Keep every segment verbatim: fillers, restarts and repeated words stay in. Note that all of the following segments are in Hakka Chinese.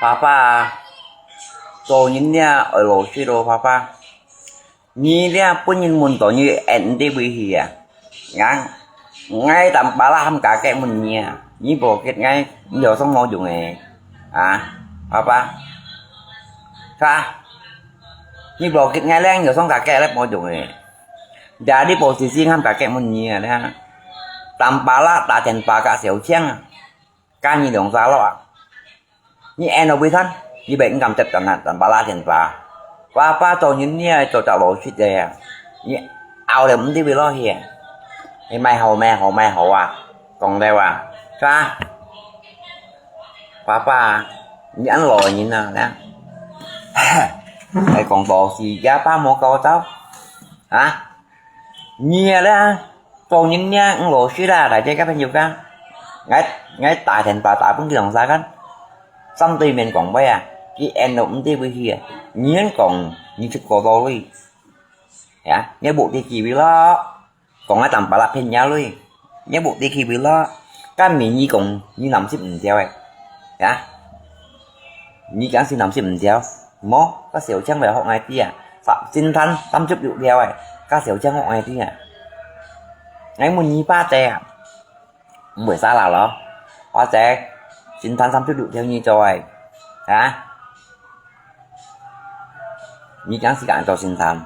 爸爸啊，做人呢愛老實咯，爸爸。你呢分人問到你，𠊎毋知會去啊。𠊎，𠊎當巴拉喊家姐問你啊，你無結𠊎，你有啥無用个啊，爸爸？哈？你無結𠊎咧，有啥家姐咧無用个？Jadi posisi喊家姐問你啊，你看。當巴拉打電話甲小強啊，甲你兩儕落啊。 你安到尾端，你會毋敢接當啊，當巴拉電話。爸爸做人你愛做隻老實个啊，你拗了毋知會落去啊。你莫吼，莫吼，莫吼啊，講了啊，是吧？爸爸啊，你恁老个人啊，呢？還講到時，阿爸無教導，啊？你啊咧， 做人呢，毋老實啦，大家个朋友講。𠊎，𠊎打電話打分佢兩儕看，三對面講話啊，佢安到毋知會去啊，你講你出過多鐳，呀，你無地機會咯，講𠊎當巴拉騙你鐳，你無地機會咯，敢毋係你講你南食毋掉誒，呀？ 你驚係南食毋掉？無，該小強會學𠊎知啊，三，偵探三十六條誒，該小強學𠊎知啊。𠊎問你爸姐啊，毋會salah咯。爸姐，偵探三十六條你做誒，啊？你驚係敢做偵探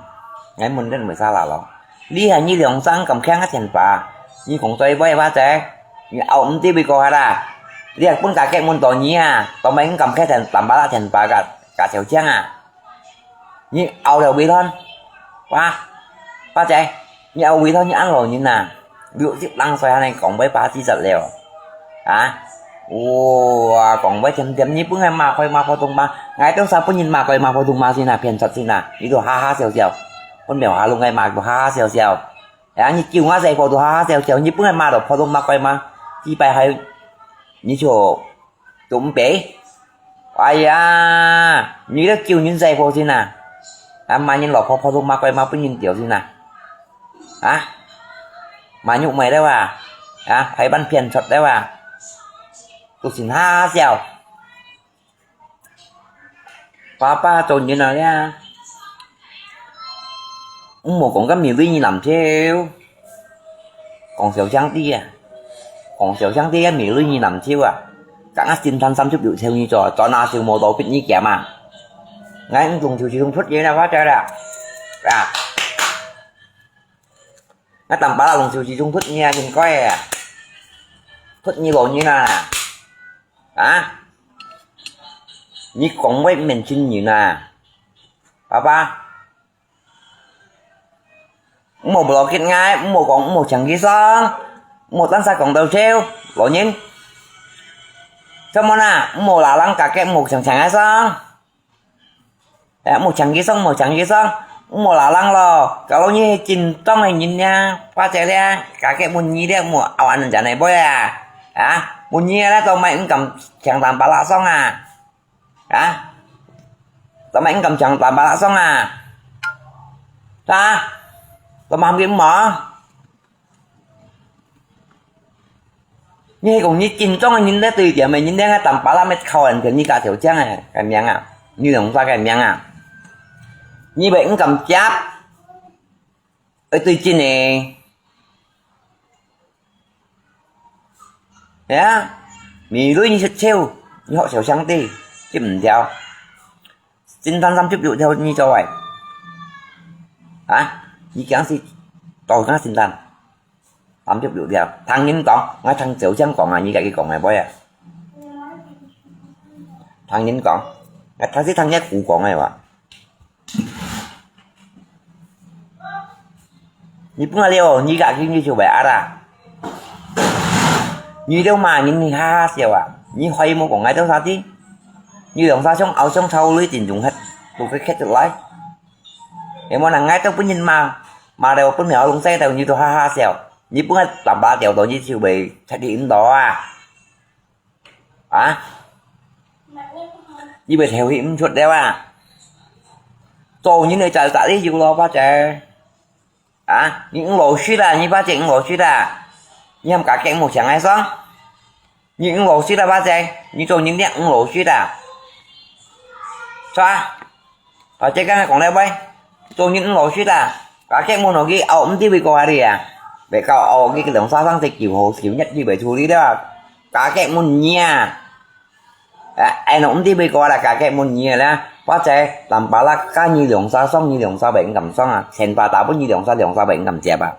？𠊎問你毋會salah咯。 你還你兩儕敢聽个電話，你講對尾話者，你拗毋知會過下啦。你還分家姐問到你啊，做麼毋敢聽電，當巴拉電話甲，甲小強啊？你拗了尾端，哇，巴姐，你拗尾端你恁老人啊，六十零歲還能講話巴子實了。 啊？哇，講話甜甜，你本來罵怪罵普通話，𠊎當時分人罵怪罵普通話先啊，騙出先啊，你都哈哈笑笑，分苗下弄个罵都哈哈笑笑。哎呀，你救𠊎細個都哈哈笑笑，你本來罵到普通話怪罵，幾擺還，你就，都毋背。哎呀，你都救人細個先啊，啊，罵人老婆普通話怪罵分人丟先啊。 啊？Manyok mai了啊？啊，排班騙出了啊？都先哈哈笑。爸爸做人啊呀，毋好講个米類你難笑，講小強知啊，講小強知个米類你難笑啊，甲𠊎偵探三十六條你做，做哪笑無到逼你減啊？𠊎毋中秋時中出現啊，我知啦，啊。 𠊎當巴拉中秋時中出你啊，應該啊，出你老人啊，啊？你講話毋免親人啊，爸爸。毋好無要緊𠊎，毋好講，毋好請佢上，毋好單儕講到笑，老人。做麼啦？毋好拉人家个，毋好請請𠊎上。 哎，莫請佢上，莫請佢上，莫拉人咯。Kalau你係真當个人呢，或者呢，家己問你了，莫拗恁樣來背啊。啊，問你了，做麼毋敢請當巴拉上啊？啊，做麼毋敢請當巴拉上啊？啊，做麼毋敢？ 你係講你真正个人咧，對點个人咧，當巴拉乜靠人个，你家小強个，个名啊，你兩儕个名啊，你會毋敢接，愛對真个。哎呀，米類你識笑，你學小強弟，接毋掉。偵探三十六條你做个，啊，你驚死，到底偵探。 三十六條，聽人講，𠊎聽小強講啊，你家己講个背啊。聽人講，𠊎頭先聽若古講个話。你本來了，你家己你就會啊啦。你了罵人，你哈哈笑啊，你可以莫講𠊎兜啥事。你兩儕相拗相吵，你真正係，都會徛出來。 有無人𠊎兜分人罵，罵了分了攏使到你都哈哈笑，你本來嘴巴掉到你就會出去毋到啊？啊？你會敨氣毋出了啊？做人个責任有咯，或者，啊？你毋老實啦，你或者毋老實啦，你喊家己毋好請𠊎上。 你毋老實啦，或者你做人你毋老實啦。啊，啊，這个講了喂，做人毋老實啊，家己問落去，哦，毋知會過哪裡啊，會到哦，佢个兩三生死救好，救一日會處理了，家己問你啊。啊，哎，毋知會過啦，家己問你啊啦，或者藍巴拉加你兩三上，你兩三會毋敢上啊，千把打分你兩三，兩三會毋敢接啊。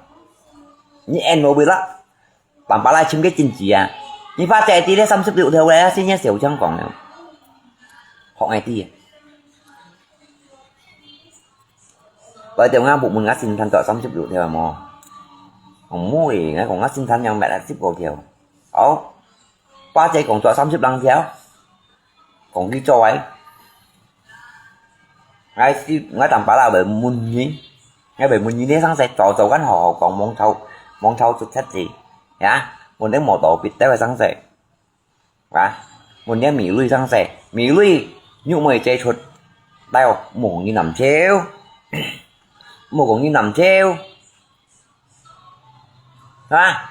你按落去啦。 藍巴拉尋个真濟啊！你把這知咧三十六條个啊，先生小強講了，學𠊎知啊。來，等下問問𠊎先生做三十六條無？哦，毋會，𠊎講𠊎先生樣買了十五條。好，把這講做三十零條。 講佢做个。𠊎是，𠊎當巴拉會問你，𠊎會問你，你上世早早間好好講，望頭，望頭出出字，呀，問你無道別个上世，啊，問你美女上世，美女，玉妹姐出，來哦，無講你南朝，無講你南朝。 啊？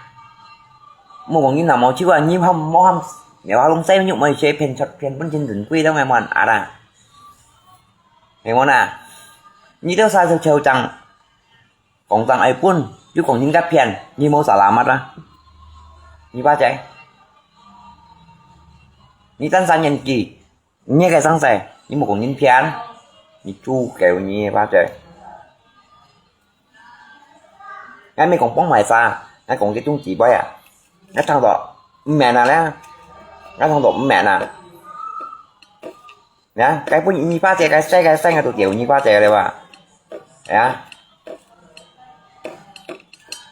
莫講你南無手啊，你喊，莫喊，你話弄細肉妹，誰騙出，騙本錢真貴了，𠊎問啊啦。係無啦？你兜啥時候講正，講正愛分，又講人家騙，你無salamat啊？你巴嘴，你單三年紀， 你个上世，你莫講人騙，你豬狗你个巴嘴。𠊎毋係講幫賣啥，𠊎講个種姊妹啊，𠊎聽到毋免啊咧，𠊎聽到毋免啊。呀，該本你巴嘴，該細，該細，𠊎都叫你巴嘴了哇。 呀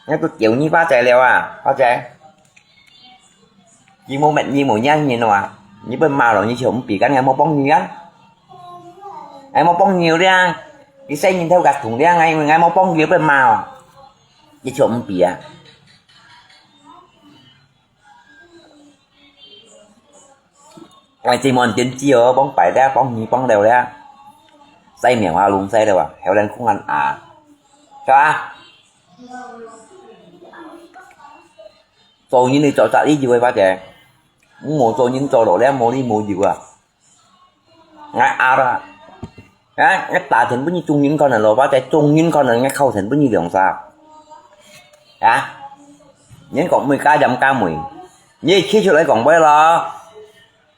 ，𠊎都叫你巴嘴了啊，巴嘴。你無乜，你無認人啊，你分罵了，你就毋比干，𠊎無幫你啊。𠊎無幫你了，你細人頭甲痛了，𠊎，𠊎無幫你分罵哦，你就毋比啊。 𠊎這門點知哦，幫擺了，幫你幫了了，再苗下弄細了啊，還有人空安啊，是吧？做人你做啥理由个，巴姐？無做人做落了，無理無由啊！ 𠊎啊啦，啊，𠊎打電分你中人看了咯，或者中人看了，𠊎敲電分你兩下。啊，人講妹家飲家妹，你企出來講話咯。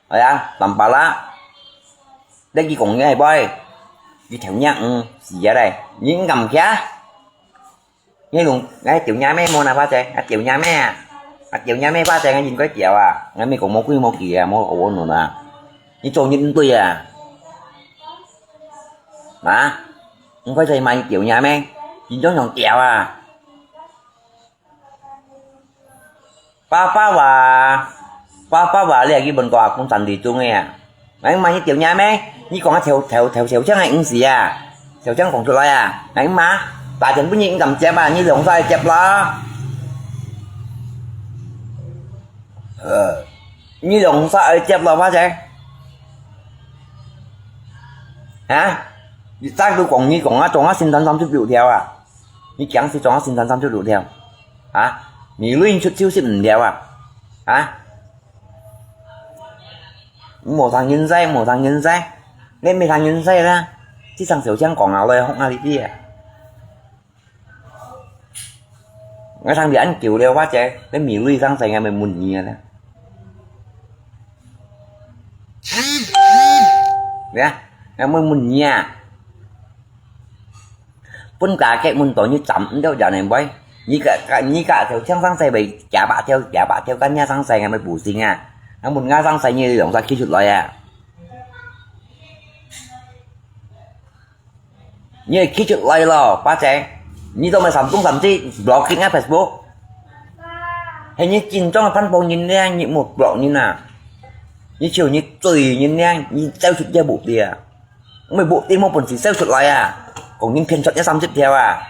哎呀，藍巴拉，你去講你个話，你頭若，嗯，死啊咧，你敢徛？ 你用，𠊎丟若咩無哪巴姐，𠊎丟若咩啊？𠊎丟若咩巴姐，𠊎應該丟啊！𠊎毋係講無規無矩啊，無學問啊！你做人毋對啊！啊？毋快再罵你丟若咩？真正想丟啊！ 爸爸話，爸爸話，你係去問過阿公三弟兄个啊？𠊎罵你丟若咩？你講啊，頭，頭，頭，頭像个毋係啊？頭像講出來啊？𠊎罵，打電分你毋敢接啊？你兩儕接啦。呃，你兩儕愛接啦，巴姐。啊？你早都講，你講啊，中啊，新三十六條啊！ 你驚死中啊，新三十六條啊？你亂出就是毋了啊？啊？無通認識，無通認識，你毋通認識啦！這場小強講啊，來學啊你知啊！𠊎聽你恁久了，巴姐，你美女上世，𠊎毋問你啊啦！呀，𠊎毋問你啊！ 分家己問到你站毋到人个位，你个，你个頭像上世會幾百條，幾百條，該若上世𠊎會補丁啊！𠊎問𠊎上世你兩儕企出來啊！你會企出來咯，巴姐！你做麼三公三字block𠊎Facebook？係你真正个反方人呢，你莫block人啊！你就你嘴人呢，你走出這目的啊！ 毋係無，你無本事走出來啊！講人騙出一三十條啊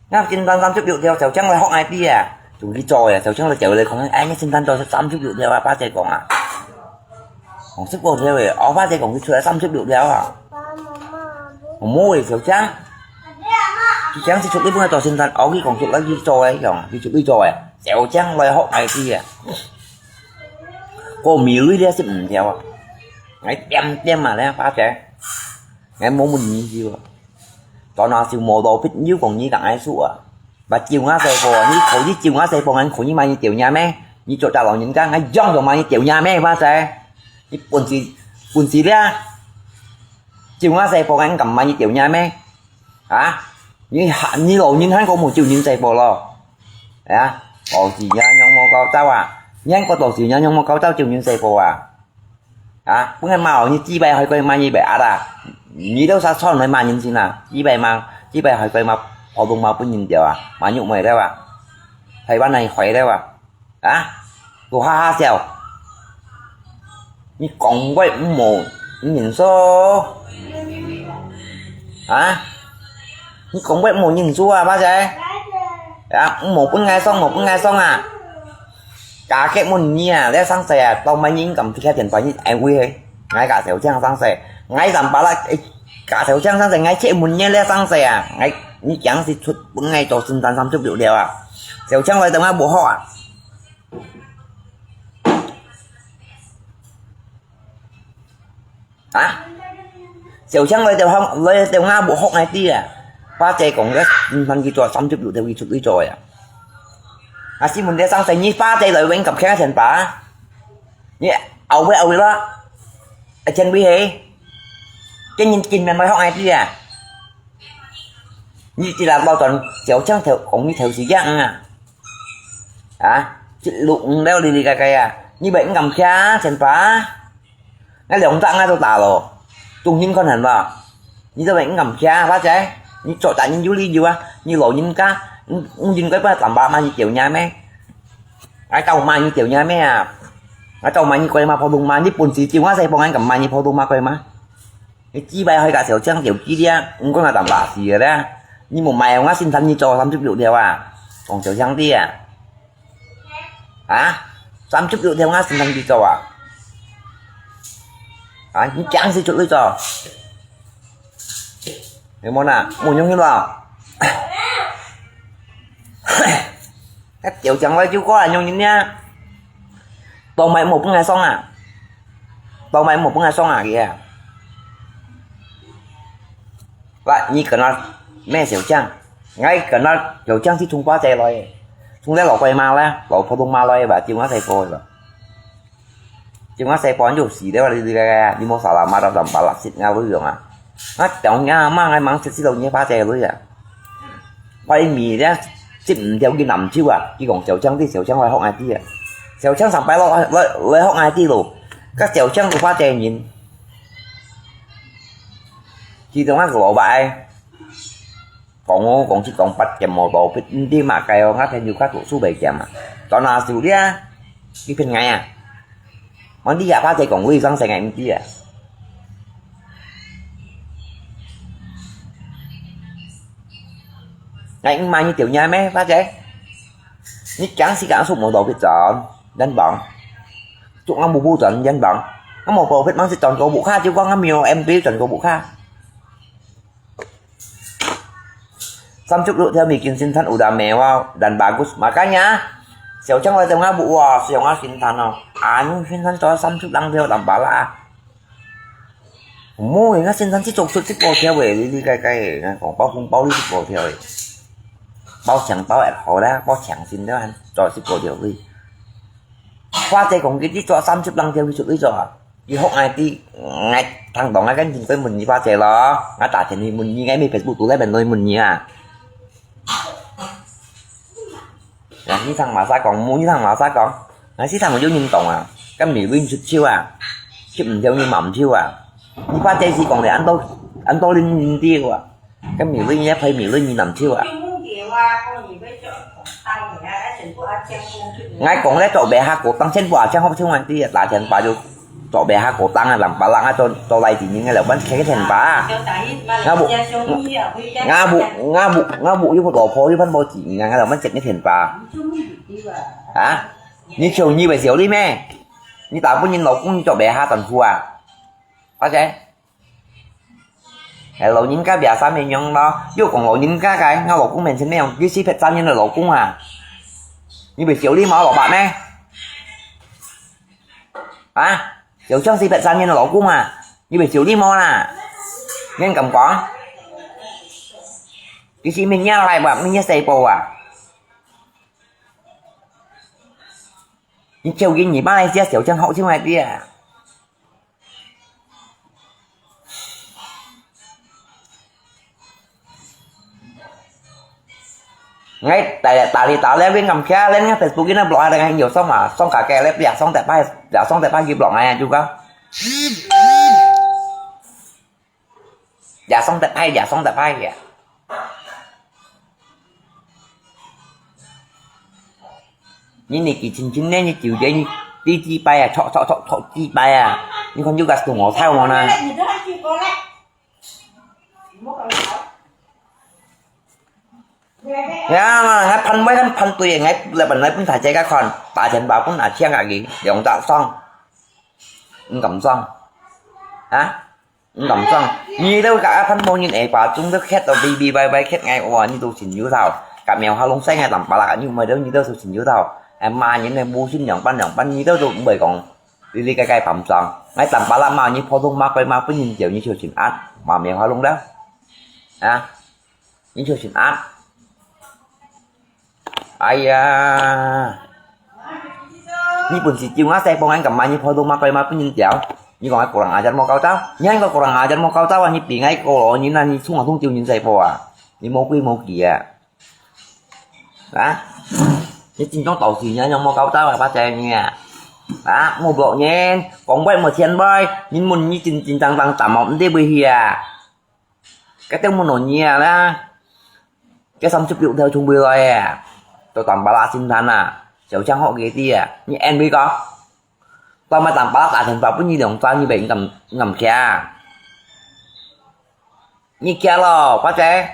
！𠊎今單三十六條，小強來學𠊎知啊！就去做啊，小強來叫你講，哎，你今單做三十六條啊，巴姐講啊。講十五條誒，哦，巴姐講佢出來三十六條啊。無誒，小強。佢講係出去本來做先生，哦，佢講出來去做誒，佢講，佢出去做誒。小強來學𠊎知啊！ 過美女這十五條啊！ ，𠊎恬恬啊咧，花姐，𠊎無問你个。轉下就無道別，又講你講𠊎輸啊。Ba酒𠊎細婆啊，你靠你酒𠊎細婆，𠊎靠你買你條命咩？你做隻老人家，𠊎樣樣買你條命咩，花姐？你本事本事咧，酒𠊎細婆，𠊎敢買你條命咩？啊？你還你老人還講無酒人細婆咯？啊？老子也樣無教導啊？你還講老子也樣無教導酒人細婆啊？啊？本來罵你幾百海歸罵你白壓啊？你都殺穿來罵人先啊？幾百罵，幾百海歸罵，普通罵分人掉啊？罵肉梅了啊？台灣人壞了啊？啊？都哈哈笑。你講話毋好認輸。啊？你講話毋好認輸啊，花姐。啊？毋好分𠊎爽，毋好分𠊎爽啊！假个問你啊，這生世啊，到尾你敢去開電話，你安慰佢？𠊎假小強生世，𠊎三巴拉，假小強生世，𠊎切問你這生世啊，𠊎你講是出分𠊎做新山三十六條啊，小強來同𠊎無好啊！ 啊？小強來就學，來就𠊎無學𠊎知啊。花姐講个，嗯，佢做三十六條佢出去做呀。啊，新聞在上寫，你花姐來搵咁開錢吧？你後尾後尾啦，啊，錢位係，今日今日來學𠊎知啊。你知啦，老段小強頭，講你頭是樣啊。啊，一路五了哩哩个个啊，你咪毋敢開錢吧？ 𠊎兩隻𠊎都打咯，中心看很吧？你這位毋敢聽，花姐，你做大人有理由啊！你老人家，你你應該不要打爸罵你條命咩？𠊎到罵你條命咩啊？𠊎到罵你貴嘛，普通嘛，你本事就𠊎細幫，𠊎敢罵你普通嘛貴嘛？你幾百開个小強條機的啊，你講𠊎打爸死了咧？你莫買𠊎先生你做三十六條啊，講小強的啊！ 啊？三十六條𠊎先生去做啊？啊，你講是出去做？有無啦？無用去咯。該條講話就過來用人呀。當買無分𠊎爽啊！當買無分𠊎爽啊，佢啊！喂，你跟他咩小將？ 𠊎跟啊小將係從花姐來，從這老貴媽咧，老普通媽來吧，就𠊎細婆吧。就𠊎細婆就死了，你你你你無salah嘛，到三百六十，𠊎會用啊。啊，當𠊎阿媽，𠊎吂識識到你花姐來啊。我一米咧，接毋到佢南州啊，佢講小將啲，小將來學𠊎啲啊。小將上擺落來來來學𠊎啲咯，該小將都花姐人，佢同𠊎個老伯。 講哦，講七講八，兼無道別，毋知麼个哦，𠊎天有較讀書未兼啊，轉下手了，你騙𠊎啊！𠊎你也怕在講話上世，𠊎毋知啊！𠊎毋買你條命咩，花姐？你講是講出無道別轉，冤枉！祝𠊎無不轉，冤枉！𠊎無道別，吂識轉過屋下，就講𠊎無M P轉過屋下。 三十六條美金先生有得賣哇，dan bagus. Makanya，小強來同𠊎講哇，想𠊎先生哦，啊，你先生做三十零條dan balak啊。無，人家先生去做出去包條誒，你你該該，講包紅包你去包條誒，包強包也好啦，包強先了，做去包條誒。花姐講佢去做三十零條，佢出去做啊。 佢學𠊎知，𠊎聽到𠊎緊緊去問你花姐咯，𠊎打電話問你，𠊎乜Facebook都來問你問你啊。啊，你聽麼儕講，無你聽麼儕講，𠊎時常有人講啊，該美女出手啊，出毋到你嘛毋手啊。你花姐是講咧，恁多恁多人人知啊。 該美女也配美女你南手啊。𠊎講咧做白客過當，全部阿將學出問題啊，打電話就做白客過當啊，南巴拉啊，做做來電人个，老闆開个電話啊。𠊎屋，𠊎屋，𠊎屋，𠊎屋又老婆又分無錢啊，𠊎老闆接个電話。啊？你笑你會笑你咩？你打分人老公你做白客當苦啊？OK？ 哎，老人家biasa恁樣咯，又講老人家个，𠊎老公面前恁樣，你是別三年个老公啊？你會笑你毛老闆咩？啊？小強是別三年个老公啊，你會少禮貌啦。你敢講？佢是明年來吧，明年細胞啊。你就跟你爸那些小強好像来的啊。 Ngai tali tali tali win ngam kia len ngai Facebook ina blog ada ngai yo song ma song ka ke le pia song te pai ya song te pai ki blog ngai juga. Ya song te pai ya song te pai ya. Ni ni ki chin chin ne ni kiu je ni ti ti pai ya chok chok chok chok ti pai ya. Ni kon juga sung o thai mo na. Ya, ngai phan wai kan phan tui ngai le ban ngai pun thai jai ka khon, ta chen ba pun a chiang a gi, yong ta song. Ngam song. Ha? Ngam song. Ni tau ka a phan mo nyin e ba chung tau khet tau bi bi bai bai khet ngai wa ni tu chin yu tau. Ka mèo ha long sai ngai tam ba la ka ni mai tau ni tau tu chin yu tau. Em ma nyin ne bu sin yong pan yong pan ni tau tu bai kong. Li li kai kai pam song. Ngai tam ba la ma ni pho tung ma pai ma pun nyin jiao ni chiu chin at. Ma mèo ha long da. Ha? Ni chiu chin at. Ai ya. Ni pun si chiu nga sai pong an kam ma ni pho tung ma pai ma pun nyin jiao. Ni kong ai kurang ajar mo kau tau. Ni ai ko kurang ajar mo kau tau ni pi ngai ko lo ni na ni chung a tung chiu nyin sai po a. Ni mo kui mo ki a. Ha? Ni chin chong tau si ni yong mo kau tau a pa chai ni a. Ha? Mo blok nyin. Kong bai mo chien bai. Nyin mun ni chin chin tang tang tam mo ndi bui hi a. Cái tiếng mùa nổi nhẹ đó. Cái xăm chụp rượu theo chung bì rồi à. Tôi tầm bà lạ xin than à. Cháu chẳng họ ghế đi à. Như em đi có. Tao mà tầm bà lạ tại thành phố bún như đồng tao như vậy ngầm ngầm kia. Như kia lo, bác chế.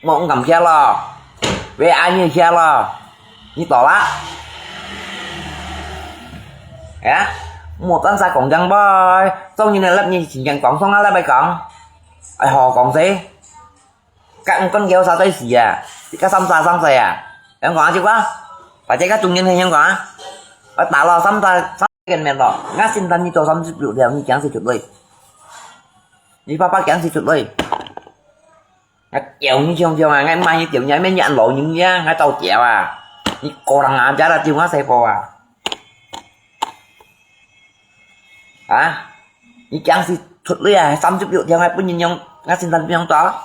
Một ngầm kia lo. Về ai như kia lo. Như tỏ lạ. Hả? Một tấn xa cổng trắng bơi. Tông như này lắp như chính chẳng cổng xong á lắp bài cổng. Ai họ cổng thế. Các con kéo xa tới xì à. Thì các xăm xa xăm xe à. Em có chứ quá. Phải chạy các trung nhân hay em có. Ở tả lo xăm xa xăm cái mệt lo. Ngã xin tăn như tô xăm chụp rượu theo như chán xe chụp đi. Như bác bác chán xe chụp đi. Ngã kéo như chông chông à. Ngã mai như kéo nhái mấy nhãn lỗ những nhá. Ngã tàu kéo à. Như cô thằng ngã chá là chiêu ngã xe cô à. Hả? Như chán xe chụp đi à. Xăm chụp rượu theo ngã bún nhìn nhông. Ngã xin tăn nhông to.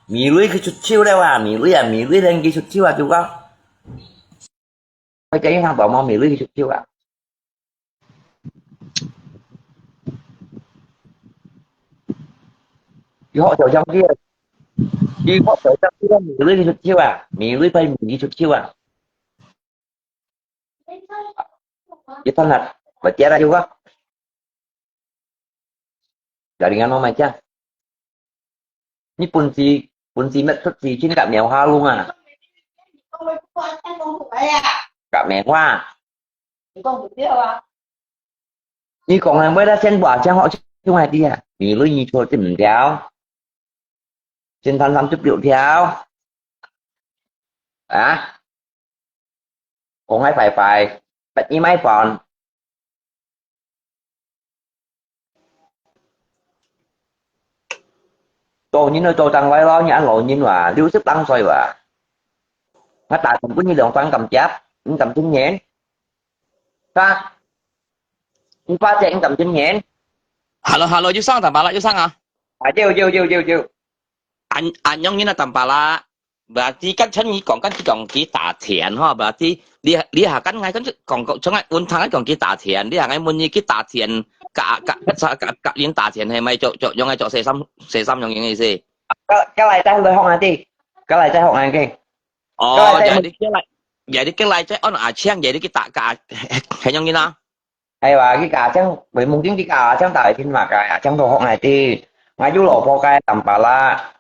Mỹ Lui cái chụp chiêu đây à. Mỹ Lui à. Mỹ Lui lên cái chụp chiêu à. Chú có. Ôi, cái thằng bảo mà Mỹ Lui cái chụp chiêu à. Yu hok chau chang kia. Yu hok chau chang kia, mi lui chut chiu à. Mi lui pai mi chut chiu à. Yu than nat, ba chia ra yu ka. Dari ngano mai chia. Ni pun si, pun si met sut si chin ka miao ha lung à. Ka miao ha. Ni kong hai mai da chen bua chang ho chung hai dia. Mi lui ni chua tim tiao. Chen than sam chup liu tiao. À. Kong hai pai pai. Pet ni mai pon. Tô ni no tô tăng lai lo ni an lo ni wa. Liu sip tăng soi wa. Nga ta kum kun ni long tăng kam chap. Ni kam chung nyen. Ka. Ni pa che ni kam chung nyen. Hello, hello, you sang tam ba la, you sang à? À, chiu, chiu, chiu, chiu, chiu. Anh, anh nhung ni na tam ba la. Berarti kan chen ni kong kan ki kong ki ta thian ho, berarti li, li ha kan ngai kan kong kong chang ai un thang kan kong ki ta thian, li ha ngai mun ni ki ta thian, ka, ka, ka, ka, ka, yin ta thian hai mai cho, cho, yong ai cho se sam, se sam yong yong ai se. Ka, ka lai tai hong ai ti. Ka lai tai hong ai ke. Ồ, vậy đi cái lại, vậy đi cái lại chứ, ôn à, chiang vậy đi cái ta cả, hay nhung như nào? Hay là cái cả chăng, với mông chính cái cả chăng tại thiên mạc cái, chăng đồ họ ngày ti, ngay chú lô phô cái tầm bà la,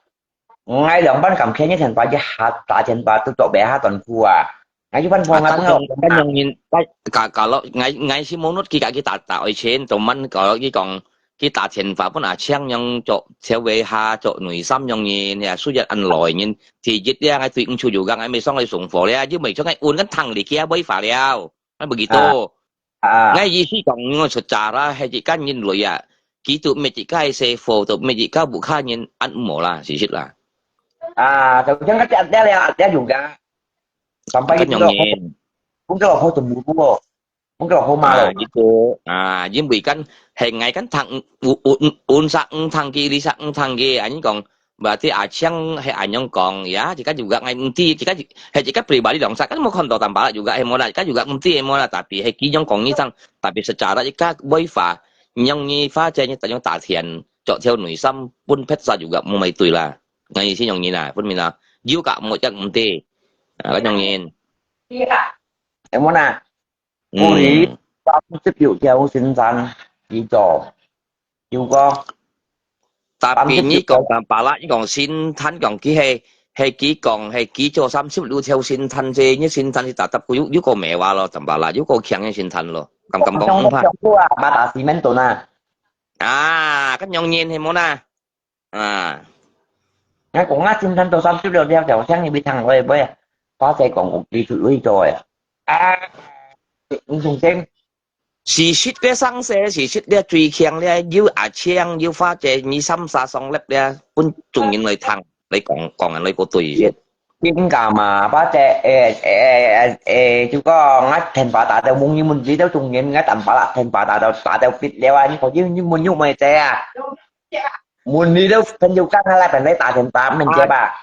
ngay lòng bắn cầm khe nhất thành bà chứ hạt, tại thiên bà tôi tổ bé hạt toàn khu à, ngay chú bắn phô ngay bắn lòng, bắn lòng nhìn, cái, cả, cả lô, ngay, ngay si mông nút cái cả cái ta, ta ở trên, tụi mình có cái còn, cái ta thiên bà bắn à, chiang nhung chỗ, theo về ha, chỗ núi xăm nhung nhìn, ya, số giật ăn lòi nhìn, thì giết đi, ngay tụi cũng chú dù găng, ngay mới xong ngay sủng phổ đi, chứ mấy chỗ ngay uốn cái thằng đi kia bơi phá đi ao. 啊，begitu。啊。啊。𠊎意思講，𠊎secara係自家人類啊，佢都毋係自家个師傅，都毋係自家屋下人，恁無啦，事實啦。啊，就像該隻阿爹了，阿爹有个，sampai 佢做，佢做好做無辜哦。 Mungkin aku malu. Ah, gitu. Ah, 因為kan係𠊎kan聽，有有有三聽佢，二三聽佢，恁樣講，berarti阿強係恁樣講，ya，自家juga𠊎毋知，自家係自家pribadi兩儕，kan無看到tanpa juga係無啦，自家juga毋知係無啦，tapi係佢樣講你聽，tapi secara自家會話，樣你發展你等樣打田，著條內衫，分別晒juga無乜對啦。𠊎意思樣你啦，分明啦，有个無一毋知，啊，kan樣人。係無啦？ 有無啦？嗯。Kuri，三十六條新山，佢做，有個。Tapi你講tanpa啦，你講新山講佢係，係佢講係佢做三十六條新山啫，你新山係tetap有，有個咩話咯，tanpa啦，有個強个新山咯，敢敢講毋怕。啊，mata simen tu nah。啊，kan樣人係無啦？ 啊。𠊎講啊，新山都三十六條，條，像你未聽過未啊？花姐講，你出去做呀。啊，你重新。事實个生勢，事實个最強个，有阿強，有花姐，你三儕上立个，分眾人來聽，來講，講人來個對先。應該嘛，花姐，誒，誒，誒，誒，就講，啊，電話打到夢，你問你都眾人，啊，電話啦，電話打到，打到必了啊，你講，你，你問你妹姐啊？ 問你都朋友間下來，本來打電話，毋接吧？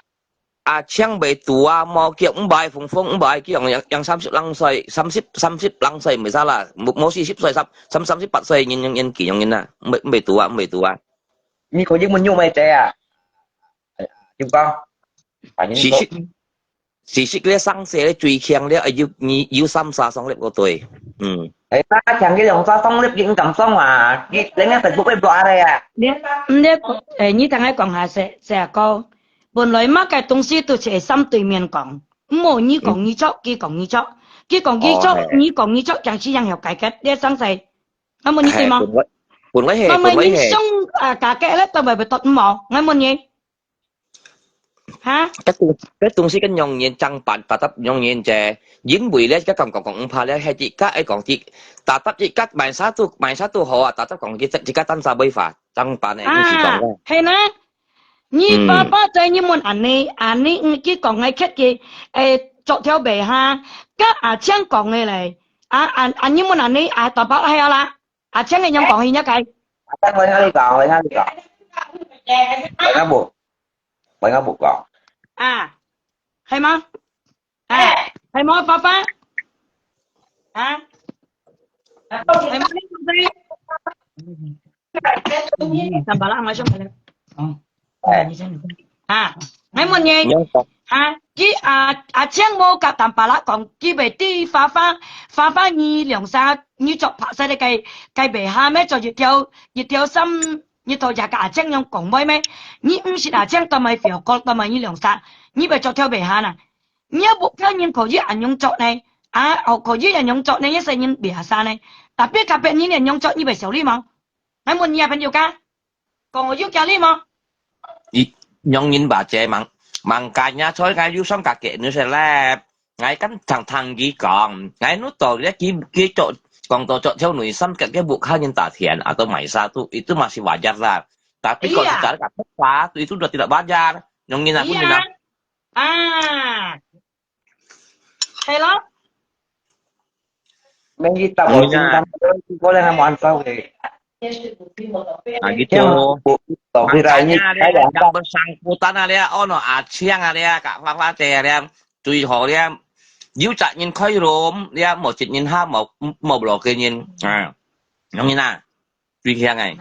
啊，請袂到啊，無叫，毋係，峰峰，毋係，叫人，人三十零歲，三十，三十零歲，毋係啦，無，無四十歲，三，三，三十八歲，人，人，人，幾樣人啊，毋係，毋係到啊，毋係到啊。你可以問你妹姐啊，點講？反正都，事實，事實个生勢个最強了，有，你有三儕上立个對。嗯。哎，那強个兩儕上立，你敢上啊？你，人家Facebook會block个啊。你，你，哎，你等下講下，細，細阿哥，本來麼个東西都係三對面講，毋好你講你著，佢講你著，佢講佢著，哦，係。你講你著，這樣子樣有解決，你生勢，那麼你對嗎？哎，本來，本來係，慢慢你想，本來係。啊，解決了，都會不得，毋好，𠊎問你。 哈？該東，該東西跟樣人爭辦，tetap樣人啫。因為咧，該講講講毋怕咧，係自家愛講自，tetap自家買啥都，買啥都好啊，tetap講自，自家單儕會花，爭辦咧，毋係講啊，个。係呢。你爸爸在你問恁呢，恁呢，嗯，佢講个客个，誒，著條尾哈，該阿強講个咧，啊，啊，啊，你問恁呢，啊，大伯係啊啦，阿強个樣講佢个个。阿強，我跟你講，我跟你講，我跟你講。 Bánh ốc bột ngọt. À, hay mà? À, hay mà, Papa? À? Hay mà, Papa? Tamba lang, masuk. Ờ. À, hay mà nhỉ? Nhớ không? À, ki, à, à, Chiang mô kap Tamba lang kong, ki bê ti Papa, Papa nyi liang sa, nyi chok phak sai de kai, kai bê ha, me chok yit tiao, yit tiao sam, 你頭先甲阿青樣講話咩？你毋識阿青，做麼會曉講，做麼你兩儕？你會做條尾下啊？你又無可能可以恁樣做呢？啊，哦，可以恁樣做呢，一世人袂下呢。Tapi隔壁人恁樣做，你會曉得無？𠊎問你啊，朋友家，講我有教你無？你，兩人話者，mangkanya，所以𠊎有想甲佢，你識咧。 𠊎kan聽，聽佢講，𠊎know到咧，佢，佢做，講到做條內衫，佢，佢屋下人打田，啊，都賣啥都，itu masih wajar lah. Tapi kalau secara kata, itu sudah tidak wajar. Yang ini aku bilang. Ah. Hello? Mengita ko singkan ko lang ang muan tao eh. Ah, gitu. Makanya ada yang bersangkutan ada, ono Aciang ada, Kak Fafa ada, 最好了，有責任開room，了無責任下，無，無block人。啊，容易啦，最強哎。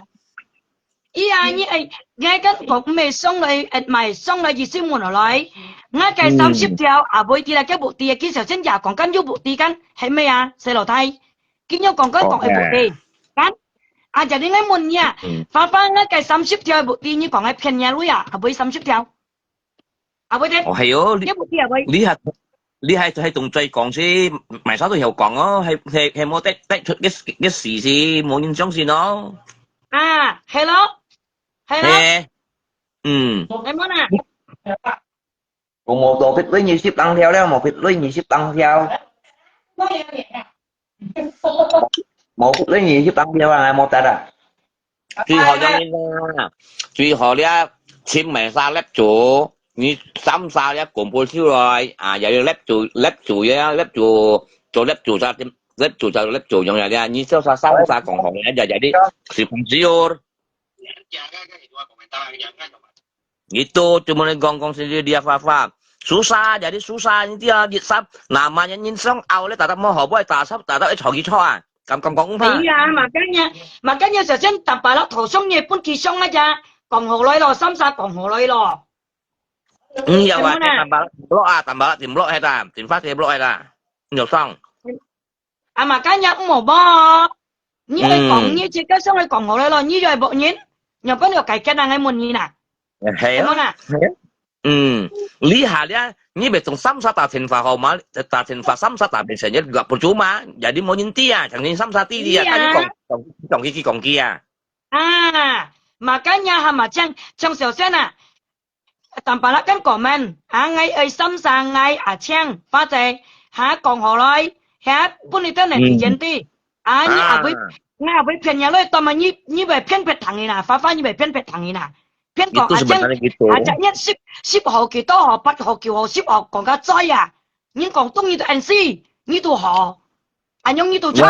哎呀，你哎，你跟講毋係送來，誒，買送來，意思問落來，𠊎个三十條，啊，無知啦，叫無知，佢首先也講，跟有無知，跟係咩啊？細老弟，佢有講，跟講係無知，跟，啊，jadi𠊎問你啊，Fafa，𠊎个三十條係無知，你講係騙人啊，啊，無三十條。 啊，會得。哦，係哦，你，你有無知啊，喂？你還，你還，還同嘴講先，買啥都曉講哦，係，係，係無得，得出个，个事先，無人相信哦。啊，hello？Hello？係，嗯。係無啦？我無做別類二十零條了，無別類二十零條。無，無，你去當兵啊，無得啊。最好用个啦，最好咧，尋麼儕粒做，你三儕咧，公布出來啊，也有粒做，粒做也粒做，做粒做啥，粒做就粒做用个咧，你就啥三儕共同个，就就你是朋友。Itu cuma ngong-ngong sendiri dia Fafa. Susah, jadi susah ini dia, di sab, namanya nyinsong au le, tatap mau hoboi, tatap, tatap, eh, chogi choa. Kam kam kong pa. Iya, makanya, makanya sesen tampalak thosong nye pun kisong aja. Kong holoi lo, samsa kong holoi lo. Iya, wa, tampalak, blok ah, tampalak, tim blok hai ta, tim fa tim blok hai ta. Nyosong. 啊嘛，今日毋好無？你愛講，嗯。你自家想愛講好了咯，你又愛บอก人，若講要解決啊，𠊎問你啦。係啊。係無啦？係啊。嗯，你下了，你別從三十打電話號碼，打電話三十打變成一個不足嘛，也你無人知啊，像你三十知你啊，係啊。但你講，講，講幾句講幾啊。啊，嘛，今日係嘛，像，像小仙啊， Tampalak kan comment, ha, ngai ơi samsa ngai a Chiang, Fa Che, ha, kong holoi, ha, pun itu netizen ti. Ah, ni abui, ngai abui phiên ya loi, tama ni, ni bai phiên phet thang ina, Fa Fa ni bai phiên phet thang ina. Phiên kong a Chiang, a Chiang ni sip, sip hò kì tô hò, pat hò kiu hò, sip hò kong ka zoi ya. Ni kong tung ni tu N C, ni tu hò. Anh nhung ni tu chó.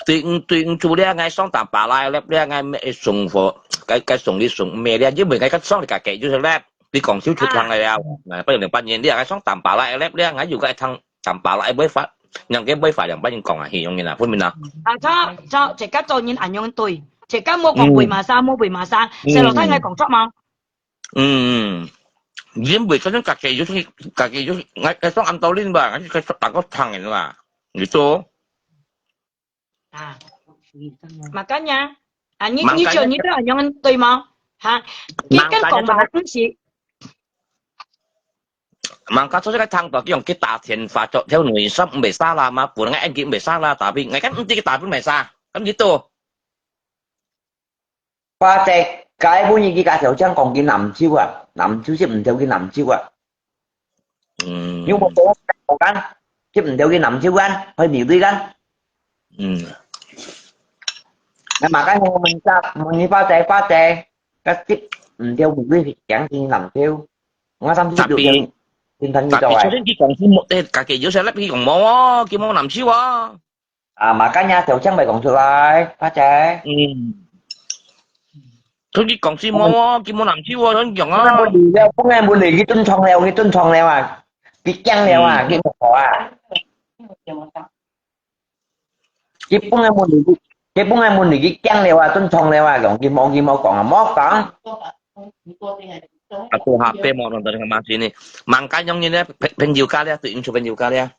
對，對，對，除了𠊎上打巴拉咧，了𠊎乜送貨，該，該送禮送咩咧，因為𠊎个上个个就係咧，你講清楚聽个了，啊，不能半年，你𠊎上打巴拉咧，了𠊎有个一趟打巴拉會發，人个會發兩百人講啊，係用个啦，分明啦。啊，錯，錯，自家做人恁樣對，自家莫講為麼儕，莫為麼儕，細路仔𠊎講錯嗎？嗯，因為可能个个就係，个个就係，𠊎，𠊎上暗道理吧，𠊎就打個長人啦，你做。 啊，makanya，啊，你，你就，你都恁樣對嗎？哈，佢跟講嘛，毋係。Mangka做這個聽到，佢用佢打電話做，條女生毋會salah嘛，本來應該毋會salah，tapi𠊎kan毋知佢打分毋會salah，咁佢都。 Fa Che，該本日佢家小張講佢南州啊，南州接毋到佢南州啊。嗯。有無講講kan？接毋到佢南州kan，去苗栗kan？嗯。那麼該我問一下，問你Fa Che，Fa Che，該接毋到苗栗，講佢南州。我三十六點，今天你到哎。Tapi，tapi昨天佢講佢無，誒，家己有些粒佢講無哦，佢無南州哦。 啊，makanya小張咪講出來，Fa Che。嗯。佢講先無哦，佢無南州哦，佢講啊。本來問題了，本來問題佢蹲床了，佢蹲床了啊，佢驚了啊，佢無好啊。佢本來問題，佢本來問題佢驚了啊，蹲床了啊，講佢無，佢無講啊，無講。Aku H P mau nonton sama sini. Makanya ini, 朋友家了，對，朋友家了。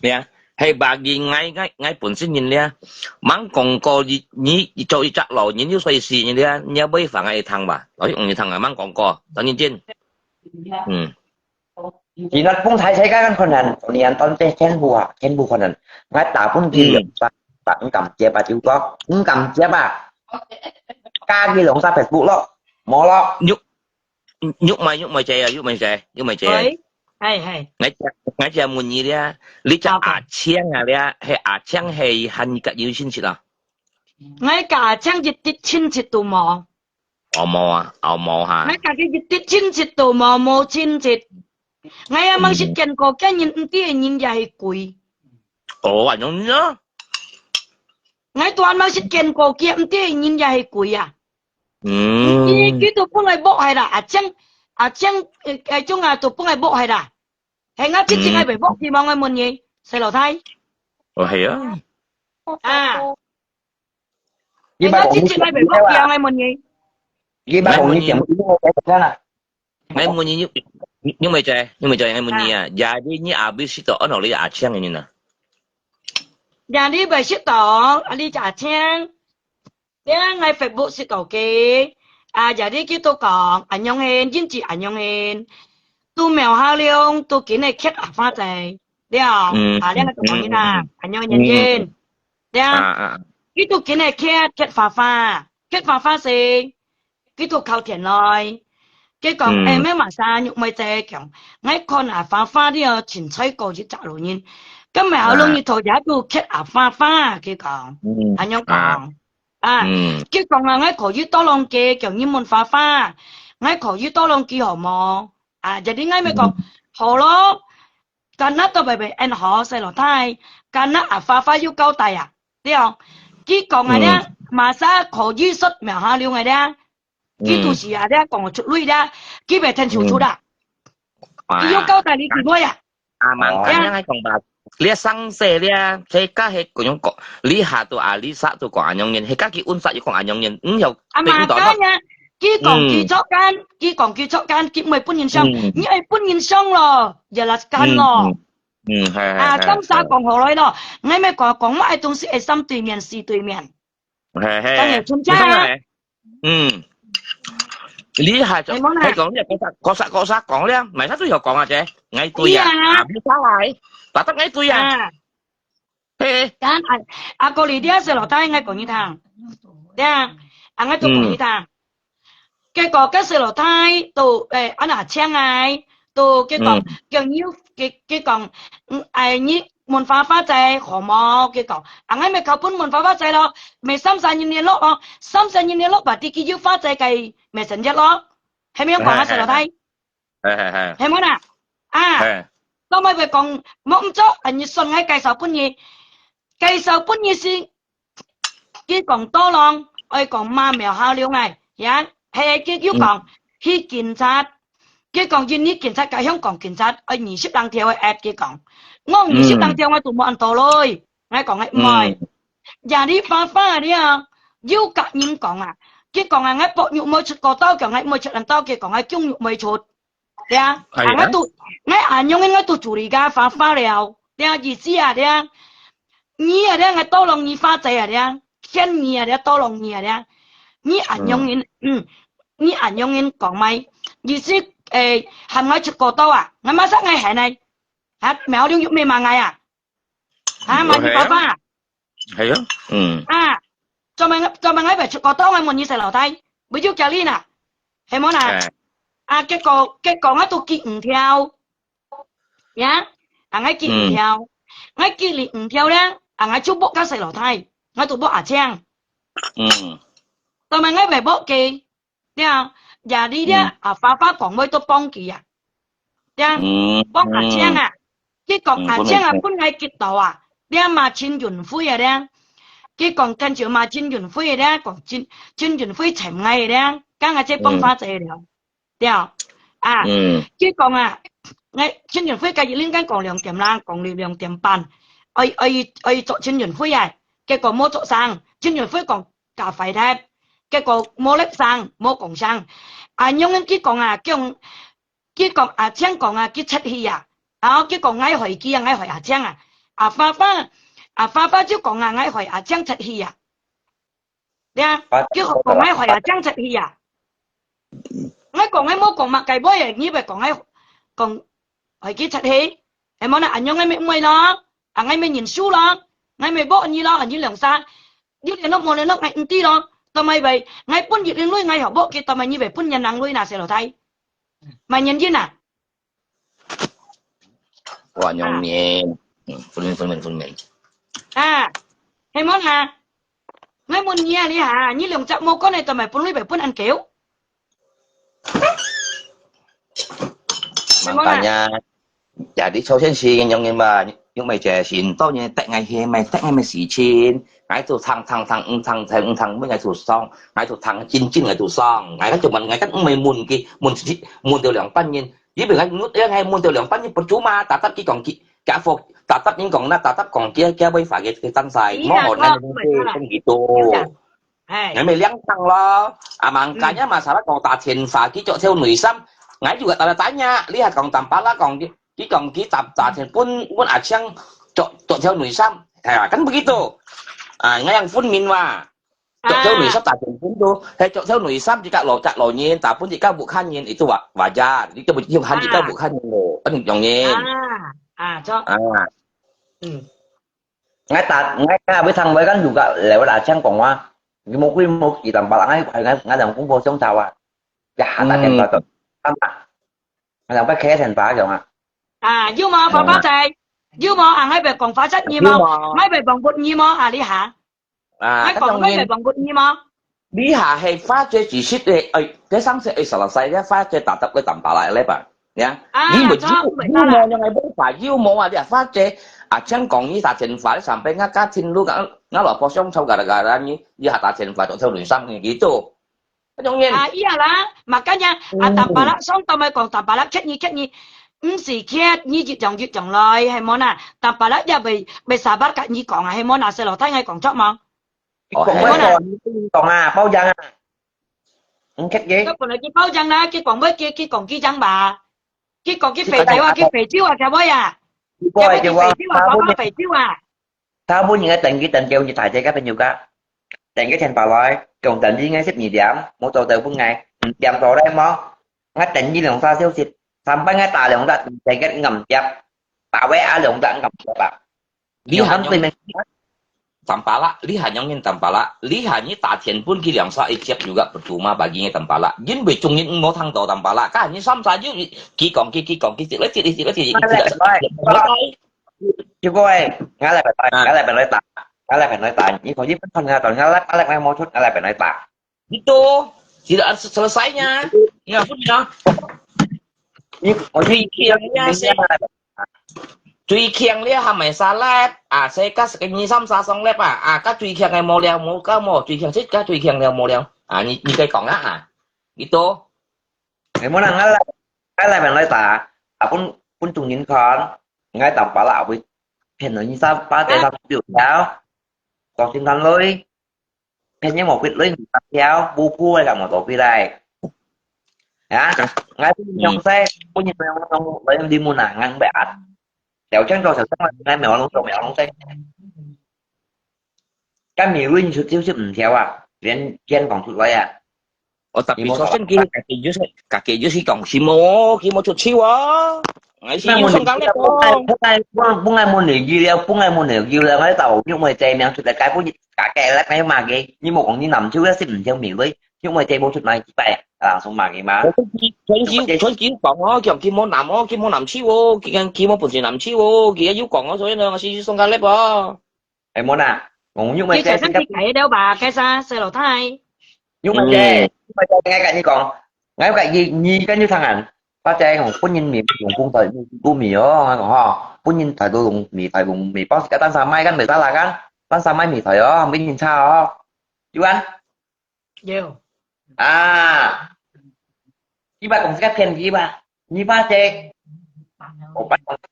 呀，係bagi𠊎，𠊎，𠊎本身人了，吂講過你，你做一隻老人有歲數人了，你也會煩𠊎一趟吧？老實講一趟啊，吂講過，當然真。嗯。Cina pun saya saya kan konan, nian ton teh chen bu ah, chen bu konan. Ngai ta pun di tak tak ngam jep ah juga, ngam jep ah. Kaki long sa Facebook lo, mo lo. Yuk, yuk mai, yuk mai jai ah, yuk mai jai, yuk mai jai. Oi, hai hai. Ngai ngai jia mun ni dia, li jia a chiang ah dia, hai a chiang hai han kat yu chin chit ah. Ngai ka a chiang jit jit chin chit tu mo. Au mo ah, au mo ha. Ngai ka ki jit jit chin chit tu mo, mo chin chit. Ngai a mang sit ken ko ken yin ti yin ya hi kui. Oh, anh nhung. Ngai tuan mang sit ken ko kia yin ti yin ya hi kui ah. 嗯。佢，佢都本來屋係啦，阿青，阿青，誒，誒，種啊，都本來屋係啦。係𠊎直直愛袂屋，希望𠊎問你，細路仔。哦，係啊。啊。係𠊎直直愛袂屋，希望𠊎問你。你捌講你點，你講啦。 𠊎問你，你，你問一下，你問一下，𠊎問你啊，jadi你阿妹識到安到你阿青个人啊？Jadi會識到，啊，你阿青，你𠊎Facebook識到佢，啊，jadi佢都講，恁樣形，認識恁樣形，都苗下量，都緊个缺阿花仔，了，嗯，啊，你𠊎都講你啦，嗯，嗯，嗯。恁樣原因，嗯，嗯，嗯。了，啊，啊。佢都緊个缺，缺花花，缺花花係， 佢都靠田來。佢講，嗯。誒，咩嘛生玉妹姐講，𠊎看啊，花花你哦，凊彩過一隻路人。該麼个好容易討這都缺啊花花，佢講，嗯，恁樣講。啊，嗯，佢講啊，𠊎可以多兩句，叫你問花花，𠊎可以多兩句好無？啊，jadi𠊎乜講，嗯，好咯，該那都白白，嗯，好，細老弟，該那啊花花有交代啊，對哦。佢講啊咧，嗯，麼儕可以說苗下流个咧，佢都是啊，咧講出來咧，佢白天就出啦。嗯。佢有交代你幾位啊？啊，吂敢樣來講吧，這上世咧，佢家係恁樣講，這下都啊，這下都講恁樣人，佢家己溫室又講恁樣人，嗯，有啊，頂多吂敢呀，佢講佢作奸，佢講佢作奸，佢毋會分人想，嗯，你愛分人想咯，也拉干咯。嗯，嗯，嗯，係，係，啊，係，當下講好來咯，𠊎乜講，講麼个東西會三對面、四對面。 嘿嘿，當然存在啊。嗯，你還做，係無啦？還講你國殺國殺國殺講了，買啥都有講啊，姐，𠊎對啊，係啊，啊，你啥來，打得𠊎對啊，啊，嘿，但啊，阿哥你這細老弟，𠊎講你聽，對啊，啊，𠊎都講你聽。嗯，結果該細老弟都，誒，安那請𠊎，都結果，嗯，叫你，結，結果，嗯，誒，你 問花花仔好無？佢講，啊，𠊎乜靠分問花花仔咯，乜三三日聯絡哦，三三日聯絡吧，佢有花仔个messenger咯，係無講啊，細老弟？係係係，係無啦？啊，係，到尾會講，莫毋做，啊，你算𠊎介紹分你，介紹分你先。 佢講多咯，愛講麼苗下流个，呀，係佢又講，嗯，去警察，佢講印尼警察佮香港警察愛二十零條个at，佢講，𠊎二十零條𠊎都無恁多咯，𠊎講𠊎毋愛。嗯，也你花花了，有佮人講啊，佢講啊，𠊎博玉妹出過刀，叫𠊎妹出恁刀，佢講𠊎供玉妹出。 對啊，啊，𠊎都，𠊎恁樣𠊎都處理个花花了，對啊，意思啊，對啊，你啊，對啊，𠊎多lòng你花仔啊，對啊，欠你啊，對啊，多lòng你啊，對啊，你恁樣人，嗯，你恁樣人講咩？意思，誒，喊𠊎出過刀啊，𠊎馬上𠊎喊呢，啊，苗龍有咩罵𠊎啊？ 啊，問你爸爸。係啊，嗯。啊，做麼个，做麼个愛出國島？𠊎問你細老弟，會有家人啊？係無啦？啊，結果，結果𠊎都記毋牢。呀，啊，𠊎記毋牢。𠊎記你毋牢咧，啊，𠊎就駁个細老弟，𠊎都駁阿青。嗯。做麼个𠊎會駁佢？ 對啊，也你咧，啊，花花講話都幫佢啊。對啊，幫阿青啊。佢講阿青啊，本來佢到啊，咧嘛陳雲輝啊咧。佢講跟住嘛陳雲輝咧，講陳，陳雲輝尋𠊎咧，講𠊎這幫花姐了。對啊，啊，佢講啊，𠊎陳雲輝今日應該講兩點啦，講了兩點半，愛，愛，愛捉陳雲輝啊，結果無捉成，陳雲輝講 較壞忒，結果無力聲，無講聲。啊，仰般佢講啊，佢講，佢講阿青講啊，佢出氣啊。啊，佢講𠊎害佢啊，𠊎害阿青啊。啊，花花，啊，花花就講啊，𠊎害阿青出氣啊。對啊，佢講𠊎害阿青出氣啊。𠊎講𠊎無講麼个話，你會講𠊎講害佢出氣，係無啦？恁樣𠊎乜毋會咯，啊，𠊎乜認輸咯，𠊎乜駁你咯，你兩儕。 有聯絡無聯絡，𠊎毋知咯。做麼个會，𠊎分一零鐳，𠊎學駁佢，做麼个你會分人零鐳那細老弟？麼原因啊？我仰面，嗯，分明分明分明。啊，係無啦？𠊎問你啊，你哈，你兩隻無管个，做麼个分鐳會分恁久？係無啦？ 呀，你朝鮮事情樣樣嘛，又毋係這事，當然得𠊎係，毋係得𠊎个事情，𠊎就撐撐撐，毋撐撐毋撐，毋𠊎就爽，𠊎就撐真真𠊎就爽，𠊎就問，𠊎就毋係問佢，問問到兩班人，因為𠊎問，𠊎問到兩班人不足嘛，tetap佢講佢，佢福，tetap人講那，tetap講佢，佢違法个，佢真晒，莫學𠊎个東西，真幾多。 哎。𠊎乜兩趟咯。啊，mangkanya masalah講打電話，佢著條內衫，𠊎就tanya-tanya，你還講Tampalak講佢，佢講佢打，打電分，分阿青著，著條內衫，哎呀，kan begitu。啊，𠊎yang分明嘛，著條內衫打電分都，係著條內衫自家落，自落人，打分自家屋下人，itu wa-，wajar，你都毋用喊自家屋下人咯，kan樣人。啊，啊，著。啊。嗯。 𠊎打，𠊎打會聽，𠊎kan juga lewat阿青講話，佢無歸無期，Tampalak，𠊎，𠊎，𠊎同公婆相吵啊，一下打電話到，阿媽，𠊎兩擺開電話樣啊。啊，有無，花花仔？有無啊？𠊎會講花節你無？有無？𠊎會講骨你無啊？你下？啊，𠊎講𠊎會講骨你無？你下係花節知識个，哎，這上次哎，salah，這花節打得个tambah啦，來吧？呀，啊，你沒有，有沒有用个方法？有沒有啊？你花節啊，像講你打電話，sampai ngah家庭lu，ngah，ngah老婆相吵gara-gara你，你下打電話到頭輪三个gitu。 Anyo ngin? Ah, iya lah. Makanya, ah, tampalak, song tamai kong tampalak, ket nyi, ket nyi. Msi ket nyi, jit jong, jit jong loi, hai mona. Tampalak ya bai, bai sabar kat nyi kong, hai mona, selo thai ngai kong chok mong. Ket kong bai kong, ket kong ah, pau jang ah. Ket ye. Kau pun lagi pau jang lah, ket kong bai, ket, ket kong, ket jang ba. Ket kong, ket fei jiu ah, ket fei jiu ah, kau bai ah. Ket fei jiu ah, kau bai fei jiu ah. Thao pun nyi ngai teng ki teng kêu nyi thai te ka pen yu ka. Teng ki then pa loi, kêu teng ki ngai sip nyi diam, mo to teu pun ngai, diam to lai mo. Ngai teng ki liang sa siu sip, sampai ngai ta liang ta, teng ki ngam diam. Ta wei a liang ta ngam diam ba. Li han yong tampalak, li han yong ngin tampalak, li han nyi ta thian pun ki liang sa i chiap juga percuma bagi ngai tampalak. Yin wei chung ngin mo thang to tampalak, ka nyi sam sa yu ki kong ki ki kong ki sip lai sip lai sip lai sip lai sip lai sip lai. 結果誒，𠊎來辦來，𠊎來辦來打，𠊎來辦來打，你可以分看啊，到𠊎來，𠊎來，𠊎無出，𠊎來辦來打。Gitu, tidak selesainya. Ya, pun ya. 你，我去，最強呀，係，最強了，還沒salat啊，誰个是个二三三上來吧，啊，个最強个無了，無个無，最強係个最強了無了，啊，你，你可以講啊，啊，gitu。你無能，𠊎來，𠊎來辦來打，啊，分，分眾人看。 Ngai tampalak會騙人，你三八在上九條，講心酸淚，騙人無血淚，你三條，不哭會幹嘛做回來？啊，ngai不用say，不用用用來你們啊，ngai不愛。小強做小強，ngai沒有弄做沒有弄say。 該美瑞你出招識毋跳啊？連，連講出來啊！哦，tapi首先佢，佢就係，佢就係講，佢無，佢無出招啊！𠊎係有上講咧講。本來，本來，本來問你了，本來問你了，𠊎到玉妹姐名出來，該本，該，該，該罵佢，你無講你男手也識毋跳美瑞，玉妹姐無出賣幾擺，啊，送罵佢嘛。全球，全球講哦，講佢無男哦，佢無男手哦，佢，佢無本事男手哦，佢有講哦，所以呢，𠊎係有上講咧哦。 哎，無啦，講玉妹姐，你就係生氣了吧？該啥，細老弟。玉妹姐，玉妹姐，𠊎跟你講，𠊎跟你，你跟你聽啊，花姐講，本人米用公仔，你都米哦，𠊎講吼，本人大到用米，大用米，包時間單三買，跟米打啦，跟單三買米台哦，本人差哦，有啊？ 有。啊，佢話講自家騙佢吧，你怕誰？我怕講自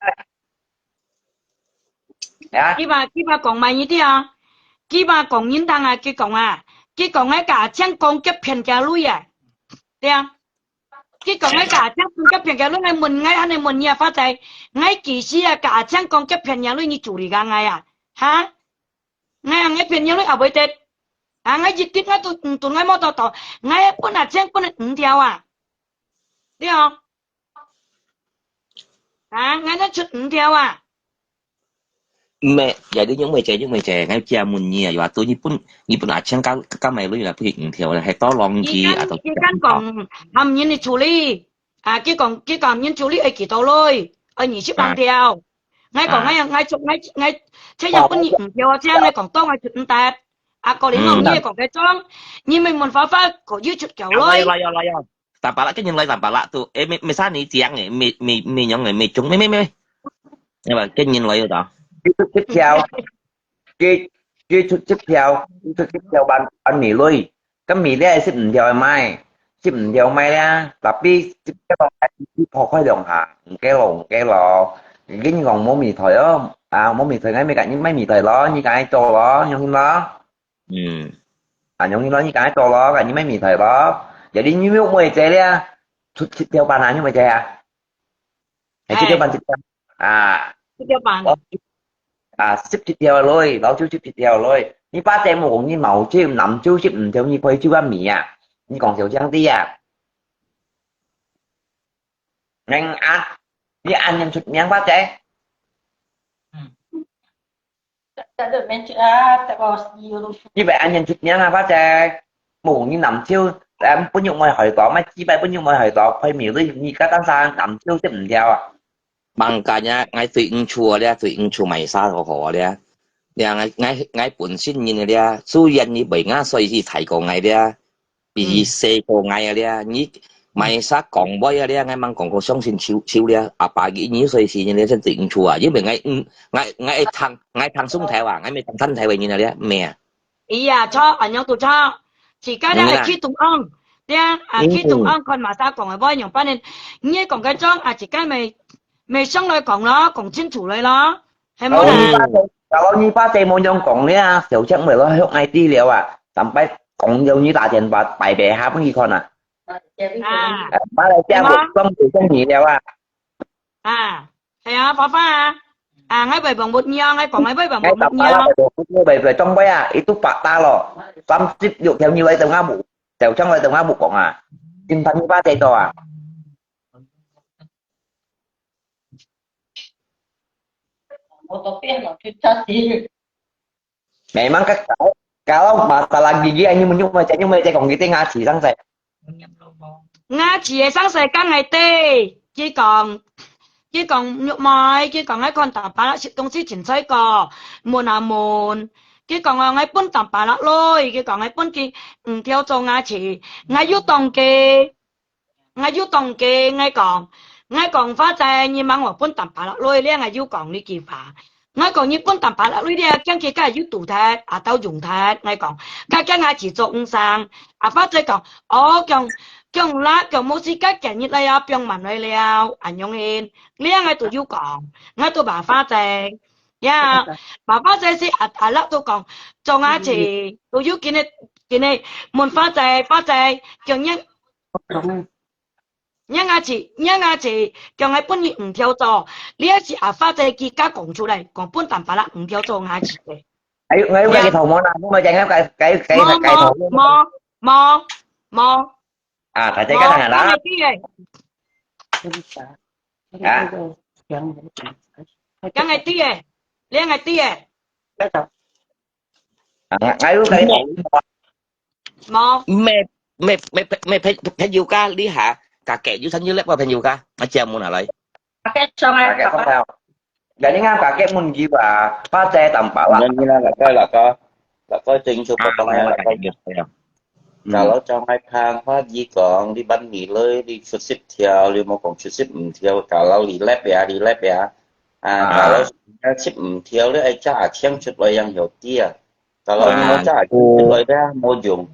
家。啊？佢話，佢話講麼个啊？佢話講人聽啊，佢講啊，佢講該个阿青講佢騙佢鐳啊，對啊。佢講該个阿青講佢騙佢鐳，𠊎問，𠊎還係問你啊，花姐，𠊎幾時啊，个阿青講佢騙佢鐳，你處理个𠊎啊，哈？ 𠊎，𠊎騙你，你也毋會得。啊，𠊎一直𠊎都，嗯，都𠊎無多多，𠊎本來錢本來五條啊。對哦。啊，𠊎才出五條啊。毋係，也你因為這，因為這，𠊎借問你啊，又話對日本，日本阿青加，加買鐳啦，不是五條啦，係多浪佢啊，佢敢，佢敢講，含人的處理。 啊，佢講，佢講，人處理愛幾多鐳？愛二十萬條。𠊎講，𠊎，𠊎出，𠊎，𠊎，這樣分你五條啊，這樣𠊎講，當𠊎出毋得。啊，過年講，你也講該種，你們問法法，可以出條鐳。來喲，來喲，來喲。Tampalak，跟人來tampalak tu。誒，沒，沒啥你講誒，沒，沒，沒用誒，沒中，沒，沒，沒。要不，跟人來喲，到。一條。 佢，佢出十條，佢出十條萬，萬美鐳，該美鐳係十五條賣，十五條賣咧，tapi十條賣一百塊兩下，毋夠咯，毋夠咯。跟你講無美台哦，啊，無美台，𠊎咪講你賣美台咯，你講愛做咯，用心咯。嗯。啊，用心咯，你講愛做咯，講你賣美台咯。Jadi你有妹仔咧，出十條萬啊，你有妹仔啊？係十條萬，十條。啊。十條萬。 啊，十七條鐳，老酒十七條鐳。你把這無講你毛酒、南酒十五條，你配酒啊米啊？你講小聲啲啊！能啊，你恁樣出名，花姐？嗯。你會恁樣出名啊，花姐？無講你南酒，誒，本玉妹海島，買幾擺本玉妹海島，配米鐳，你个單生南酒十五條啊？ Makanya，𠊎對毋住啊，這對毋住Maisa好好啊，這。這𠊎，𠊎，𠊎本身人啊，這，雖然你袂ngã歲數大過𠊎這，比你細過𠊎啊，這，你Maisa講話啊，這，𠊎吂講過相信手，手這，阿爸佢二歲時呢，這先對毋住啊，因為𠊎，嗯，𠊎，𠊎會聽，𠊎聽上頭啊，𠊎毋係聽聽頭个人啊，這，毋係啊。 哎呀，著，恁樣都著。自家咧係去中央，咧啊，去中央看Maisa講个話樣般呢。你講个種啊，自家毋係，毋係上來講咯，講清楚來咯，係無啦？Kalau你爸仔，kalau你爸仔無樣講咧啊，小強會落去愛知了啊，上擺講有你打電話，擺擺下分佢看啊。啊，馬來西亞會講就講你了啊。啊。 係啊，爸爸啊，啊，𠊎會問問你哦，𠊎講𠊎會問問你哦。會會會，當會啊，itu fakta咯。三十六條你來同我冇，就像來同我冇講啊，今天你爸在做啊。我都變了，就叫你。 Memang ka-, kalau, kalau masalah gigi, ini menyuk macam ni, macam kong kita ngaji sang saya. Ngaji个上世間个對，佢講，佢講玉妹，佢講愛看大把，食東西凊彩講，問啊問，佢講哦，愛分大把落來，佢講愛分佢五條做牙齒，𠊎有當个。 𠊎有當个，𠊎講，𠊎講花姐，你吂話分淡薄落來咧，𠊎有講這句話。𠊎講你分淡薄落來咧，驚佢个有堵忒，啊，到用忒。𠊎講，佢驚𠊎去做醫生。啊，花姐講，哦，講，講啦，講無時間，今日來啊，放慢來了，恁樣个，這𠊎都有講，𠊎都話花姐。呀，話花姐係阿，阿樂都講，做牙齒，都有今日，今日問花姐，花姐，叫你 講啊。若牙齒，若牙齒，講个分你五條做，這係阿花姐佢家講出來，講分淡薄啦，五條做牙齒个。哎，𠊎有該頭毛啦，我咪講該，該，該，無，該頭毛。無，無，無。啊，大家看看啦。無，講个知个。啊。講个知个，講个知个。啊，𠊎有該頭毛。 無。咩，咩，咩，咩，朋，朋友家，你下，kakek有參與咧，朋友家，啊，借問下來。Kakek上來，kakek上來。Jadi ngam kakek mun jiwa, pasal tampak lah. Jadi lah, laka, laka. Laka ting su potong ya, laka. Kalau jangan kang, Hoa Yi kong, di ban mi lơi, di chut sip thiao, di mo kong chut sip thiao, kalau di lep ya, di lep ya. À, à. Kalau chip thiao, di ai cha chang chut lơi yang hiu ti à. Kalau你無揸，佢來咧無用。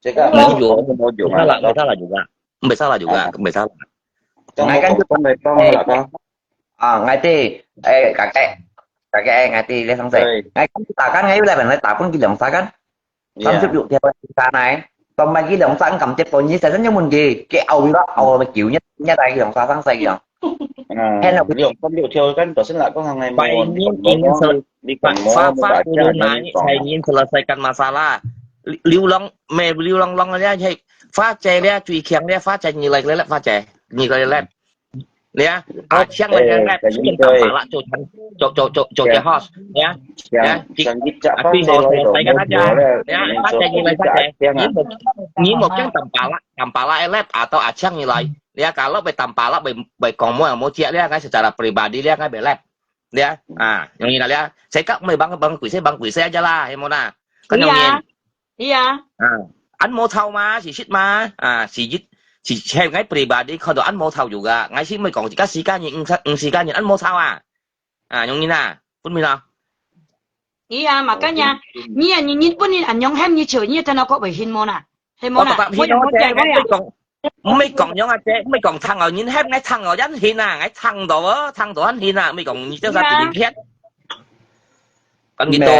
這個無用，無用啊。Masalah juga, masalah juga, masalah juga. Ngai kan à, ngai ti, eh, kakek, kakek, eh, ngai ti, dia sang saya. Ngai kan takan ngai ulah benar, tapun bilang sakan. Samsip yuk dia sana eh. Pemagi dong sang kam cep pon ni, saya nyamun ke, ke au ni lah, au ni kiu nya, nya tai dong sa sang saya. 嗯，你用分六條，跟頭先來講，行來無，你講無，你講無，發發無，你講無。Saya ingin selesaikan masalah. Liu Long, me Liu Long Long aja, hey, Fa Che dia, Cui Kiang dia, Fa Che nilai lelep, Fa Che nilai lelep. Dia, ah, Chiang lelep, Chiang tambah lah, Cui Chan, Cui, Cui, Cui, Cui Hos, ya, ya, Cui Hos selesaikan aja. Ya, Fa Che nilai Fa Che. Ni mau, ni mau Chiang tambah lah, tambah lah lelep atau ah Chiang nilai. Ya, kalau 被 tambah lah, 被，被 kong mo, mo chia dia kan secara pribadi dia kan 被 lep. Ya, ah, yang ini lah ya. Saya kat 没帮，帮鬼，saya 帮鬼，saya aja lah, ya, Mona. Kan yang ini. Iya. Ah, an 無錯嘛，事實嘛，啊，事實，是，係𠊎 pribadi 看到 an 無錯有个，𠊎先毋講，自家時間人，毋時間人，an 無錯啊。啊，容易啦，分明啦。Iya, makanya，你啊，你，你本人恁樣喊你笑，你聽到个會信無啦？係無啦？我答應，𠊎講，毋係講樣啊，姐，毋係講聽哦，人喊𠊎聽哦，人信啊，𠊎聽到哦，聽到很信啊，毋係講你叫啥子人騙。咁你都。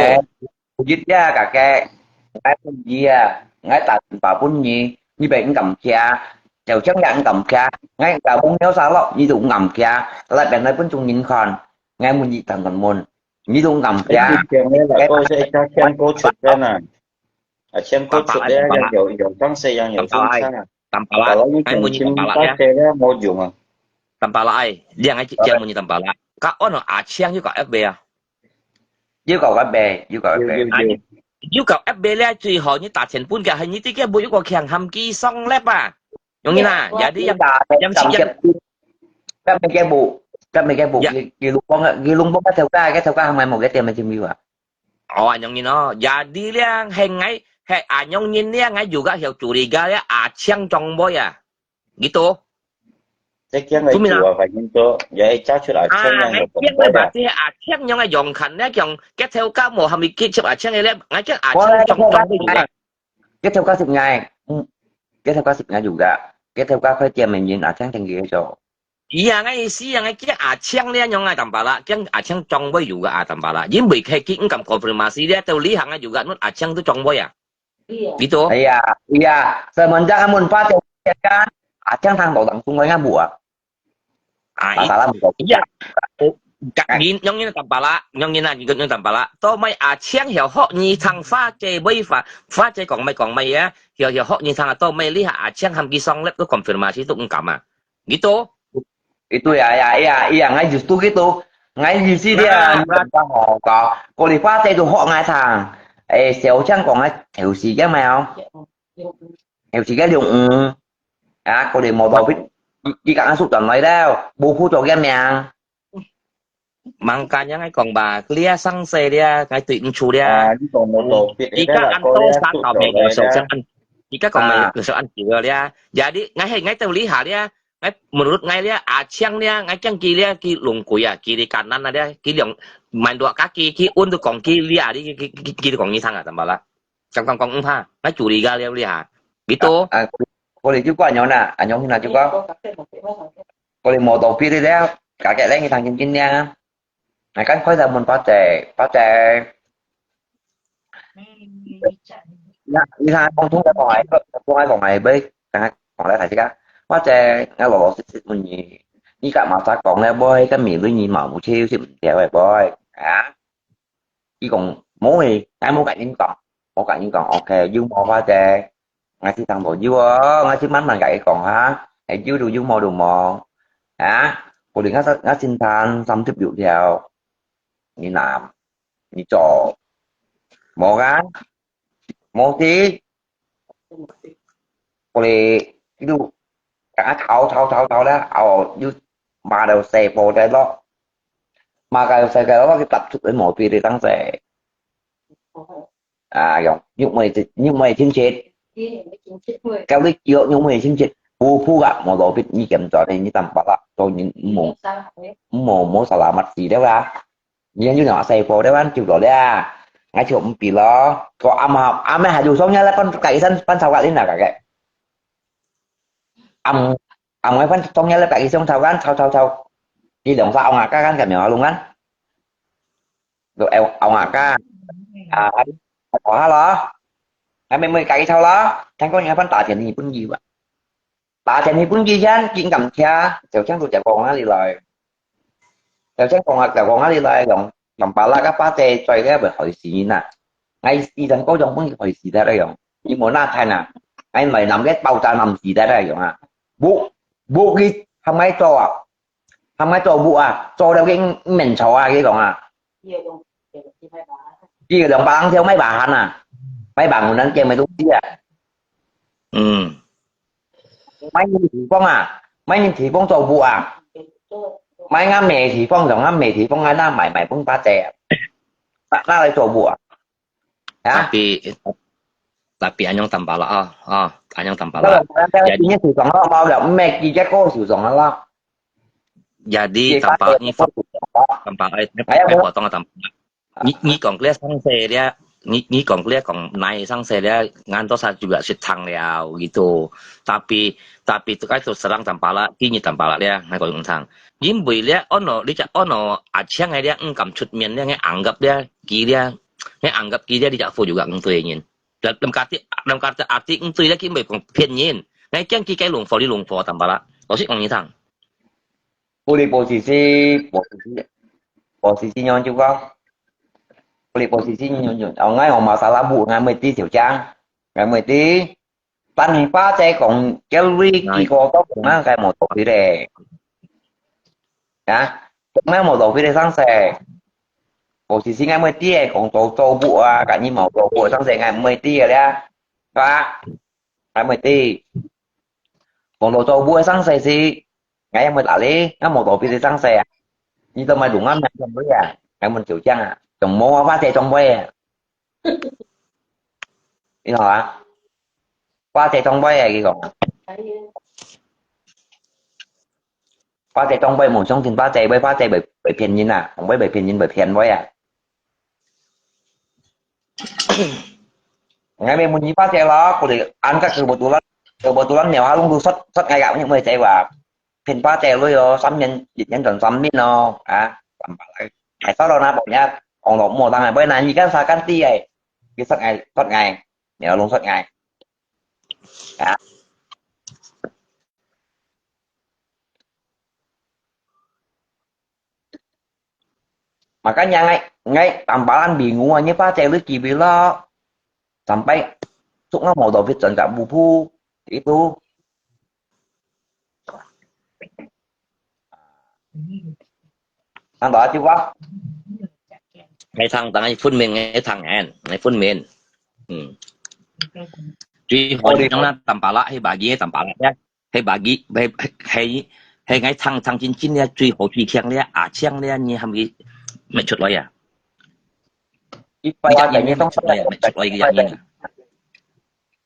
Bukit ya kakek, ngai pun iya, ngai tak ba pun ni, ni baik ngam kia, jauh jang ya ngam kia, ngai ngam pun nyo salok, ni tu ngam kia, lat dan ngai pun chung nin kon, ngai mun yi tang kon mun, ni tu ngam kia. Cái chuyện này là cô sẽ cho xem cô chụp cái này. À, xem cô chụp cái này, 有，有東西，有東西啊。Tambah lah, kalau you ngai mun yi tambah lah ya. Cái này vô dụng à. Tambah lah ai, dia ngai cik mun yi tambah lah. Kak on ah Chiang you got F B à? 有个个白，有个个白。有，有，有。有个F B咧，最好你打錢分佢，係你自己冇有个強含機上lap啊。容易啦，也啲飲，飲食飲。Tapi dia bu, 該毋係該部，佢，佢攏講个，佢攏講該頭家，該頭家係無該店个朋友啊？哦，恁樣人哦，jadi咧，係𠊎，係恁樣人咧，𠊎juga曉curiga咧，阿強長輩啊，gitu。這間个主要反應說，也會加出阿強樣个長輩啊。啊，該間个berarti阿強樣个樣看咧，講，該頭家無喊佢去接阿強个咧，𠊎講阿強長，長輩juga。該頭家識𠊎，嗯，該頭家識𠊎juga，該頭家開店个人，阿強定佢做。 Iya，𠊎意思啊，𠊎驚阿強咧，樣啊，tampalak，驚阿強長輩juga啊，tampalak。因為佢，佢毋敢confirmasi咧，到這行啊juga，nun阿強都長輩啊。Gitu。Iya，iya。Semenjak amun Pak Cai kan，阿強聽到langsung來ngamuk啊。啊，masalah無。Iya。哦，你，樣樣tampalak，樣樣啊，你樣tampalak。到尾阿強曉學你聽Pak Cai，Pak Cai講咩講咩啊，曉，曉學你聽啊，到尾這下阿強喊佢上來都confirmasi都毋敢啊。Gitu。 Itu ya, ya, ya, ya, ngai justru gitu. Ngai意思dia, nah, ngai tak tahu kau. Kau lipat itu hok ngai thang. Eh, siau chang kau ngai heusi ke mau. Heusi ke liung ng. Ah, kau li mau tau bit. Di, di kang asup dan lai dau. Buku tu ke miang. Makanya ngai kong ba, lia sang se lia, ngai tui nchu lia. Ah, di kong mau tau bit. Di ka an to sa tau me, siau chang an. Di ka kong mai, siau an lia. Jadi, ngai he, ngai tau li ha lia. Ngai menurut ngai lia, a chang lia, ngai kiang ki lia, ki lung kui a, ki di kanan a lia, ki liang, man dua kaki, ki un tu kong ki lia, di ki, ki, ki, ki di kong ni sang a, tampalak. Chang kong kong ung ha, ngai chu li ga lia li ha. Gitu. Ah, ah, ko li ju kwa nyo na, a nyo na ju kwa. Ko li mo to pi di lia, ka ke leng ni thang kin kin lia. Ngai kan khoi ta mun pa te, pa te. Ya, ni thang kong tung ta kong ai, kong ai kong ai bai, kong ai kong ai thai sika. Pa te, ngai lo lo sit sit mun ni. Ni ka ma sa kong le bai, ka mi lui ni ma mu che sit mun te bai bai. Ha? 佢講：「無誒，𠊎無甲人講，無甲人講，OK，有無法子？」𠊎就同佢講：「有哦，𠊎就慢慢甲佢講哈，誒，有就有，無就無。」啊，可能𠊎，𠊎先談三十六條，你拿，你做，無啊？無事。 Boleh，佢就，啊，吵吵吵吵咧，哦，又罵到細波仔咯，罵到細个咯，佢答出來無對你當時。啊，用，又毋係，又毋係親戚，教你叫又毋係親戚，普普啊，無路邊你咁做呢，你當白啦，做人無，無，無salamat事了啊。 你看就拿細波，這碗就落了啊。𠊎就毋比咯，個阿媽，阿媽還有送人來搬，改一身搬草个，你哪个个？阿姆，阿姆搬送人來改一身草个，草草草。你兩儕အောင်啊，家間个苗啊，弄啊。都เอาเอาอ่ะก้า อ่า ขอห้าล้อ ให้ไม่ไม่ไกลเท่าล้อ ทั้งก็ยังพันตาเทียนนี่ปุ้นอยู่อ่ะ 打電去分佢聽，佢毋敢聽，就聽到就講啊你來。就聽講啊，就講啊你來，講，講巴拉个巴姐在咧會害死人啊。𠊎死人嗰種分佢害死得了樣，佢無那聽啊。𠊎來南个爆炸南死得了樣啊。屋，屋佢喊𠊎做啊，喊𠊎做屋啊，做了佢毋免吵啊，佢講啊。佢有兩百零條賣把hand啊，賣把hand，𠊎講毋能見沒東西啊。嗯。 買人地方啊，買人地方做屋啊，買俺妹地方，用俺妹地方啊，那買買分巴姐啊，那那來做屋啊，啊？Tapi tapi anyong tampalak啊，啊，anyong tampalak。Jadi今日就上了，冇了，毋係，佢只歌就上了啦。Jadi tampalak你，tampalak，哎，哎，活動啊，tampalak。 你，你講這生事咧，你，你講這講哪生事咧，俺都係主要係聽了gitu。Tapi，tapi tu kan tu serang tampalak，今日tampalak咧，俺講用聽。因為咧，ono，你只ono阿強个咧，毋敢出面咧，俺anggap咧，佢咧，俺anggap佢咧，你只副主要毋對人。Dalam kata，dalam kata arti毋對咧，佢毋會講騙人。俺驚佢該弄火，你弄火tampalak。老實講你聽。 Boleh posisi，posisi，posisi nyo juga。Boleh posisi nyo juga。哦，𠊎有masalah屋，𠊎毋會知小張，𠊎毋會知。但係巴姐講，這位幾個都講啊，該無道理咧。啊，講啊無道理咧，生事。Posisi𠊎毋會知，講做做屋啊，該你無做屋，生事，𠊎毋會知个咧，係吧？ 𠊎毋會知。講到做屋个生事時，𠊎也毋會搭理，𠊎無道理个生事啊。你做麼个弄啊？買裝備啊？還問酒匠啊？怎麼啊？花姐裝備啊？你好啊？花姐裝備啊？佢講啊，花姐裝備無相信花姐，會花姐會會騙人啊，會會騙人會騙會啊。Ngai meh mun ni pa te lo, kuli an ka kebetulan, kebetulan nèo ha lung du sot, sot ngai ka ni mui te wa. Phen pa te lo yo, 三年，一年賺三年咯，啊，三百來。Ai sot lo na bok nya, ong lo mo tang ai, boi na ni kan sa kan ti ai. Ki sot ngai, sot ngai, nèo lung sot ngai. Ah. Makanya ngai, ngai tampalan bingung, nyi pa cek lu kibi lo. Sampai suk nga mau dopit chan ka bubu. Itu. Ang doa juga. Ngai thang, tang ngai phun min, ngai thang en, ngai phun min. Hmm. Chui hoi nang na tampala, hei bagi tampala ya. Hei bagi, hei, hei, hei ngai thang, thang chin chin ya, chui hoi chui kiang ya, a kiang ya, ni ham ki, mai chut loi ya. Ipa ya, ni tong sa ya, mai chut loi ya ni.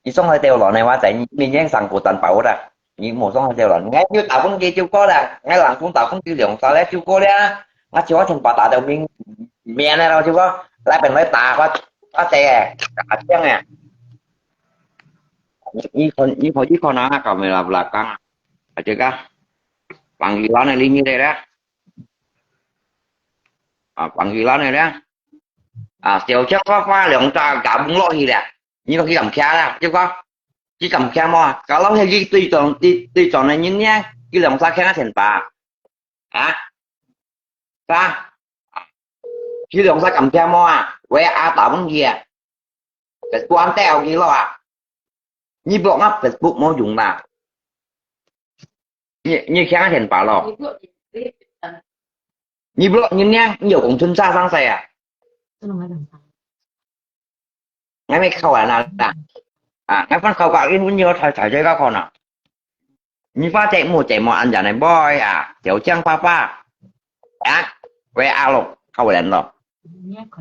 你送佢條路呢，我在你面前上過擔保啦。你無送佢條路，𠊎有打分佢就過啦，𠊎人工打分佢兩三咧就過啦。我就我天把打到明面了，就講來本來打我，我這个打這樣啊。你看，你看，你看啊，搞没啦不啦讲啊，啊这个，放一万的利益的啦，啊，放一万的啦，啊，小钱花花两只，搞不落去了。 你都去咁care啦，就講，去咁care麼？Kalau係佢對象，對，對象个人呢，佢兩儕care錢吧？啊？啥？佢兩儕咁care麼啊？喂，阿打問佢啊，Facebook安得有幾多啊？你block啊，Facebook無用啦。你，你care錢吧咯？你block人呢，你有講春差生勢啊？𠊎乜靠人啊啦。啊，𠊎分靠个，因為你有太太這个可能。你發這目這目安全的boy啊，小江爸爸。啊，喂阿龍，靠人咯。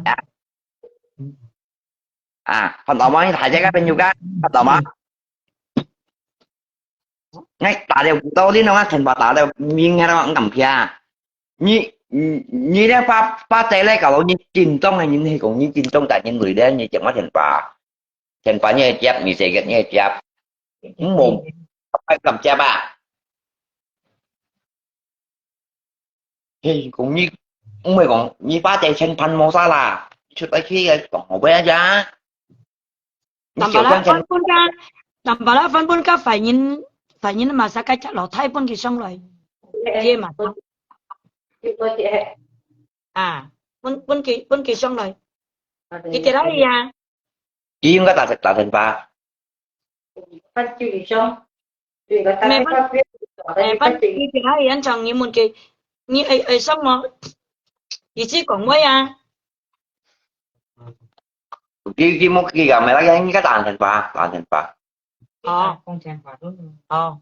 啊，啊，看到嗎？你太這个朋友个，看到嗎？ 𠊎打了幾多年了，𠊎電話打了，明天了，𠊎敢聽。你，你，你這把，把這來搞到你緊張个人，係講你緊張，但人累了，你接我電話，電話你會接，你這个你會接，無，愛敢接啊？ 嘿，講你，毋係講你把這千盤無啥啦，出來去个講好个呀。你小將千，Tampala分分个，Tampala分分个壞人，壞人嘛，使个隻老太分佢上來，這嘛，啊，分，分佢，分佢上來，佢在哪裡呀？佢應該打，打電話。 Pan chui sông. Chui ka ta. Mẹ pan, mẹ pan chui cái hai anh chàng như muốn cái, như ai, ai sông mà. Ý chí cũng vậy à. Cái, cái một cái gà mẹ lagi cái tàn thành pa, tàn thành pa. Ồ. Ồ.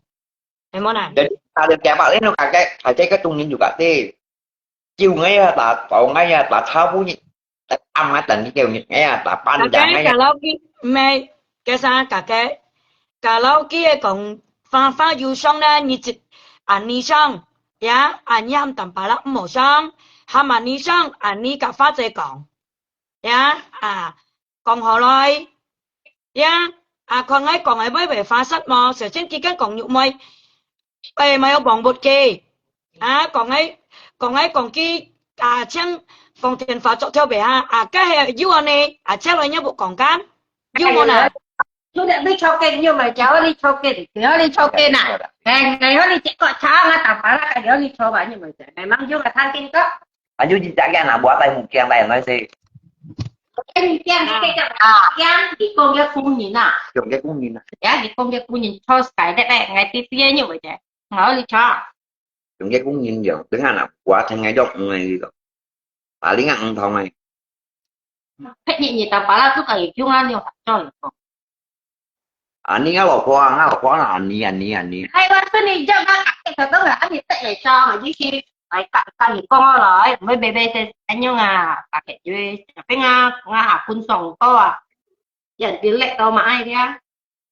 Em muốn à? Jadi ada siapa lain tu kakek, kakek ke tungin juga ti. Chiu ngai ya ta, tau ngai ya ta, chau bu ni. Ta am ngai ta ni kêu ni ngai ya ta, pan ja ngai ya. Kalau ki, mẹ, cái sao cả cái. Kalau ki cái còn pha pha yu sông na, ni chit, anh ni sông. Ya, anh ni ham tam pa la mo sông. Ham anh ni sông, anh ni ka pha che còn. Ya, à, 講好來。呀，啊，看𠊎講个會毋會花煞無？首先佢跟講玉妹，誒，嘛有網活个。啊，講个，講个講佢，啊，請放電話做特別哈，啊，該係有安呢，啊，接來你有講kan？有無呢？ Sudah ni chokin nyo mai jauh ni chokin, jauh ni chokin na. Eh, ngayon ni cik kok chang ah, tambah lah kan jauh ni coba nyo mai jauh. Memang juga tangkin kok. Aju cicak ke anak buah tai mukiang tai noi si. Mukiang ni kejap. Mukiang di kong dia kuning na. Kong dia kuning na. Ya, di kong dia kuning. Chos kai dek dek ngai ti ti nyo mai jauh. Ngau li chang. Kong dia kuning jauh. Dengan anak buah tai ngai dok ngai gitu. Paling ang thong ngai. Pet ni ni tambah lah tu kai jung an ni hak choi. Ani ngau lo kua, ngau lo kua na ani ani ani. Hai wan tu ni jauh ngau kak kek kau tu ngau ani tek lai chang aja ki. 來甲甲佢講好來，毋會白白先恁樣啊，大家就會邊啊，啊下分爽到啊，人哋叻到嘛愛个啊。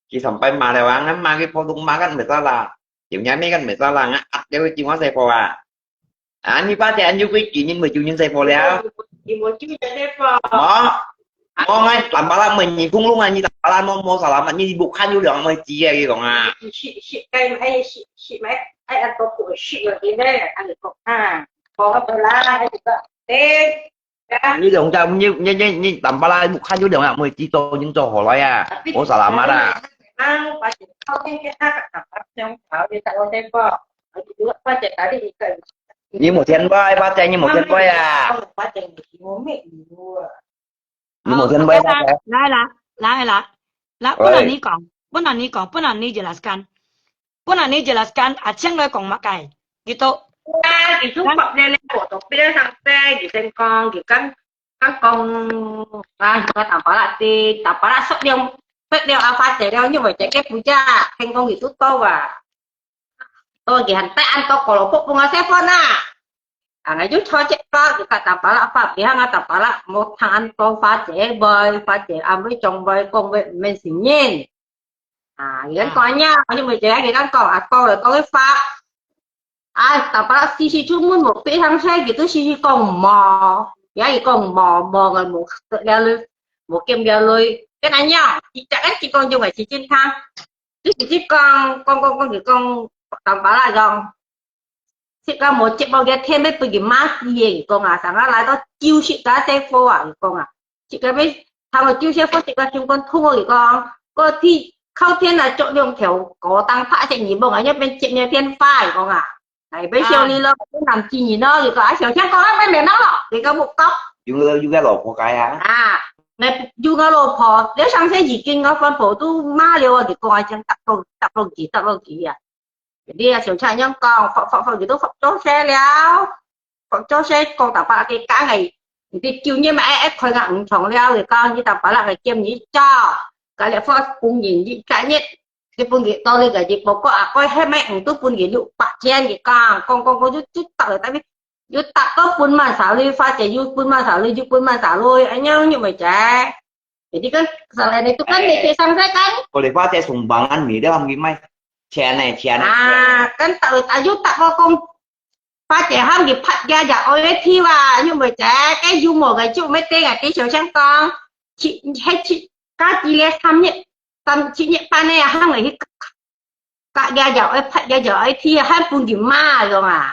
佢上擺罵了啊，俺罵佢普通話，俺毋會啦，有人咩俺毋會啦，俺壓了佢電話細波啊。啊，你把這恁樣規矩，你毋會救人細波了。你無救人細波。哦。 哦，哎，坦白啦，每日空路啊，你坦白啦，莫莫啥啦嘛，你不看有两妹子啊，你讲啊。是是，该哎是是咩？哎，啊，都不是有的呢，啊，你讲啊，好个啦，哎，这个，哎，你两家，你你你你坦白啦，不看有两妹子都已经做好了呀，莫啥啦嘛啦。啊，我是靠近给他个坦白相吵，你才我先讲，我就发现哪里一个。你没钱吧？发财，你没钱吧呀？发财，我没有啊。 你無聽過咩？來啦，來啦，來，本來你講，本來你講，本來你jelaskan，本來你jelaskan，阿青來講麼个？佢都啊，佢都發了了，我都不要上班，佢先講，佢剛剛講，啊，佢講打巴拉的，打巴拉說了，說了啊，發財了，因為這個不假，聽講佢都到啊。 哦，佢還帶恁多胡蘿蔔分我食飯啊！啊，𠊎就坐捷巴，佢甲打巴拉發，佢喊我打巴拉，莫聽恁多花姐妹，花姐阿妹長輩講話毋免承認。啊，佢講呀，我就問佢，佢講講，啊，講了講一發。啊，打巴拉時時出門無背上車，佢都時時講無，也佢講無，無个無得了嘞，無見了嘞，跟恁樣，佢隻个只講用个是真聽。 你直接講，講講講就講，打巴拉講，自家無接無个天，要分佢罵死个，佢講啊，成日來到就自家細貨啊，佢講啊，自家要，他們就細貨，自家心肝痛哦，佢講，个天，靠天來捉兩條，高當拍些你夢啊，要變接你電話，佢講啊，哎，要笑你咯，不能接你咯，佢講啊，小強講啊，要免鬧咯，佢講不講。有个有个老婆该啊。啊， 𠊎有𠊎老婆，了上世已經𠊎番婆都罵了啊，佢講啊，將答落答落佢，答落佢啊。你啊，小青樣講，服服服，佢都服做事了，服做事講大把个講个，你九月嘛，哎哎，開个五重了，佢講你大把那个兼你做，該了服工人一个月，你分佢到你个，你不過啊，該係咪五都分佢六百千，佢講，講講講就就到了，但是 又打到分滿晒鐳，花姐又分滿晒鐳，又分滿晒鐳，哎呀，又沒得。Jadi kan kesalahan itu kan mereka sangsikan. Boleh pakai sumbangan ni dia ambil mai. Channel channel. Ah, kan tak tak yuk tak kau kong. Pakai ham di pat dia ya oi ti wa, yuk mai cek, eh yuk mau ga yuk mai teng ah, ti siu siang kong. Ci hai ci ka ti le sam ni, sam ci ni pa ne ham ngai hi. Kak dia ya oi pat dia ya oi ti ham pun di ma yong ah.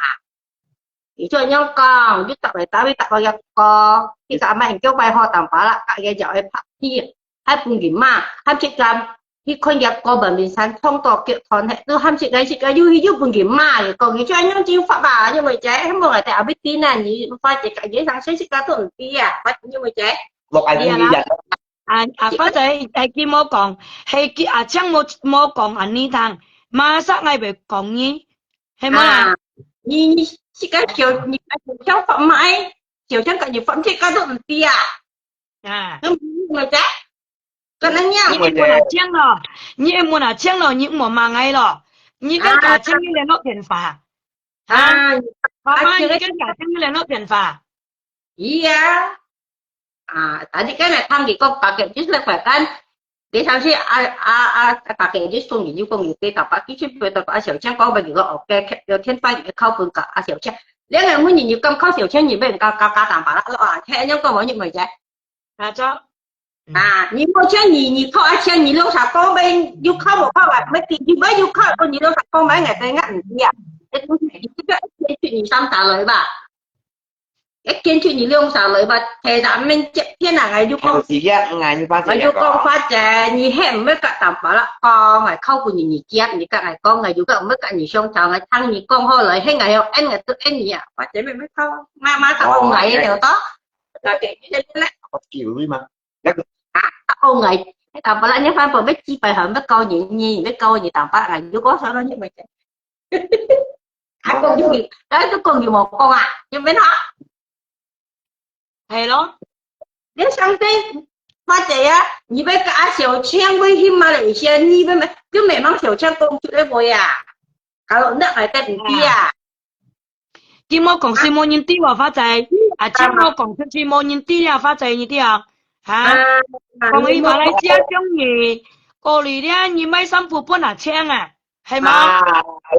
佢就恁樣講，你逐个單位逐个一個，你个阿媽叫拜好淡薄啦，隔夜就愛拍鐵，還分佢罵，還去監，去看佢個本面上痛到腳斷忒，都還去該去該又又分佢罵，佢講佢就恁樣真發啊，因為這，希望𠊎兜後尾知呢，你發覺隔夜上先去該都毋知啊，發因為這，落來分佢人。啊啊，反正係佢無講，係佢阿強無無講恁呢聽，馬上𠊎會講你，係無啦？啊，你你自家小你小強發罵，小強个你發這个都毋知啊？啊，都毋知个，跟人家。你問阿強咯，你問阿強咯，你莫罵𠊎咯，你跟阿強有聯絡電話？啊，啊，媽媽，你跟阿強有聯絡電話？ Iya. Ah, tadi kan datang di kau pakai jus lah kan. Dia sampai ah ah ah pakai jus kong ini kong itu dapat kicin pada dapat asyik cang kau bagi kau oke ke yo tian pai ke kau pun ka asyik cang. Dia ngai mun ni kau kau asyik cang ni ben kau kau kau tampak lah lo ah. Cang yang kau mau ni mai cang. 啊，做。啊，你無錢你你靠啊錢你弄啥講咩？又靠無靠啊？乜你又乜又靠，你弄啥講咩？𠊎真个毋知啊。這東西你這個一千出你三十來吧，一千出你兩十來吧，提啥面接天啊！𠊎又講，有時間，𠊎又發覺，𠊎又講發姐，你係毋係甲淡薄啦？講，𠊎靠不你，你接，你甲𠊎講，𠊎又甲毋係甲你相吵，𠊎聽你講好來，係𠊎要恩，𠊎都恩你啊！發姐妹妹靠，媽媽靠𠊎个了多。 Kakek ni dia jelek. Apa skill ni mah? Aku 啊，哦，哎，那个不然你反正要几百万，要高你，你要高你打八啊，你就跟我说了，你没钱。还讲你，还是讲你没讲啊，你没拿。系咯。你相信发姐呀，你要跟阿小强，要去马来西亚，你要没，就没望小强公主的位啊。Kalau nak ada dia. 佢無講係無人知哦，花姐。阿青無講出去無人知啊，花姐，你知啊？哈？講去馬來西亞中意，過來咧，你買衫褲分阿青啊，係無？啊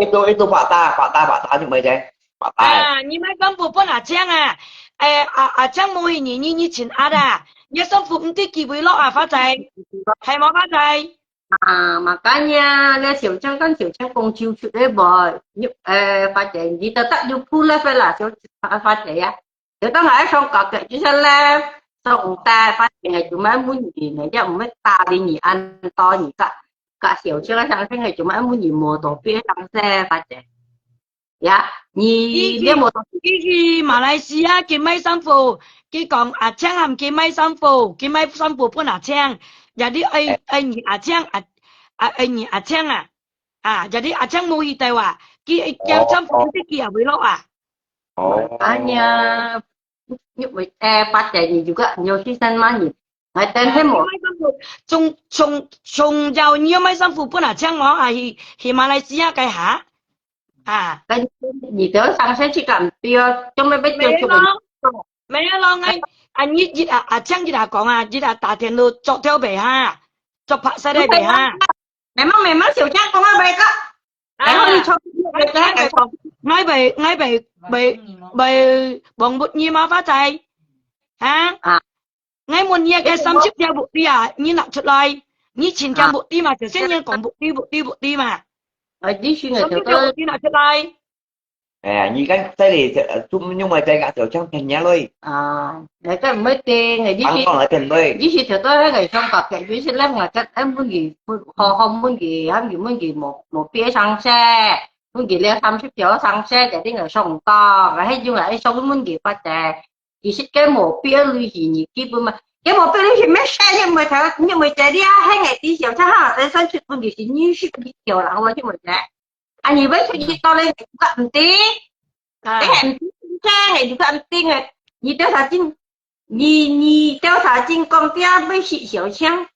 ，itu itu fakta fakta fakta，你毋係啫，fakta。啊，你買衫褲分阿青啊？誒，阿阿青無去你你你請壓啊？你衫褲毋知幾位落啊，花姐，係無花姐？ 啊，makanya咧，小青跟小青講就出來無？你誒，發展你得得有鋪咧啦，小發發展呀。有當下一上高嘅，就係咧，上大發展就買問你呢，也毋會搭理你恁多，你个个小青个相信係就買問你無多變上些發展。 呀，你你無佢去馬來西亞，佢買衫褲，佢講阿青喊佢買衫褲，佢買衫褲分阿青，jadi愛愛你阿青啊，啊愛你阿青啊，啊，jadi阿青無去到啊，佢愛叫衫褲佢自己也會落啊。哦，哎呀，你會誒，八點你就个你有去上班你，還等佢無？從從從朝你要買衫褲分阿青無？啊，去去馬來西亞該下？ 啊，但你都上山去干对哦，做咩被没有咯，没有咯，俺俺一一啊啊，这样一下讲啊，一下打电话做掉呗哈，做拍摄的呗哈。memang memang 小强讲啊，没个，然后你从没没没，我被我被被被王不你嘛发财啊？啊， 𠊎問你个三十條bukti啊，你拿出來。你千條bukti嘛，就先人講bukti，bukti，bukti嘛。啊，你先个，三十條bukti拿出來。哎呀，你看這裡這，呃，做麼个在講小強騙人嘞？啊，那个毋會定个，你是，你是條到那个上高个，你是兩个，這，哎，問題，好好問題，還有問題，無無別上些，問題了三十條上些，就定个上高，還有个，哎，上問題发的。 其實該無必要類型你基本嘛，該無必要類型咩事，你毋會睇，你毋會知你啊，係𠊎知小青哈，但係出問題係你識你條人，我就毋會知。啊，你會出去到底，你个毋知，啊，你還毋知，你个毋知个，你調查進，你你調查進講，點會識小青？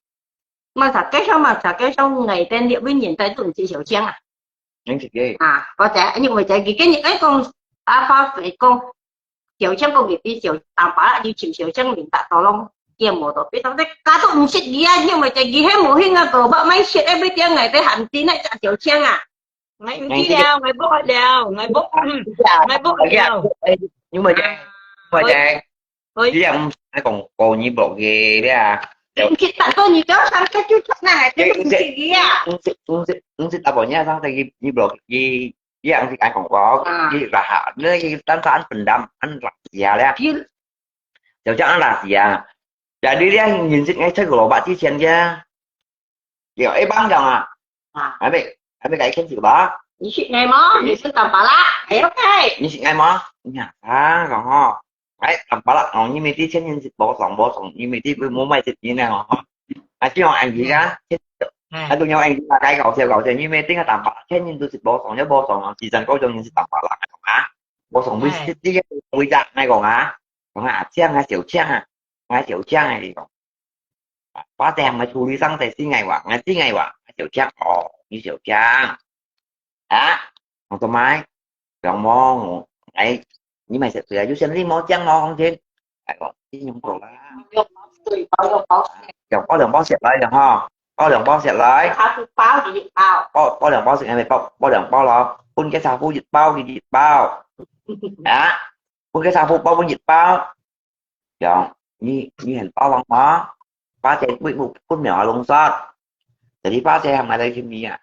嘛查介紹嘛查介紹，𠊎等這位年代都毋識小青啊。 恁樣个。啊，或者，因為就佢跟你講，啊，花姐講，小青講佢比小，啊，把你尋小青名打到攏，見無到，比到這家都毋識你啊，因為就佢係無興啊，個把買雪，哎，要點來得喊dinner隻小青啊。𠊎毋知了，𠊎block了，𠊎block，嗯，𠊎block了。哎，因為，因為，喂。 你也毋使講過你block佢啦。你去打到你都上个就出來，就毋識你啊。毋識，毋識，毋識打到你上个你，你block佢，你也毋使講過，啊，你啦哈，你單單笨蛋，恁垃圾啊啦。你就像恁垃圾啊。Jadi你認識𠊎食个蘿蔔之前啫。 有，一般講啊。啊。還沒，還沒改天氣吧？你識𠊎無？你識Tampalak？哎，OK。你識𠊎無？你看，啊，講吼，哎，Tampalak，哦，你每天天天是無爽無爽，你每天會無買食品呢，吼。啊，這樣安逸啊，哎。啊，都有安逸啊，該搞笑搞笑，你每天个Tampalak，天天都是無爽又無爽啊，時常各種人是Tampalak啊，無爽會，哎，食這个味道，來講啊，講啊，這樣啊，小青啊，啊，小青啊，你講。 啊，花姐喊𠊎處理上个事，𠊎話，𠊎知𠊎話，小青，哦，你小青。啊，𠊎做麼个？講無，𠊎，你買食水啊，有先你無講哦，講先。哎，講，你用過啦。用水包，用包。用包兩包食來了哈，包兩包食來。茶壺包一包。包，包兩包食，還沒包，包兩包咯，分个茶壺一包，佢一包。啊，分个茶壺包分一包。 講，你，你很包容嗎？花姐會，會，分苗阿龍說。Jadi花姐喊𠊎來尋你啊。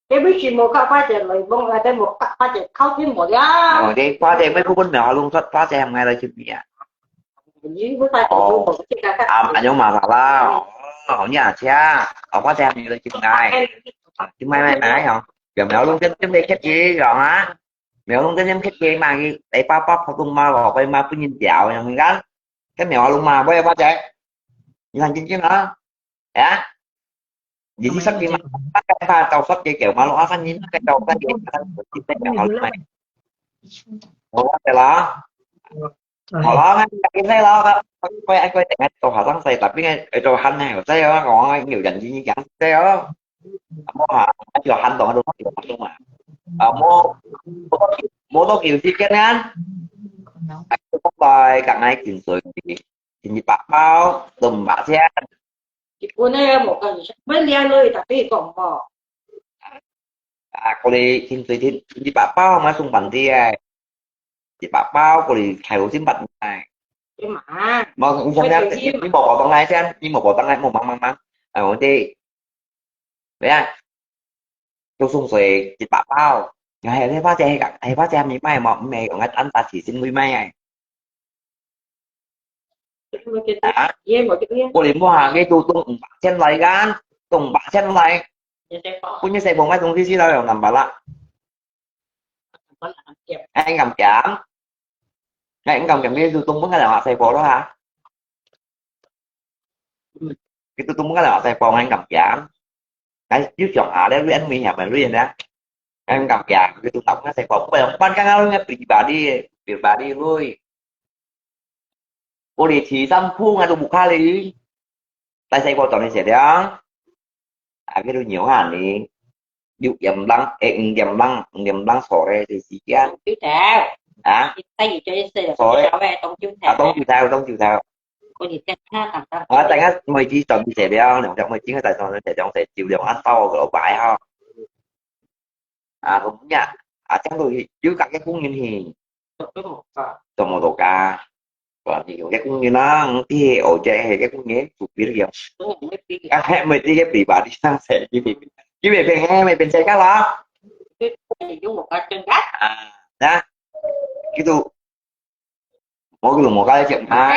你為什麼跟花姐來講，或者無跟花姐溝通無了？哦，你花姐會分苗阿龍說，花姐喊𠊎來尋你啊。你不在，哦，啊，恁樣嘛好啦。哦，你啊，這，哦，花姐喊你來尋𠊎。啊，尋𠊎，𠊎，𠊎，哦。苗阿龍跟，跟你客氣講啊。 苗龍跟你客氣嘛，佢，哎，爸爸普通話咯，佢嘛分人屌，你看，跟苗龍嘛，我也發覺，你看真正啊，啊，你去設計嘛，大概他到設計給嘛，我看你大概到設計，他到設計給嘛，我發覺啦。 好啦，該今日啦，該該等下做學生仔，tapi𠊎做閒呢，有在哦，我有人情講在哦。無啊，做閒動都做閒動啊。啊，無，無到九，無到九十个呢。講來，講來緊水，緊一百包，都五百千。一般个無講，乜兩類，tapi講無。啊，過來緊水緊一百包，乜送飯店个，一百包過來開好先八百。你嘛？無，你想想，你你無包當來先，你無包當來，無忙忙忙，啊，我哋，對啊。 都送水一百包。哎，你花姐，哎，花姐，你買無？毋係，我單打起先會買哎。啊？我連mua下个都動五百千來个，動五百千來。本來細婆買東西是要用兩百啦。哎，敢講？哎，敢講？你都動本个兩百細婆了哈？你都動本个兩百細婆，哎，敢講？ 哎，又講下咧，你安慰下咪你呢？哎，感覺佢都當个細個，不然半个月个pribadi pribadi lui。我哋第三鋪我都不考慮，大細個當然寫了，啊，佢都nhiều下呢，六點零，哎，五點零，五點零sore个時間。九條。啊？第二最細，sore。小个當九條。啊，當九條，當九條。 我等下妹子準備食了，兩隻妹子个大上食兩隻，酒量啊到个擺吼。啊，好呀，啊，這樣都有，有个个工人去。做麼多个？哇，你有个工人啊，你學者个工人，做別个。啊，係妹子个pribadi上食，你你你變變係妹變細个啦。啊，那，佢都 我都無介意食。啊。佢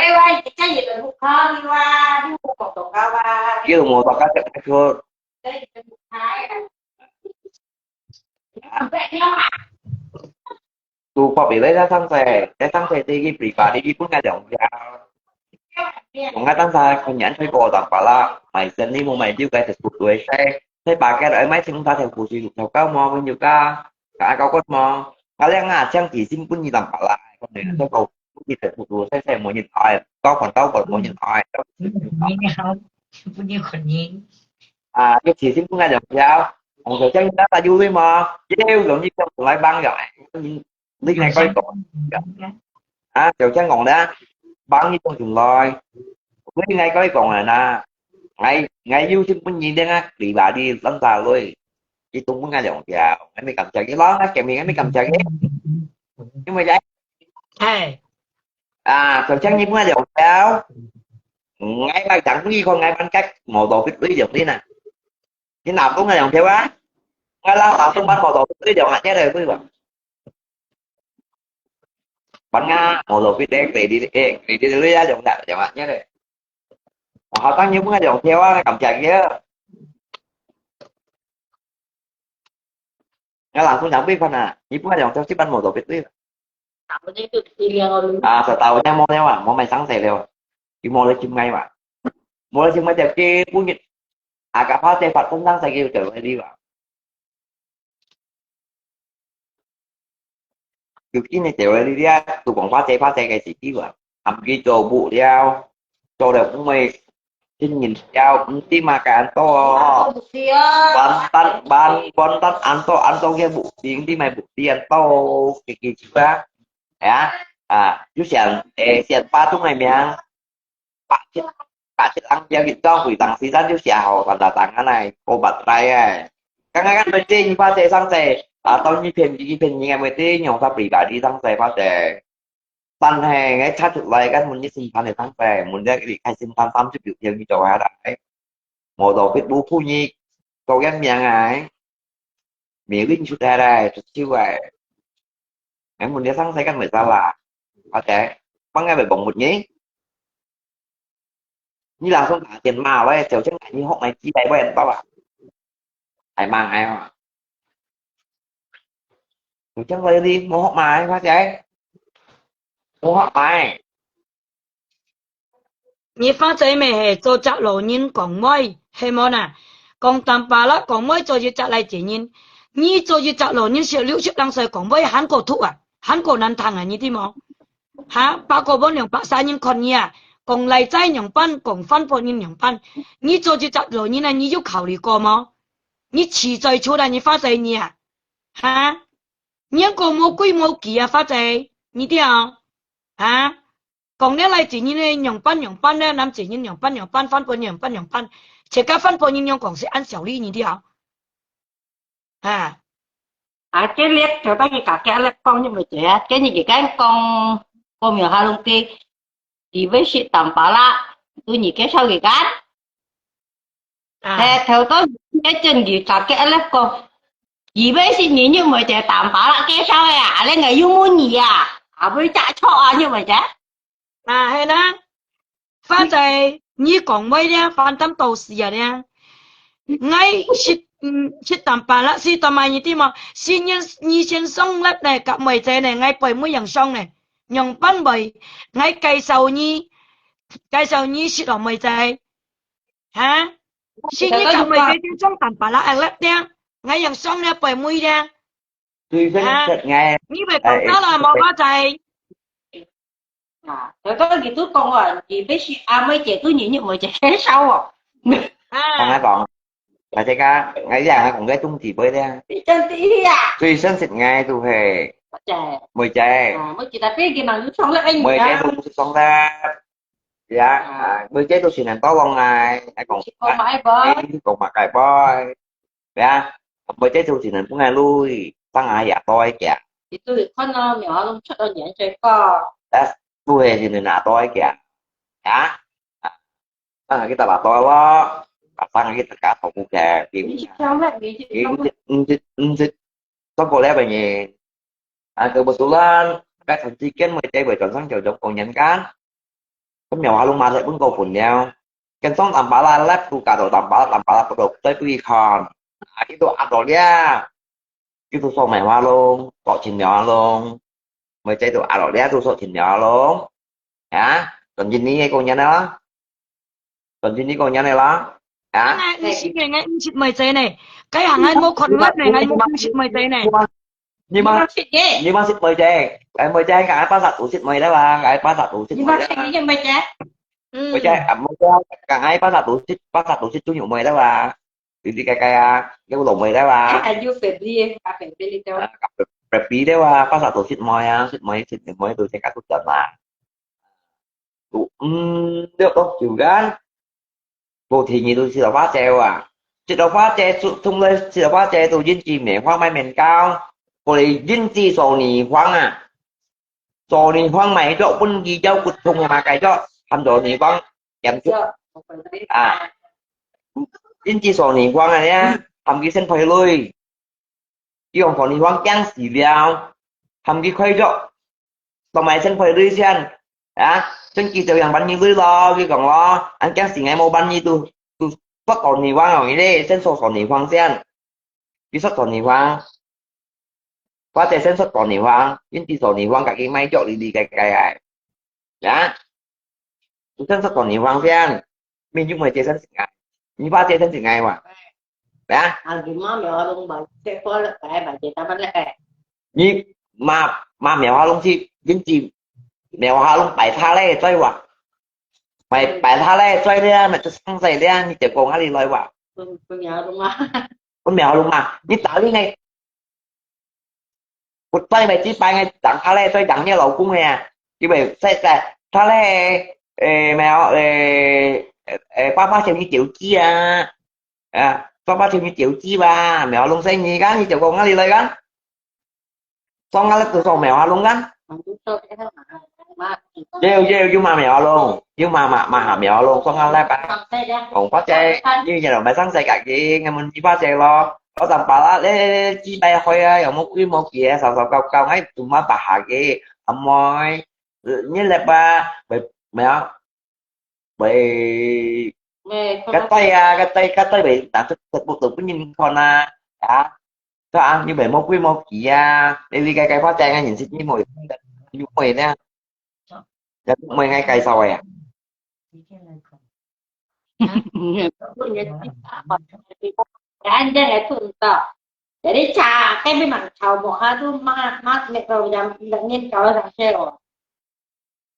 都無介意食，佢都發俾你，在上世，在上世第一pribadi，你本來兩條。我當時看人去過當巴拉，買生意無買酒，該食不對，在，在巴結，哎，買青茶條，不是條糕嗎？有个。 啊，搞个麼？啊，恁啊，像佢先分你兩百啦，可能這個一直不多，細細無人愛，搞飯搞飯無人愛。你好，不你婚姻。啊，你其實不愛兩條，紅頭像你那有對嗎？也有容易叫來幫个，你你可以講。啊，就像講的，幫你講出來，所以𠊎可以講了啦。 𠊎，𠊎有時分人等啊，pribadi三十歲，佢都分𠊎兩條，𠊎咪感謝佢咯，𠊎見面𠊎咪感謝佢。因為咧，係。啊，就像你分𠊎兩條，𠊎來講你看𠊎分佢無多別類兩條啊。你拿分𠊎兩條啊？𠊎拿拿分分無多別類兩下，你來分吧。 Bánh ngà, màu dầu vịt đen, credit, ê, credit dulu ya, dòng dak, dòng dak nya deh. Mahal tang nyebu nggak dòng theo ah, kamcia kia. Nggak langsung nyampe kan ah, nyebu nggak dòng theo si ban màu dầu vịt tu. Ah, setahunnya mau lewat, mau main sang saya lewat. Di mau lagi cuma lewat. Mau lagi cuma dia ke punya. Agak pasal tempat tentang saya kira terjadi, Pak. Tuk ini teori dia, tukang pate pate cái gì chứ à. Hàm ghi cho bụ đeo, cho được cũng mày xin nhìn theo, không tí mà cái ăn to. Bản thân, bản, bản thân ăn to, ăn to cái bụ tí, không tí mày bụ tí ăn to, cái cái chứ à. Ya, à, chú sian, ê, sian pa tung này miang. Pak Cik, Pak Cik ang dia gitu, kui tang si san ju sia hao tanda tangan ai, obat rai ai. Kang kan mesti ni pate sang se, atau ni pen ni pen ni mesti nyong sa pribadi sang se pate. Tan he ngai chat lai kan mun ni sim pan sang se, mun dia kiri kai sim pan sam ju biu dia ni jauh ada ai. Mau tau pit bu pu ni, tau yang miang ai. Mì linh chu tai rai, chu chiu ai. Ngai mun dia sang sai kan mesti salah. Oke. Bang ngai bai bong mut ni. Ni langsung ka tiền mà vậy, chiều trước ngày ni hốc này chi đây vậy, tao bảo. Ai mang ai hả? Chiều trước vậy đi, mua hốc mà ai phát chạy. Mua hốc mà ai. 你發財乜係做隻老人講話，係無呐？講坦白啦，講話做一隻來接人。你做一隻老人，十六十零歲講話還過毒啊，還過難聽啊，你知無？哈，百個半兩百三人看你啊，講來齋樣般，講反駁人樣般。你做一隻老人啊，你有考慮過無？你自在出來，你發財你啊？哈？你還過無規無矩啊，發財，你知無？啊，講了來，自然个仰般仰般呢，男子人仰般仰般，番婆人仰般仰般，自家番婆人仰講係恁少理你了。啊。啊，這粒頭擺佢家己粒講，你毋知啊？這日佢講，講苗下弄个，佢會食淡白啦，對你介紹佢个。啊。係，頭到一陣佢家己粒講，佢會食你，你毋知淡白啦，介紹个啊，恁个又問你啊，啊，會假錯啊，你毋知？ 啊，係啦。花姐，你講話了，反正都是啊了。𠊎食，嗯，食淡白啦，食淡白你知無？是你，你先上來呢，佮妹仔呢，𠊎背尾樣上呢，仰般會，𠊎介紹你，介紹你食咯，妹仔。哈？是你佮妹仔先上淡白啦，哎，來了，𠊎樣上了背尾了。最先食𠊎，啊，你會講到啦，哎，無花姐。 啊，頭到佢都講哦，佢會食阿妹姐，對你，你妹姐介紹哦。啊。同佢講，大家，𠊎這下講个中指背咧。你真的呀？最先食𠊎就係妹姐。妹姐。啊，妹姐，tapi佢人有創立个人啊。妹姐都毋識創立。呀，啊。啊，妹姐都先人多往來，來講，你講麼个背？啊，你講麼个背？ 呀，妹姐就只能分𠊎鐳，放下也多一點。你都有看到苗下弄出到年歲个。但是都係只能拿多一點。呀，啊，放下去打打多咯，啊，放下去自家頭部个，你是強烈，你是強烈。你，你，你，你，你，中國那邊人，啊，kebetulan，該長時間妹姐會轉上九龍公園間。 該苗下弄嘛係分過分了。跟上淡白啦，來都加到淡白啦，淡白啦，不過再不一看。啊，佢都壓到了，佢都說苗下弄，說親苗下弄，妹姐都壓到了，都說親苗下弄。啊，當今你个講人啊，當今你講人个啦，啊。哎，你是个，𠊎毋識妹姐呢，該行𠊎無看落呢，𠊎無識妹姐呢。 你嘛，你嘛識个？你嘛識妹姐？哎，妹姐，講𠊎巴薩都識妹啦嘛，講𠊎巴薩都識妹啦。你嘛識个妹姐？嗯。妹姐，啊，妹姐，講𠊎巴薩都識，巴薩都識都有妹啦嘛。你你該該啊，有老妹啦嘛。還有baby，啊，baby你都。啊，baby啦嘛，巴薩都識妹啊，識妹，識妹都自家都轉嘛。都，嗯，了，都有个。 無第二就食到花姐啊。食到花姐，出，從來食到花姐都因為棉花賣麵糕，過來因為索尼黃啊。索尼黃賣咗分佢腰骨痛啊嘛，改咗喊索尼黃，鹽水啊。因為索尼黃啊，呢，喊佢先賠鐳。 佢用索尼黃驚死了，喊佢開藥，同埋先賠鐳先，啊，先佢就樣還你鐳咯，佢講咯，恁驚死𠊎無還你都，都索索尼黃哦，你咧，先索索尼黃先，佢索索尼黃，或者先索索尼黃，因為索尼黃自家賣藥哩哩个个个，啊。 你真識講你黃先，明明妹姐真識𠊎，你爸姐真識𠊎哇？啊？啊，你媽苗下弄嘛，這個了，哎，嘛，姐他們了，哎。你媽，媽苗下弄去，因為苗下弄擺攤咧，對哇？擺，擺攤咧，對咧，咪就生意咧，你就講哪裡來哇？分，分苗下弄啊。分苗下弄嘛，你打你个 不對，每次擺个講他咧，對講你老公个啊，因為在在他咧，誒，沒有，誒，誒，誒，爸爸叫你走雞啊，啊，爸爸叫你走雞吧，苗下弄生意个，你就講哪裡來个？上下都上苗下弄个。有，有，有嘛苗下弄，有嘛，嘛，嘛下苗下弄，上下來吧。講花姐，因為原來買生菜个，佢問你花姐咯。 我同爸爸咧，幾擺開啊，又無幾無幾啊，少少搞搞，哎，做麼白下个，阿妹，你來吧，喂，咩啊？喂，該對啊，該對，該對，喂，但係全部都分人看啊，啊，對啊，你咪無幾無幾啊，你你該該花姐个人識你妹，你妹呢？也妹愛介紹个啊。 Kan dia ngai tu entah. Jadi cha, kan memang chau mo ha tu ma ma ne ko jam ngin kau sang sel.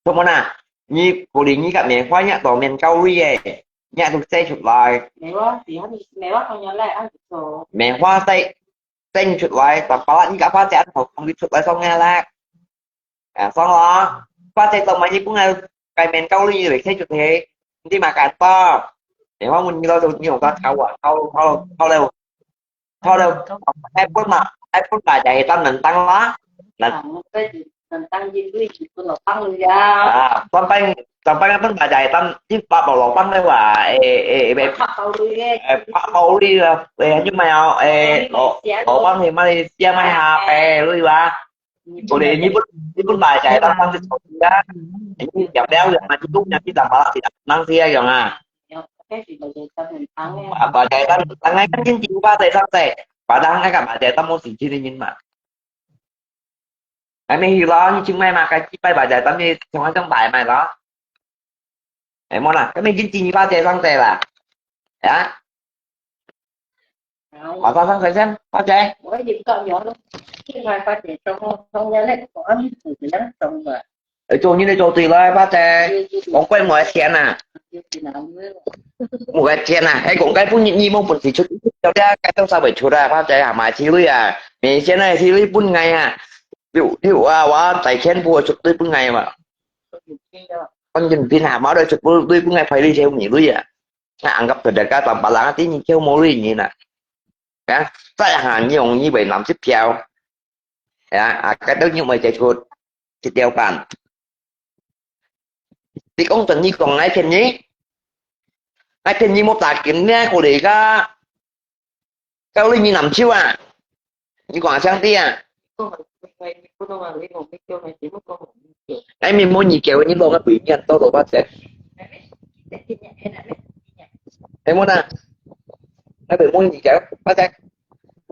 什麼呢？你鼓勵你个棉花也當面教育耶，也都寫出來。沒有，只要你沒有朋友來，啊，不錯。棉花寫，寫出來，但把你个花姐頭講你出來送人啦。啊，送咯。花姐做麼个日本个界面交流个，佢就係，毋知嘛，簡單。你看，問你老豆，你用得透啊，透，透，透了，透了，哎，本嘛，哎，本嘛，就係當能當啦，能。啊，我个能當一類，一本老放了呀。啊，上班，上班个本嘛，就係當一百个老放了哇，哎，哎，哎，拍包類个。哎，拍包類个，哎，就買哦，哎，老，老放係買，先買下，哎，類哇。 我哋日本，日本賣就係當當食草啊，你養了養啊，你供養你打麻辣，你打能食啊樣啊。啊，賣就係當，當然跟進步吧，在上在，把它那個賣就係當冇時間的人嘛。還沒有咯，你去買嘛，該幾百賣就係當你從那種買賣咯。 哎，無啦，該你已經進一步這上這啦。啊？好。馬上上水先，花姐。我已經到苗了，現在花姐中，中間那個保安組怎樣中的？哎，做你的做對了，花姐。對，對，對。講怪我的天哪。有點難為了。我的天哪，哎，講該不你，你沒本事出，有點該都稍微出來，花姐啊，買起鐳啊，你現在起鐳本來啊，六，六啊，我在天不會出對本來嘛。 關鍵邊下，冇得出對本來派你少年鐳啊。那安到大家當別人啊，天天叫無鐳人啊。啊，再下你用你為南極票。啊，啊，該都你會接觸，一條板。你講真，你講𠊎騙你，𠊎騙你無打緊，你還過來个。 教你你南州啊？你講上帝啊？哎，你無你教，你講个對面，到到八折。哎，無啦，哎，無你教，八折。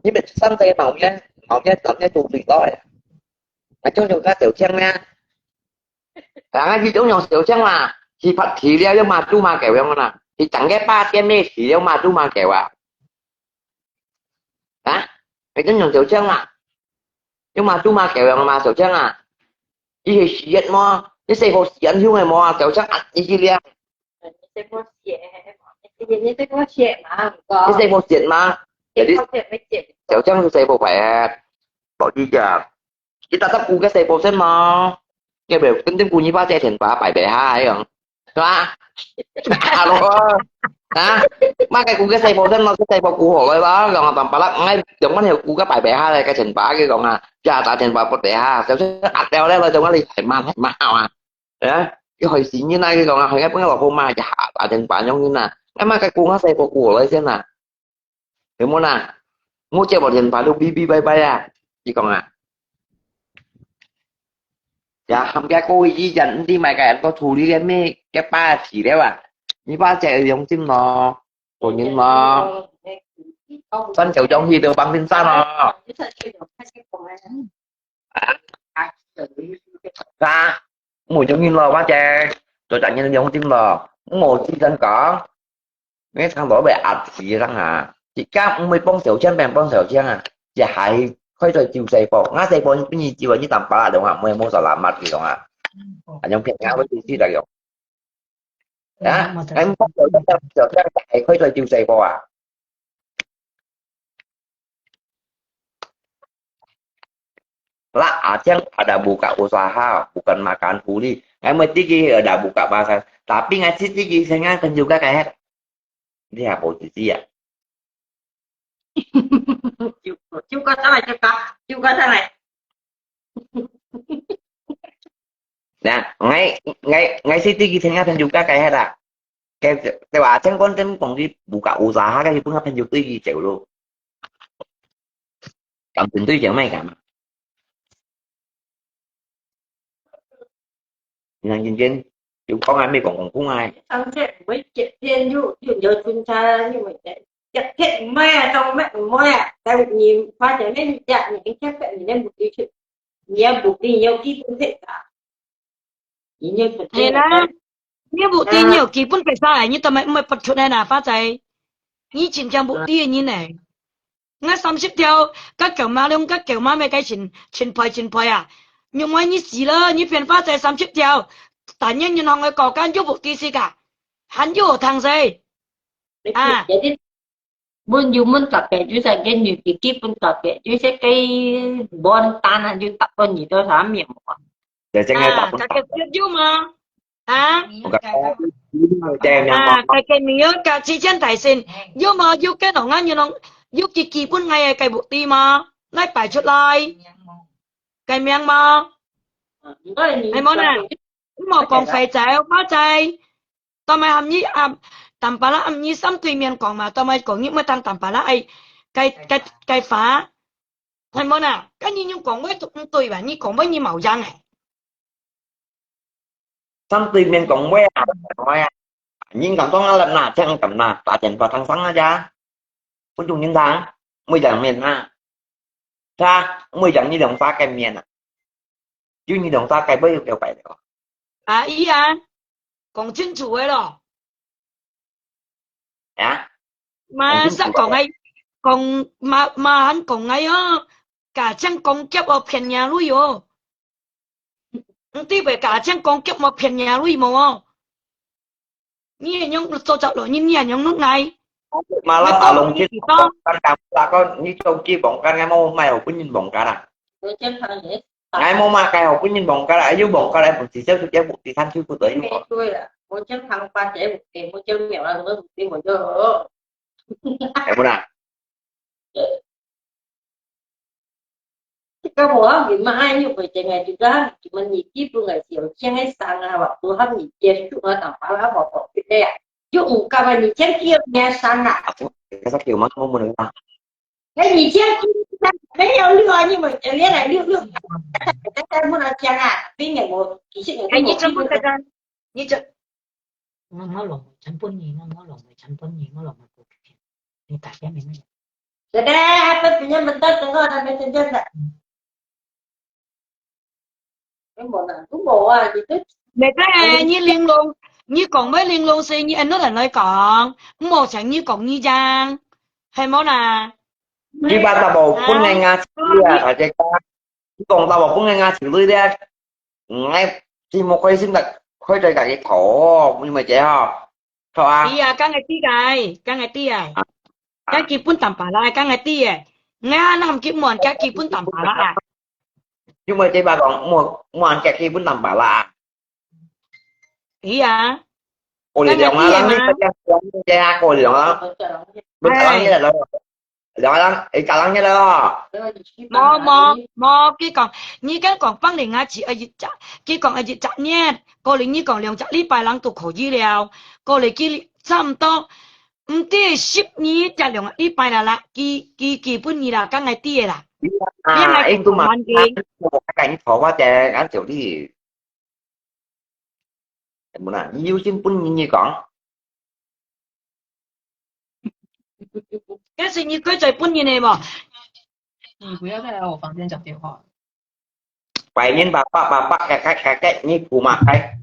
你們上帝毛面，毛面，毛面都最多呀。啊，就就該小強呢？啊，你就用小強啦，去拍，去了，又罵豬罵狗樣啦，去整个八点咩，去了罵豬罵狗啊？ 啊？該種用小強啊？用罵豬罵狗樣嘛，小強啊？佢係死人麼？你細個死人凶个麼？小強啊，你去了。你細個死，你細個死嘛，毋過。你細個死嘛？你細個死，小強係細個壞啊，落地个。 你打打鼓个細胞先嘛，要不然跟等鼓你把這錢把擺擺下來樣，是吧？Hello，啊，買个鼓个細胞先嘛，个細胞鼓好來啦，然後當把啦，哎，用完條鼓个擺擺下來，个錢把个講啊，呀，打錢把不得哈，就係壓掉了，就講你還蠻還蠻好啊，啊，佢害死人啊，佢講啊，害个朋友老婆嘛，呀，打錢把用人啊，哎，買个鼓个細胞鼓好來先啊。 有無啦？我接無電話都嗶嗶拜拜啊！佢講啊，呀，喊佢過去以前，毋知買个人都處理个咩，个爸死了啊！你爸就用心咯，做人咯，三九中去都幫先生咯。啊，無用心咯，或者做責任用心咯，無自然講。 你看到被壓死了哈，自家毋會幫小強，變幫小強啊，這還開在救細胞，𠊎細胞你不你救啊，你當把啦，懂啊，毋會無salamat，你懂啊？啊，用騙人會出事的喲。啊，哎，幫小強，小強還開在救細胞啊？ Lah, Aceh ada buka usaha, bukan makan kuli. Ngai mesti ada buka pasar. Tapi ngai siti ki sengai tunjuk ka kayak. Dia posisi ya. Cuba, cuba tangan, cuba, cuba tangan. Nah, ngai, ngai, ngai siti ki sengai tunjuk ka kayak dah. Kaya, kaya Aceh kon tem kong di buka usaha ka, ibu ngapain juga gitu loh. 感情對象咩感嘛？你看今天有講啊，沒講講講啊。而且我一見又又有警察，因為一天唔係啊，當咩唔係啊，但你發現你一日你一天你連不回去，你也不你有基本配合。 係啦，你目的你有基本白沙來，你都毋會，毋會發出來啦，花姐。你真正目的个人呢。𠊎三十條，佮狗馬龍，佮狗馬咩个真，真配，真配啊。因為你死了，你變花姐三十條，但願銀行个高官有目的是个，還有好聽勢。啊。 問又問特別，就係个女的基本特別，就係个問單啊，就答到你到啥面目啊？就正个打本。啊，該个有無？啊？我个，正个啊，該个名个之前大先，有無？有个啷个有啷，有个基本个个目的無？來擺出來，个名無？係無呢？ 毋好講壞哉，壞哉。當然喊你啊，淡薄仔喊你三對面講嘛，當然講你毋通淡薄仔愛，該，該，該話，係無啦？該你用講話都毋對吧？你講話你無樣欸。三對面講話啊，講話啊，人敢講啊，那，這樣敢那，打電話通常啊，呀。 分眾人聽，每人面啊，他每人一兩百个面啊，有一兩百个，不要九百了。啊，係啊，講清楚个咯。啊？嘛，講清楚个。煞講个，講，嘛，嘛還講个哦，假正講劫哦，騙人鐳哦。 你知袂假正講劫無騙人鐳無哦？你係仰做作咯，你，你係仰弄𠊎？Malah along cit，你知道？Kan kamu takon，你做佢bongkar，ngai mau mai hopun yin bongkar啊？Ngai mau mai kai hopun yin bongkar啊？又bongkar來，本至少是叫bukti三十不得有。對了，我經常把這bukti，我就沒有了，什麼bukti，我就，哎，不然。 Ikaw mo, ah, gimana ini ko cengay juga, cuma niki pun nggak siap, cengay sana waktu ham niki suka tanpa lah mau kok kita ya. Yuk ungkap niki cengay punya sana. Aku, kasa kiyo mang mo muna. Kaya niki cengay, kaya liu ani mo, kaya liu liu. Kaya mo na cengay, tapi nggak mau kisik nggak mau. Kaya cengay, kaya, niki cengay. Ngau, ngau lòng mùi chấm bún nhì, ngau, ngau lòng mùi chấm bún nhì, ngau lòng mùi củ kiệu. Thì tải cái này mới được. Dede, apa punya bentar tengok ada messenger tak? Hmm. Cái món này cũng bộ à, chị Tuyết. Mẹ cái này, như Liên Long, như còn với Liên Long xì, như anh nói là nói còn, không một chẳng như còn như Giang. Hay món nào? Đi ba tao bộ phun ngay ngà xì à, phải chạy qua. Đi còn tao bộ phun ngay ngà xì lui đi. Ngay, thì một cái xin đặt, khơi trời cả cái khổ, nhưng mà chạy hả? Thôi à. Iya, kang ngai ti ai, kang ngai ti ai. Kang ki pun tam pa la, kang ngai ti ai. Ngai năm ki muan, kang ki pun tam pa la. Nhưng mà chạy ba còn mua, mua ăn kẹt ki pun tam pa la. Iya. Cô lì lòng lắm, đi mà. Cô lì lòng lắm. Bên cạnh lắm, như là Lăng, ê, cà lăng nhất đó. Mò, mò, mò,佢講，你跟講放零下去，呃，一隻，佢講，呃，一隻月，過了你講兩隻禮拜，人都可以了。過了佢差毋多，毋知十二隻兩個禮拜啦啦，佢，佢，佢分你啦，講愛知个啦。啊，你還講講完佢。哎，都嘛，趕緊頭髮的，俺就你。 有無啦？你有心分人你講。該係你改做本人个無？你不要再來我房間講電話了。Pai nyin papa papa kakak kakak ni kuma kai.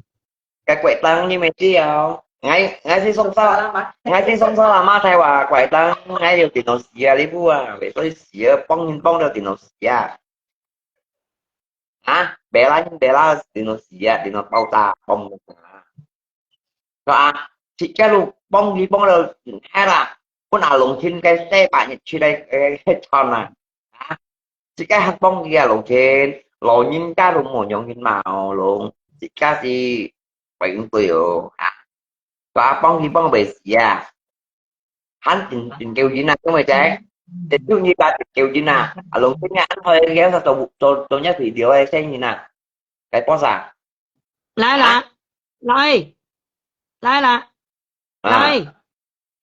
Kakak tang ni mesti ya. Ngai ngai si song sa. Ngai si song sa lama thai wa kuai tang ngai yo tino sia li bu a. Wei soi sia pong nyin pong do tino sia. Hả? Bé lá nhưng bé lá thì nó xía, thì nó bao ta bông. Rồi à, chị cái lu bông đi bông đâu, hay là con áo lông chín cái xe bạn nhận chị đây, cái, cái tròn này. Hả? Chị cái hạt bông kia lông chín, lông nhìn cái lu màu nhọn nhìn màu lông. Chị cái gì bảy tuổi rồi. Hả? Có bông đi bông bé xía. Hán tỉnh, tỉnh Kiều Dĩ nà, đúng rồi chứ? Tỉnh Kiều Dĩ nà, tỉnh Kiều Dĩ nà. À, lùng cái nhà anh thôi, kéo sao tổ, tổ, tổ nhất thì điều ai xem như nà. Cái post à? Lai la, lai, lai la, lai.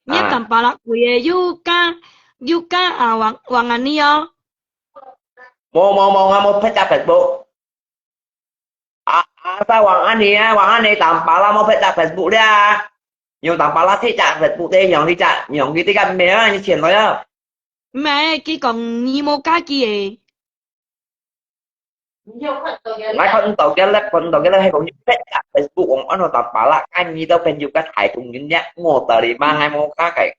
Nhất tầm bà lắc quỷ yu ca, yu ca à, Wang, Wang anh đi ơ. Mô, mô, mô, ngà mô phết ta Facebook. À, à, sao Wang anh đi á, Wang anh đi tầm bà lắc mô phết ta Facebook đi á. Yung tang pala si Jack Facebook te, yung si Jack, yung si Jack mẹ á, như chuyện rồi á. Mẹ, cái còn nhí mô cá kia. Ngai khon tàu kia lek, khon tàu kia lek, hay còn như Facebook, ông ăn tang pala, anh nhí tao khen you cái thái cũng như nhá, mô tờ đi mà ngai mô cá cái.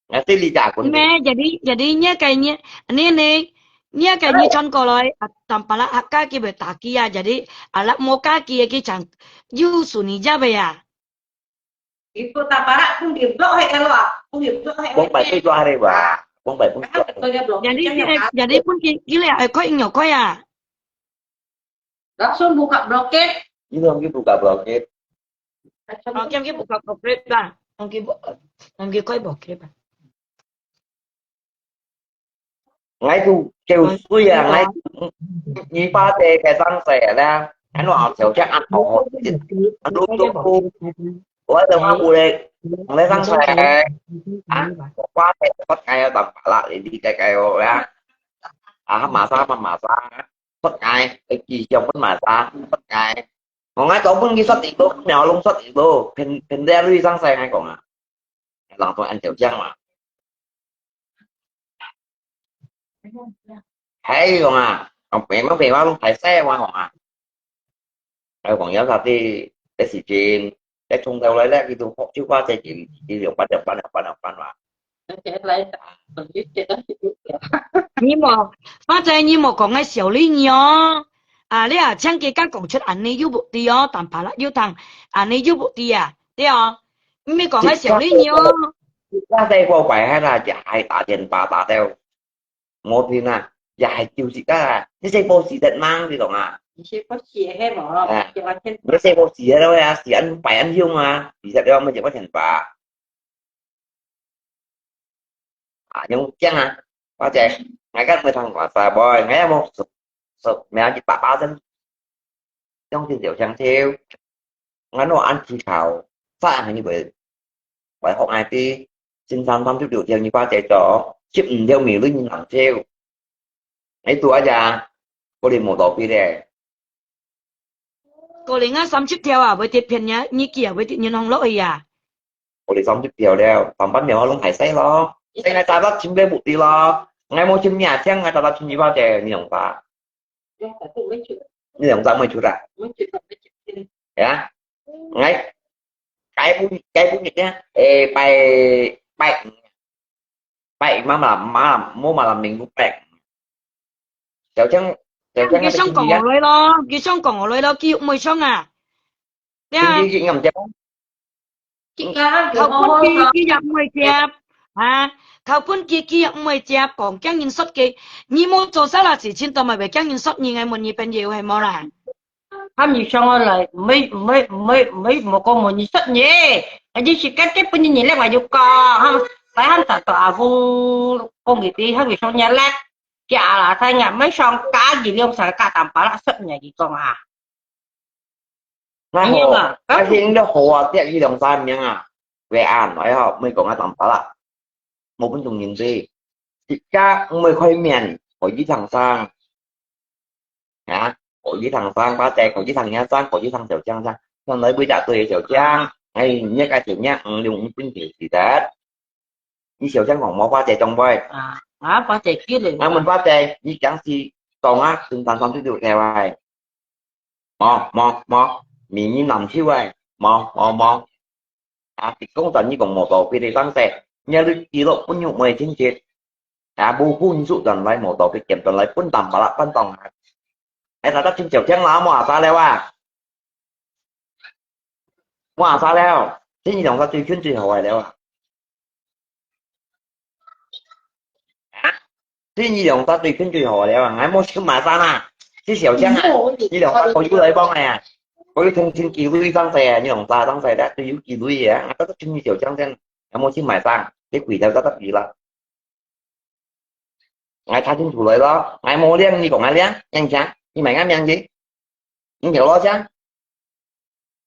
Ngai tí lý trả cũng. Mẹ, jadi, jadi nhé cái nhé, anh nè, nhé cái nhé chọn cô rồi, à, tang pala, à, cá kia về ta kia, jadi, à, lắc mô cá kia kia chẳng, you su ni ja về à. Ibu tapara pun di blok hai kalau ah, pun di blok hai. Bông bảy mươi hai ba, bông bảy mươi hai. Jadi, jadi pun ki-, kile ai koi inyo koi à. Langsung buka blockade. Ini orang buka blockade. Oh, kiam kiam buka blockade ba? Ang kibu, ang kibu blockade ba? Ngai tu kêu sui ah, ngai ni ba te ke sang se la. Ano ang chèo chèk ang to. Ano tu tu. Wa de wa bu le. Ang le sang se. Ah, wa te pat ngai tam la li li kai kai o la. Ah, ma sa ma ma sa. Pat ngai, ai ki siang pat ma sa, pat ngai. Ngong ngai to pun ki sat ik lo, nèo long sat ik lo. Phen phen de lui sang se ngai kong ah. Lang to an chèo chèk ma. Hai kong ah, kong phe ma phe ma long hai se wa kong ah. Hai kong ya sa ti, te si jin, te chung tau lai le ki tu hok chiu wa te jin, ki yong pan yong pan yong pan yong pan wa. 你莫，反正你莫講个小李你哦。啊，你啊，請佢敢講出恁呢有目的哦，但怕啦，有聽，恁呢有目的啊，對哦。你莫講个小李你哦。那在國外還那也還打電話打到，無聽啊，也還就是啊，你細部事實嘛，你懂啊？你細部事係無？啊，就話天。你細部事實了呀，是恁擺恁凶啊，事實了，乜就乜天吧。 啊，用驚啊，或者，𠊎个每趟話晒boy，𠊎也無熟，熟，名字爸爸真，用心就想笑，𠊎攞安提考，啥人你會，會學𠊎知，先生三十六條你話這做，十五條美女你能笑，你做啊呀，我哋無道理咧。 个人啊，三十條啊，會跌偏呀，日記啊，會跌銀行落去啊。我哋三十條了，上班了，我弄壞勢咯。現在打到尋个目的咯，𠊎無尋你啊，請𠊎打到尋你話者，你用啥？你用啥沒出啊？呀，𠊎，該不，該不日呢？誒，拜，拜五，拜五嘛嘛嘛，無嘛啦，明不拜五。 小強，小強佢想講我來咯，佢想講我來咯，佢又毋會想啊。呀，佢佢佢咁樣，佢佢佢又毋會接，啊，佢佢佢佢又毋會接，講驚人說佢，你無做啥啦事情，都毋會驚人說你，𠊎問你朋友係無啦？ 他们上来，没没没没没讲没你说你，而且是跟这本人你来话就讲，哈，来喊他到阿公讲一句，他们上来，假啦，他也没上家己两三个大把啦，说你就讲啊。那好，你有吗？那现在好啊，这一两三名啊，为安，哎呀，没讲啊，大把啦。 無分眾認識。自家毋會開面，可以聽聲。啊，可以聽聲，巴姐可以聽人聲，可以聽小強聲。像來位隻對小強，哎，你个小強，嗯，用五分鐘時間。你小強講無巴姐中杯。啊，啊，巴姐叫你。啊，問巴姐，你講是當啊，順tansan就對了。 無無無，明明南手誒，無無無。啊，你講真，你講無道理个東西，你愛記錄分玉妹親戚，啊，無分數轉來無道理，檢轉來分淡薄啦，分當下。哎，大家真少聽啦，無啥了啊，無啥了，真正用到最近最好个了啊。 啊，這你兩隻對拳最好了啊，𠊎無想買衫啊，這小強啊，你兩隻可以來幫个啊，可以重新機會上勢啊，你兩隻上勢咧，都有機會啊，啊，這你小強先，𠊎無去買衫，這鬼頭在這比啦。𠊎查清楚來咯，𠊎無靚，你講𠊎靚，靚強，你買𠊎名字，你條路強。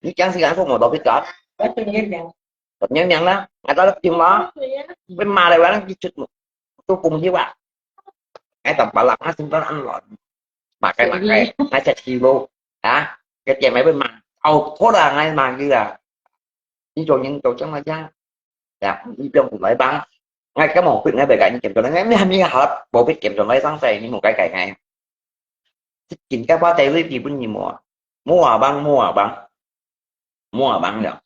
你講時間數無到必搞。我做你个名。做你个名啦，𠊎到得定嘛。你罵了，𠊎去出，做工去哇。𠊎當白啦，𠊎心肝恁亂。罵該罵該，𠊎食氣咯。啊，該店咪會罵，哦，好啦，𠊎罵佢啦。你做人做將來將，呀，你不用來吧。𠊎根本不應該被改，你檢查，𠊎你還沒好，我被檢查來上勢，你莫改改改。 緊个話，在位基本你無啊，無啊幫，無啊幫，無啊幫了。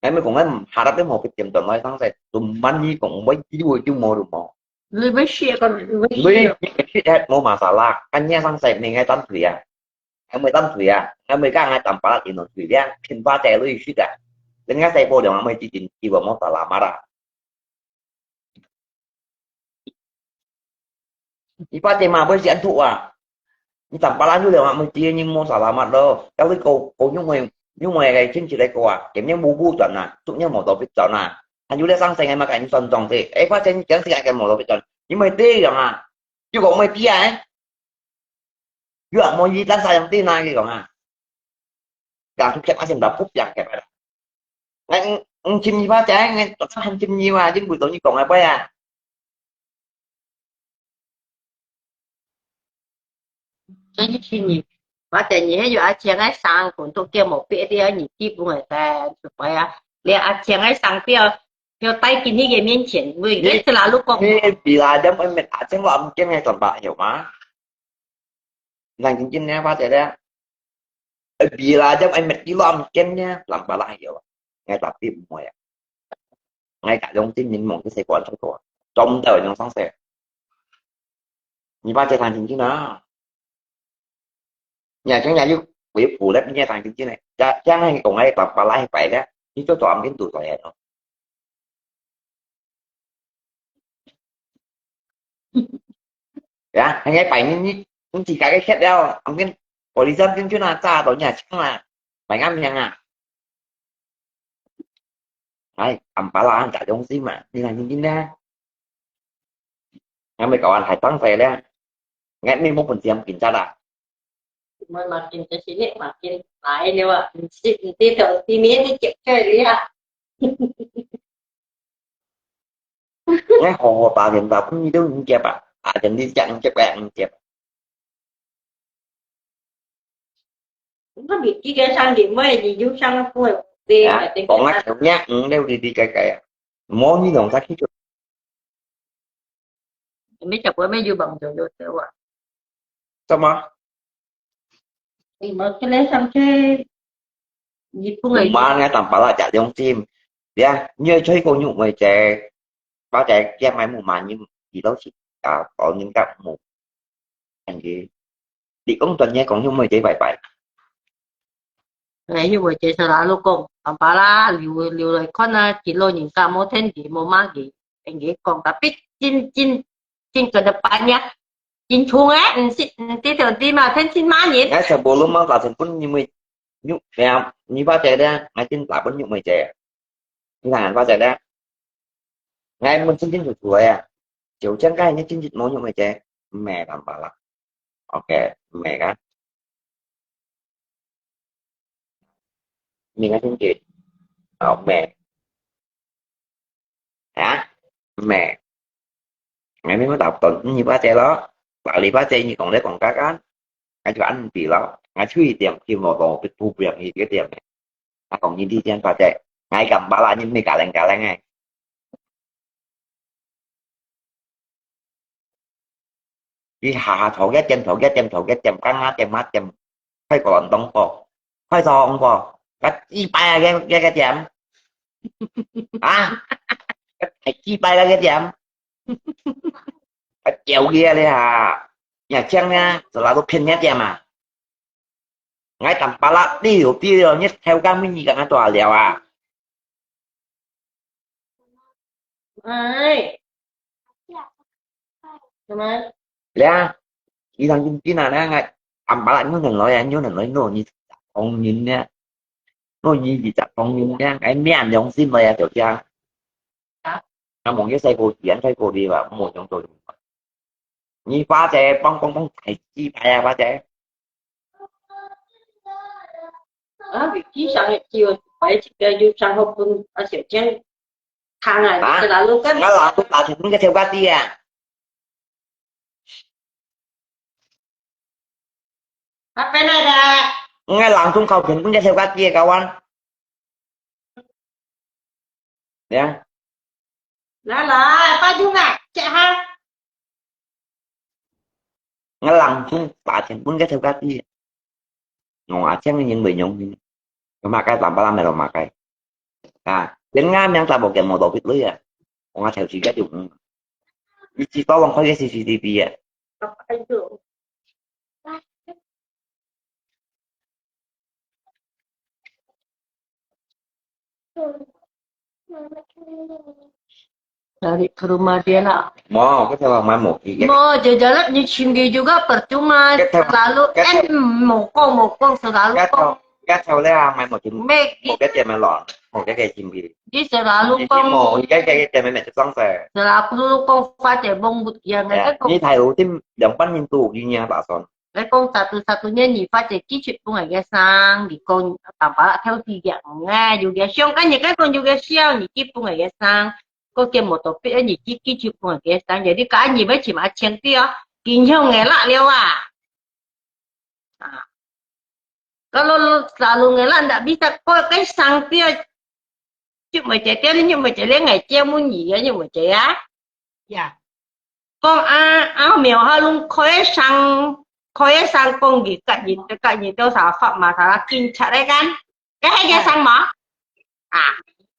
哎，咪講个，下搭都無必點到來上勢，都慢你講，我以為就無就無。你要寫个，你要寫。你你你無masalah，kan你上勢，你愛當對啊，還沒當對啊，還沒講還當把它點到對了，拼發在位去的，人家在波量，還没几点，基本没啥啦嘛啦。 你把这嘛不是安土啊？你當巴拉有了嘛，問題你無啥啦嘛咯，要是搞，搞用个，用个个經濟來搞啊，今年無不轉啊，出年無多必轉啊，還有咧上升个嘛，趕緊算帳子，哎，發現你講是該个無多必轉，你莫這樣啊，又講莫這樣，哎，又啊，莫一旦啥樣對哪个講啊，講出去發現到不變个了。 𠊎毋，毋尋你吧，姐，𠊎做得很尋你啊，因為同你講个話啊。真尋你，或者你還有阿強个生，講到叫無別个，你基本个在出來啊，連阿強个生表，要帶進去个面前，因為你這拉路講，你比啦，點會滅阿強話毋見个怎麼有嗎？ Nang cincin ne apa cere? Bila jam ai met kilo am ken ne, lam pala yo. Ngai tapi mo ya. Ngai ka dong tin min mong ke se kuan so tua. Chom tao yong sang se. Ni ba che tang cincin na. Nya chang nya yu, yu pu le ni tang cincin ne. Ja, chang ai kong ai lam pala ai pai le. Ni to to am ken tu to ya no. Ya, hanya pai ni, ni, ni tiga cái khét đeo, ang ken, polisi ken chu na cha to nya chang la, pai ngam yang a. Ai, am pala ang ka dong si ma, ni na ni ni na. Ngai mai ka wan hai tang sai le. Ngai mi mo pun siam kin cha da. Mai ma kin cha si ni, ma kin lai ni wa, si, si to, si mi ni chek chek li ha. Ngai ho ho ta ken ta, pun ni dong ni chep a. A ken ni chang chep a, ni chep. Nó bị kia sang điểm mới gì dú sang nó phù hợp. Đi. Hả? Còn ngắt kiểu nhát, ừ, đeo đi đi cày cày. Mô như lòng ta khi chuột. Mấy chập bữa mấy dư bằng dầu dầu dầu à. Sao mà? Thì mà cái lấy sang cái gì cũng. Mà nghe tầm bảo là chả giống sim. Dạ, như chơi cô nhụ mày chè. Bao chè kia mày mù mà nhưng gì đó chị. À, có những các mù. Anh gì. Đi cũng tuần nhé, còn nhụ mày chè bye bye. Ngai hiu wei che sa la lu kong, am pa la liu liu lai khon na, chi lo nyin ka mo then di mo ma di, en di kong tapi chin chin chin ka da pa nya, chin chung eh, en si en ti teo ti ma then chin ma nyin. Ngai sa bo lu ma la sen pun ni mui nyu, ya, ni ba che da, ngai chin la pun nyu mui che. Ngai ba che da. Ngai mun chin chin chu chu ya. Chiu chang kai ni chin chin mo nyu mui che. Mẹ làm bà lắm. Ok, mẹ á. Mình nói tiếng Việt. Ờ, mẹ. Hả? Mẹ. Ngày mai mới đọc tuần như ba che lo. Bảo lý ba che như còn đấy còn cá cán. Ngày cho ăn bị lo. Ngày chui tiệm khi mà còn cái thu việc thì cái tiệm này. Nó còn nhìn đi trên ba che. Ngày cầm ba la nhưng mình cả leng cả leng này. Đi hà hà thổ ghét chém, thổ ghét chém, thổ ghét chém, cắn má chém, má chém. Khai có lòng đông có. Khai to ông có. Cắt chi bay ghét, ghét, ghét chém. À? Cắt chi bay ghét chém. Cắt chéo ghê đi hà. Nhà chém nha, rồi là lúc phiên nhét chém à. Ngai tăm pa la đi, đi, đi, nhét theo các mình nhị cả ngai tòa liao à. Ai. Sama. Lea, i thang kin kin na na ngai. Am pa la nyu nang loi a, nyu nang loi no ni. Ong nin ne. No ni di chak ong nin ne. Ngai mian yong sim loi a, tiểu江. Hả? Ngai mong ye sai ko tian, sai ko di ba, mo yong to. Ni ba che, bang bang bang, kai chi ba ya, ba che. Á, vị trí sang chiều phải chỉ cái du sang học cùng ở sẽ trên thang à, hả? Cái là lúc cái. Ngai la tu ta thì cũng cái theo cái tia. Apa na da? Ngai la tu khâu thì cũng cái theo cái tia kawan. Ya. Lah lah, apa juga? Cek ha. Ngai la tu ta thì cũng cái theo cái tia. Ngong a chang yin wei nyong hin. Ka ma kai lam pa lam me lo ma kai. Ka, yen nga miang ta bo ke mo do bit lui a. Ngong a cheu chi ga yung. Yi chi to wang khoi ke C C T V a. Cari ke rumah dia lah. Mo, kita orang main moki. Mo, jalan-jalan ni chim ke juga percuma. Kita, selalu kita, kan mokong, mokong selalu kong. Kita tahu lah, main moki. Mek, mo kita main lo, mo kita chim ke. Dia selalu kong. Mo, kita kita main main cakong se. Selalu kong 花姐幫活佢啊，你睇到啲兩班人都已經打算。 Lai kong satu-satunya你發姐寄出分𠊎个生，你講打把啦挑時間，哎，有个想，該你該講有个想，你寄分𠊎个生，个件無特別，你寄寄出分𠊎个生，jadi該你要尋阿青姐哦，緊向𠊎辣了啊！啊，kalau selalu ngelak ndak bisa，kau kan sang dia，玉梅姐，dia你玉梅姐，你愛借問你个玉梅姐啊？呀。 講啊，啊，苗下攏開聲，開聲講佢隔日，隔日到啥法嘛，啥警察來干，該係个聲無？啊，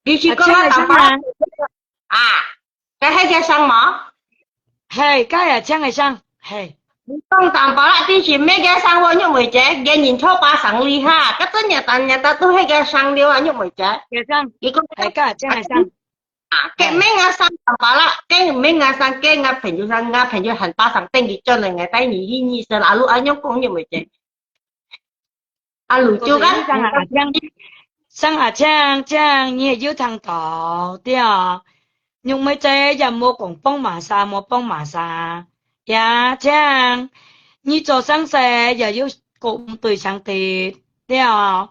你是講啊，打把啦？啊，該係个聲無？係，該也請个聲，係。你講打把啦，定是咩个聲？我玉梅姐，个人坐巴上哩哈，該真正單人家都係个聲了啊，玉梅姐。个聲，你講係，該也請个聲。 啊，該毋係𠊎生打把啦，該毋係𠊎生，該𠊎朋友生，𠊎朋友喊巴上等佢轉來，𠊎帶你去認識，阿魯恁樣講玉梅姐。阿魯就講，生阿青，生阿青，青，你也有聽到，對啊。玉梅姐也無講幫忙啥，無幫忙啥。 呀，青，你做生意也有講對象的，對哦。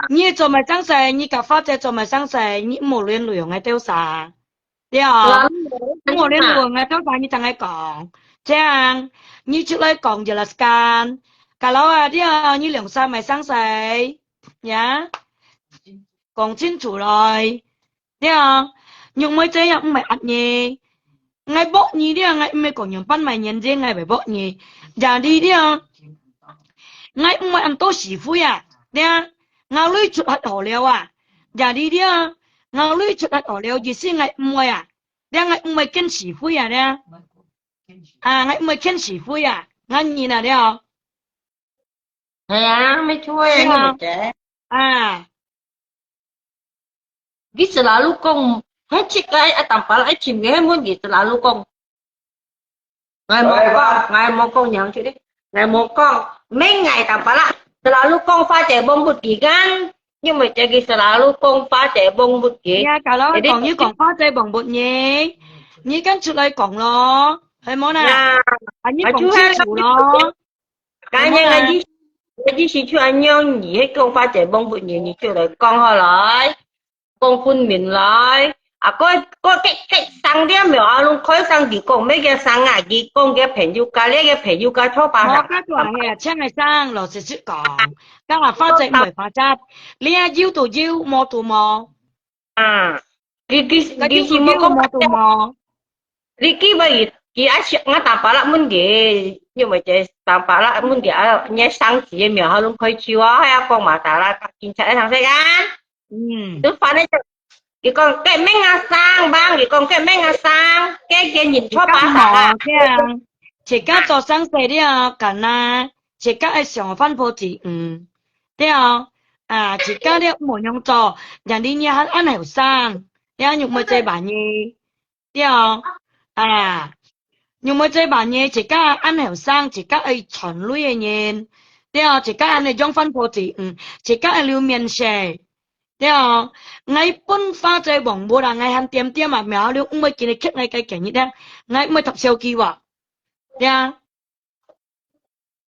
你做麼生意，你佮花姐做麼生意，你莫亂亂个丟啥，對哦。莫亂亂个丟啥，你同𠊎講，青，你出來講就來講，kalau啊，對哦，你兩儕麼生意，呀，講清楚來。 對啊，玉梅姐也毋係恁樣。𠊎駁你了，𠊎毋係講樣般麼原因，𠊎會駁你。Jadi了，𠊎毋係恁多是非啊，對啊。𠊎累出來好了啊，jadi了，𠊎累出來好了，意思𠊎毋會啊，對啊，𠊎毋係見是非啊，對啊。啊，𠊎毋係見是非啊，𠊎認啊了。係啊，沒錯啊，你毋係。啊。 佢selalu講，該隻个啊，打把啦，愛尋个，該問題selalu講。𠊎無講，𠊎無講樣出去，𠊎無講，毋係𠊎打把啦，selalu講花姐幫活佢間，因為這個selalu講花姐幫活佢。呀，kalau講你講花姐幫活你，你敢出來講咯，係無啦？啊，你講清楚咯。 該樣啊，意，意思就恁樣，你係講花姐幫活你，你就來講好來，講分明來。啊，該，該，該，該聲了無啊？攏開聲，佢講麼个聲啊？佢講个朋友家，這个朋友家坐巴上。無，該就係啊，請个聲，老實實講，該啊，花姐毋會花姐，你啊有就有，無就無。 啊，佢，佢，該佢係無講有無？你佢話佢，佢愛想，𠊎打把啦問佢，因為這打把啦問佢啊，你上司个名號攏開手啊，還要講嘛，打啦，警察愛上世間。嗯。就反正就，佢講，該毋係𠊎生，bang，佢講，該毋係𠊎生，該个人坐巴上啊。這樣，自家做生意了，敢若，自家愛想辦法子，嗯，對哦，啊，自家了無樣做，人哋你還恁後生。 了，玉妹姐話你，對哦，啊，玉妹姐話你，自家恁後生，自家愛賺鐳个人，對哦，自家恁樣樣翻破嘴，嗯，自家愛留面色，對哦。𠊎分花姐黃木啊，𠊎還點點啊，苗了，毋會今日欠𠊎个今日呢，𠊎毋會搭手機喎，對啊。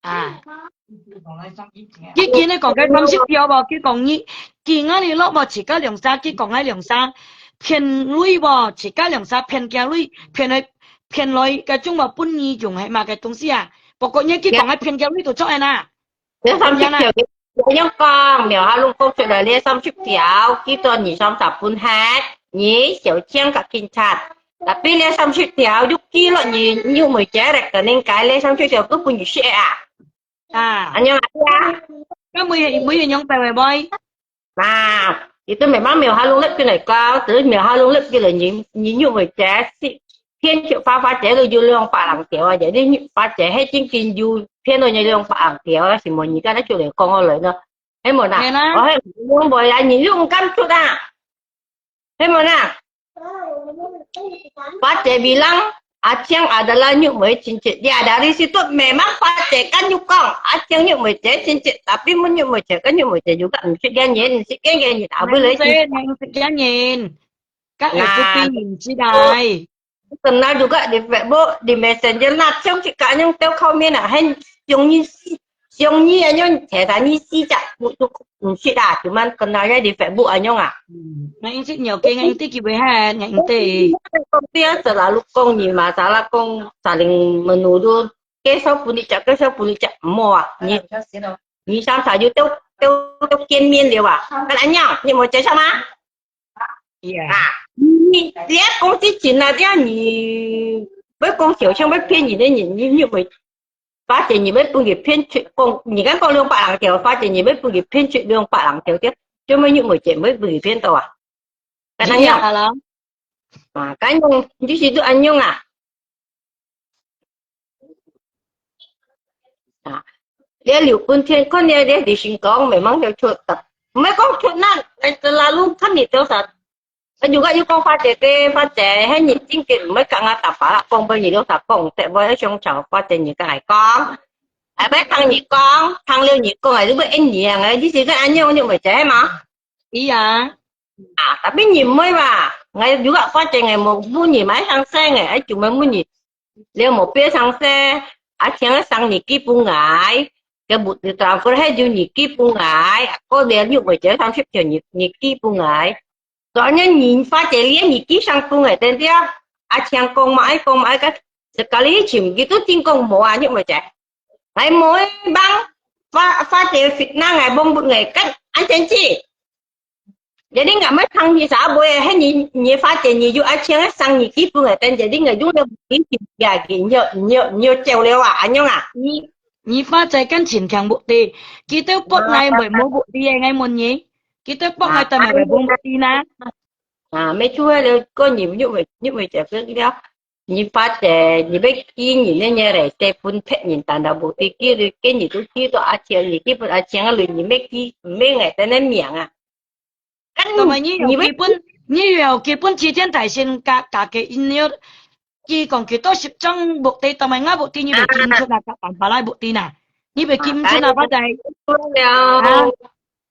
啊。佢今日講个三十條無？佢講你，佢𠊎你落無？自家兩儕，佢講𠊎兩儕，騙鐳無？自家兩儕騙佢鐳，騙來，騙來个種無分你用係麼个東西啊？不過你佢講个騙佢鐳都做人啊。這三十條，你，你樣講，苗下攏講出來，這三十條，佢做二三十分忒，你小青佮警察。 Tapi這三十條，又寄落你，你有無接咧？可能該這三十條都分你食啊。啊。恁樣啊，對啊。該每，每人樣白話妹。啊，佢都慢慢苗下攏入進來講，只係苗下攏入進來，你，你有無接係騙出花花姐都有兩百零條啊，這你花姐係真正有騙到你兩百零條啊，係無？你敢出來講好來呢？係無啦？係啦。哦，係，用無啊？你又毋敢出啊？係無啦？ Fajar bilang Aceng adalah Nyut Mui cincin. Ya, dari situ memang Fajar kan Nyut Kong, Aceng Nyut Mui cincin. Tapi mun Nyut Mui kan Nyut Mui juga mesti dia nyen, mesti dia nyen. Apa lagi? Saya yang sekian nyen. Kak Nah. F B nyen sih dai. Kenal juga di Facebook, di Messenger, nah, cium cik kak nyong teo kau min ah, hen cium ni si, cium ni ah nyong, cai ta ni si cak, bu tu, mesti dah, cuman kenal ya di Facebook ah nyong ah. Hmm. Ngai insit nyo ke, ngai inti kiwe han, ngai inti. Dia selalu kong ni masalah kong saling menuduh, ke sau pun ni cak, ke sau pun ni cak, mo ah, ni, ni sang saja teo, teo, teo 见面了啊，跟俺讲，你没介绍吗？ Yeah. 啊，你，你要讲之前啊，这样你，要讲小强要骗你的，你，你，你会，发现你要分佢骗出，讲，你刚讲两百零条，发现你要分佢骗出两百零条的，做么你会，会分佢骗到啊？跟他讲。Yeah，好了。啊，跟用，你就是都安用啊。 啊，這留半天，看你，你，你先講，慢慢就出答。毋係講出難，來，selalu看你多少。啊，如果有講發姐个，發姐，迄日正經毋係講啊，打把啦，講分你多少講，得我要想找發姐你跟來講。哎，毋係聽你講，聽了你講，哎，你會應你啊，哎，你是个安樣，你會知嘛？係啊。啊，tapi你毋會吧？哎，如果發姐，哎，無，無你買上升，哎，哎，就問問你， 了無必要上升，啊，請个生日記分𠊎，个物質transfer係有日記分𠊎，啊，過了六月節三十條日，日記分𠊎。昨日你發姐連日記上分𠊎，等下，啊，請講嘛，愛講嘛，愛个，sekali尋佢都真講無啊，六月節。𠊎無幫發，發姐fitnah𠊎，幫不𠊎，跟安全去。 Jadi ngak mai thang ni sa boy, hai ni, ni Fatin ni yu a chiang sang ni ki pung ai tan, jadi ngai yung le bukti ya ki nyo, nyo, nyo cheu le wa, anyong a. Ni, ni Fatin kan chin thang bukti. Kita pot ngai boy mo bukti ai ngai mon ni. Kita pot ngai ta mai boy bukti na. Ah, mai chu le ko ni nyu mai, nyu mai cheu le. Ni Fatin, ni bai ki ni ne ne le, te pun phet ni tan da bukti ki le, ke ni tu ki to a chiang ni ki pun a chiang a le ni mai ki, mai ngai ta ne miang a. 同埋你有基本，你有基本之前大先加，加个音樂，佢講幾多十張目的，同埋我目的你會記毋出啊，加辦法來目的呐，你會記毋出啊，發仔。了。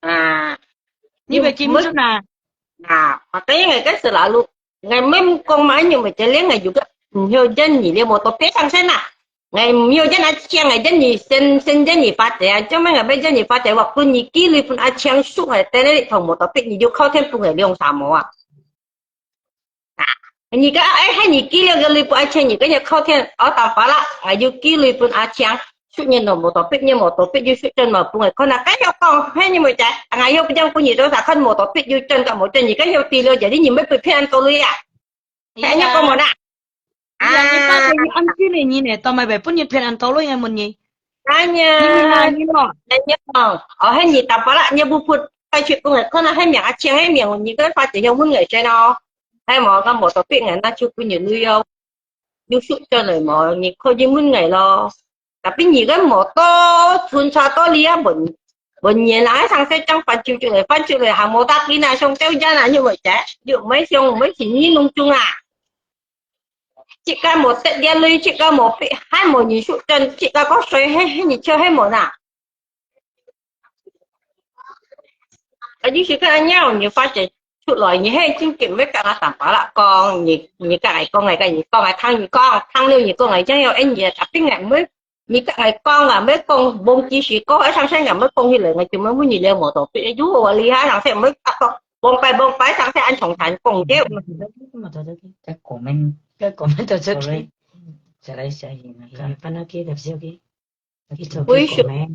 啊。你會記毋出啊？啊，makanya ngai kan selalu, ngai mem kong mai nyu mai jeleng ngai juga, nyo jan ni le motor pe sang sen na. Ngai myo jen a chiang ngai jen ni sen, sen jen ni Fatin, cho mai ngai bai jen ni Fatin, wa kun ni ki lui pun a chiang su ngai tene thong motor pit ni yu khau then pun ngai liong sa mo a. Ni ka ai hai ni ki liong ke lui pun a chiang ni ka yu khau then, o ta fa la, ngai yu ki lui pun a chiang, su ni no motor pit ni motor pit yu su jen ma pun ngai, kona ka yu kong, hai ni mo jai, ngai yu pun jang pun ni do sa kan motor pit yu jen ka mo jen ni ka yu ti lo, jadi ni mai pun phian to lui a. Ka yu kong mo na. 你發現你安靜的人呢，都毋會分人騙人道路，應該問你。哎呀，你問啊，你咯。哎呀，哦，係你打巴拉，你不พูด，ไปช่วยกูหน่อย，可能係名啊，請係名，你个發展要問我先哦。係無，咁無到逼人，那就分你累哦。有事轉來無，你可以問我咯。Tapi你个無到巡查到你啊，問，問人啊，上世將翻手出來，翻出來，還無打緊啊，上吊人啊，你會啫，你毋係想，毋係是你弄中啊。 自家無得了，你自家無逼，還無人手轉，自家个水，嘿，嘿，你笑嘿無呐？啊，你是个恁樣，你發展出來，你嘿，真正要跟我打巴拉講，你，你跟我講，我跟你講，我聽你講，聽了你講，我真要應你，tapi我毋會 你个愛講啊，要講忘記時過，愛上山人要講起來，我就問問你了，無到底，如果我厉害，上山毋會啊，講，忘拜忘拜，上山安重談講掉。該comment，該comment到出去，再來下一個，把那個的小個，一種comment。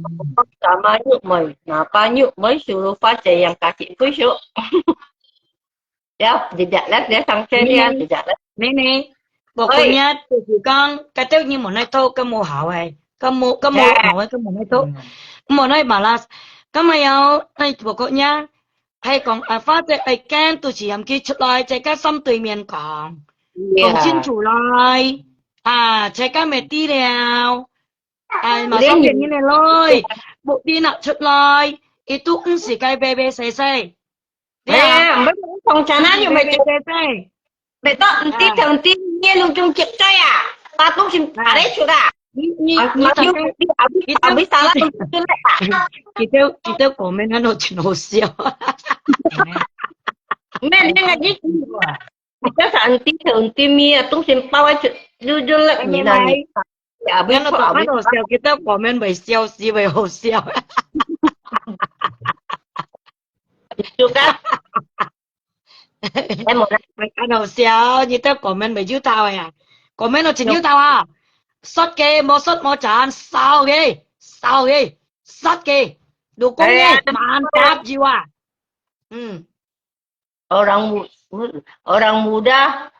Apa nyuk mai, apa nyuk mai suruh Fatin yang kasih pucuk. Ya, jejak lah, dia sangkir dia, jejak lah. 妹妹，pokoknya就係講，該兜你無奈討，該無效誒，該無，該無效誒，該無奈討，無奈balas。該麼樣，誒，pokoknya，係講，啊，或者係跟，都係喊佢出來，在該三對面講，講清楚來，啊，在該乜知了。 哎，馬上變人个來，目的拿出來，佢都毋使該白白洗洗。哎呀，毋好講長長，又毋係白白洗洗。Betul, nanti nanti ni lu jung cek cai ah. Patung sim ada sudah. 你你你頭先，你頭先，佢兜佢兜comment看到真好笑。咩？你ngaji，你就nanti nanti mi啊，東西包啊，就就就那你那你。Abis 看到看到笑，佢兜comment會笑死，會好笑。就該。哎，無啦。看到笑，你兜comment會有道啊？Comment到真有道啊！殺佢，無殺無斬，燒佢，燒佢，殺佢，老公佢，mantap jiwa。嗯。 Orang mu- orang muda,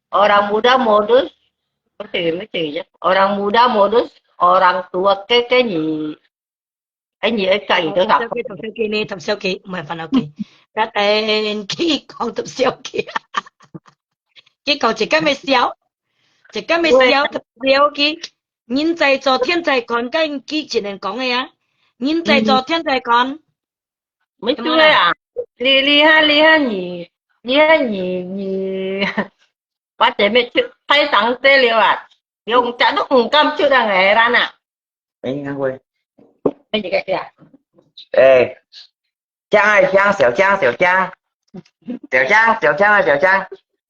orang muda modus, apa sih, apa sih ya? Orang muda modus, orang tua keke ni. Ai ni ai kai tu 讀笑佢，讀笑佢呢，讀笑佢，毋係煩惱佢。一定佢講讀笑佢，佢講一個咪笑，一個咪笑，讀笑佢。人在做天在看，跟佢前人講个啊，人在做天在看。Betul ya. Lihat lihat ni, lihat ni ni. Pada me cek, saya sang saya lewat. Yung cak tu ungkam cek dah ngeran ah. 哎，你看过？哎，你看呀。哎，江啊江，小江，小江，小江，小江啊，小江。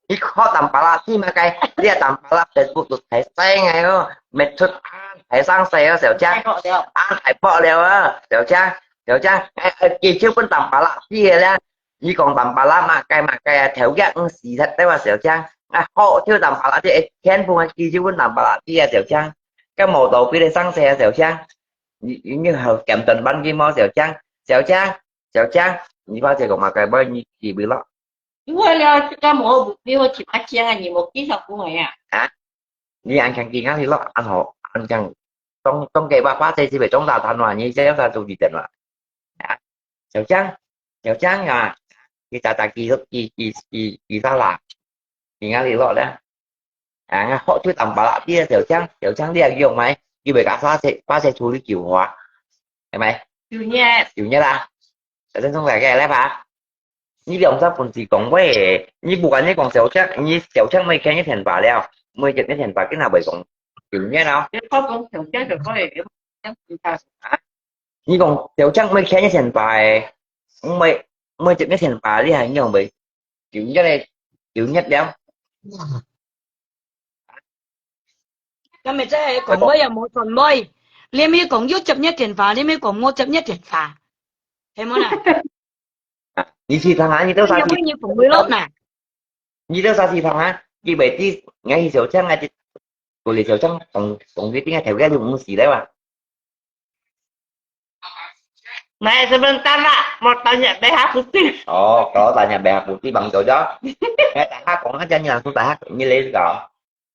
你好，打巴拉，你嘛该，你啊打巴拉，Facebook都太生个哦，没出啊，太生势哦，小江，啊，太薄了啊，小江，小江，哎，哎，佢就分打巴拉，你个啦。 你講打巴拉嘛，該嘛該啊，頭一毋死忒對吧，小強？啊，好，就打巴拉，這全部个機就分打巴拉，對啊，小強。該無道理个生事啊，小強。你你好簡單版个無，小強，小強，小強，你把這個嘛該，你記不了。因為了，這個無，你有幾百千啊，你無幾少公个啊？啊？ 你安強佢，安佢落，安好，安強，當當个話，話這是會中大談話，你這樣才做得點嘛？啊，小強，小強啊，你打打佢，佢佢佢佢啥啦？你安佢落咧？啊，學對打巴拉啲啊，小強，小強你也用埋，佢會搞啥事，把事處理救活，係咪？有呢。有呢啦，小強中大个來吧。 你兩隻本事講話个，你不管你講小強，你小強每天一天八了，每日一天八，跟他會講，有影啊。你講小強就可以，啊？你講小強每天一天八个，每每日一天八，你還用袂？有影个，有影了。 該咪真係講話又無轉位，你咪講有接你電話，你咪講無接你電話，係無啦？你試看啊，你都啥試？你講話咯嘛？你都啥試看啊？你袂知，𠊎去小強啊，我哋小強同同佢點解頭家都毋死了啊？ Mai sebentar lah, mau tanya B H putih. Oh, kalau tanya B H putih, Bang Jojo. Eh, tak hak, kong aja ni langsung tak hak, ni leh kau.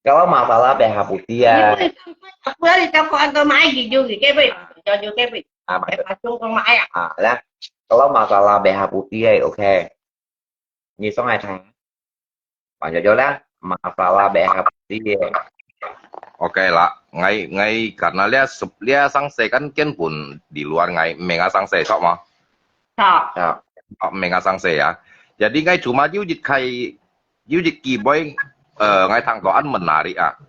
Kalau masalah B H putih ya. Aku lagi kau kau antar mai gitu, gitu, kepit. Jojo kepit. Ah, Bang Jojo. Langsung kau mai ya. Ah, lah. Kalau masalah B H putih ya, oke. 你送來聽。Bang Jojo啦，masalah B H putih。OK啦，𠊎𠊎karena這這生事kan根本di luar𠊎，毋係𠊎生事，著無？著。著。哦，毋係𠊎生事啊。Jadi𠊎cuma有一個有一機會，呃，𠊎聽到恁menarik啊。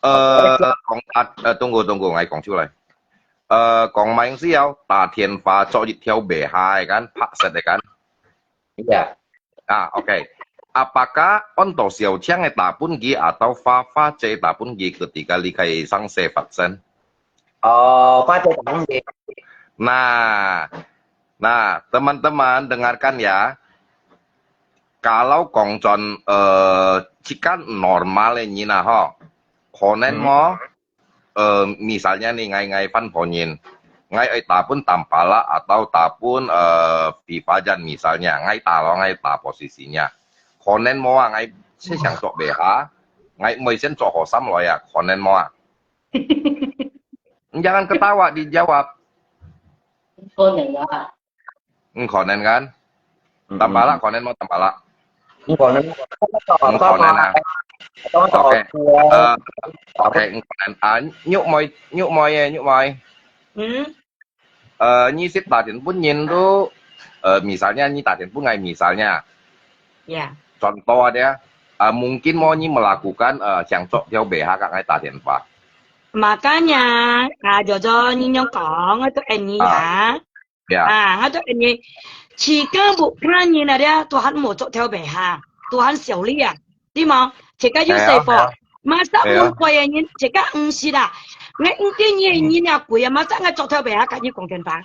呃，講啊，呃，tunggu，tunggu，𠊎講出來。呃，講馬來西亞打電話做一條尾下个kan，白色个kan。 Iya. Ah, oke. Apakah untuk小強个打分佢，atau Fafa姐打分佢ketika這個生事發生？哦，Fafa姐打分佢。Nah, nah, teman-teman dengarkan ya. Kalau講轉，呃，自家normal个人啊，吼，可能無， 呃，misalnya呢，𠊎𠊎番婆人，𠊎愛打分Tampalak atau打分，呃，Vivajan misalnya，𠊎打咯，𠊎打posisinya。可能無啊，𠊎先想做尾下，𠊎毋會先做好心來啊，可能無啊。你jangan ketawa，你jawab。可能啊。 毋可能kan？Tampalak可能無Tampalak？毋可能。毋可能啊。OK，呃，OK，毋可能啊。玉妹，玉妹耶，玉妹。嗯。呃，你識打電分人都，呃，misalnya，你打電分𠊎，misalnya。Yeah。轉到啊，對啊。啊，mungkin無你melakukan，呃，想做條尾下，甲𠊎打電話。Makanya，啊，就做你樣講，𠊎都愛你啊。啊，對啊。啊，𠊎都愛你。自家屋下人啊，這都還無做條尾下，都還小力啊，對無？自家有細貨，對啊，對啊。Masa，對啊。門外个人，自家毋識啦。𠊎毋知你个人啊，貴啊，masa𠊎做條尾下，甲你講電話。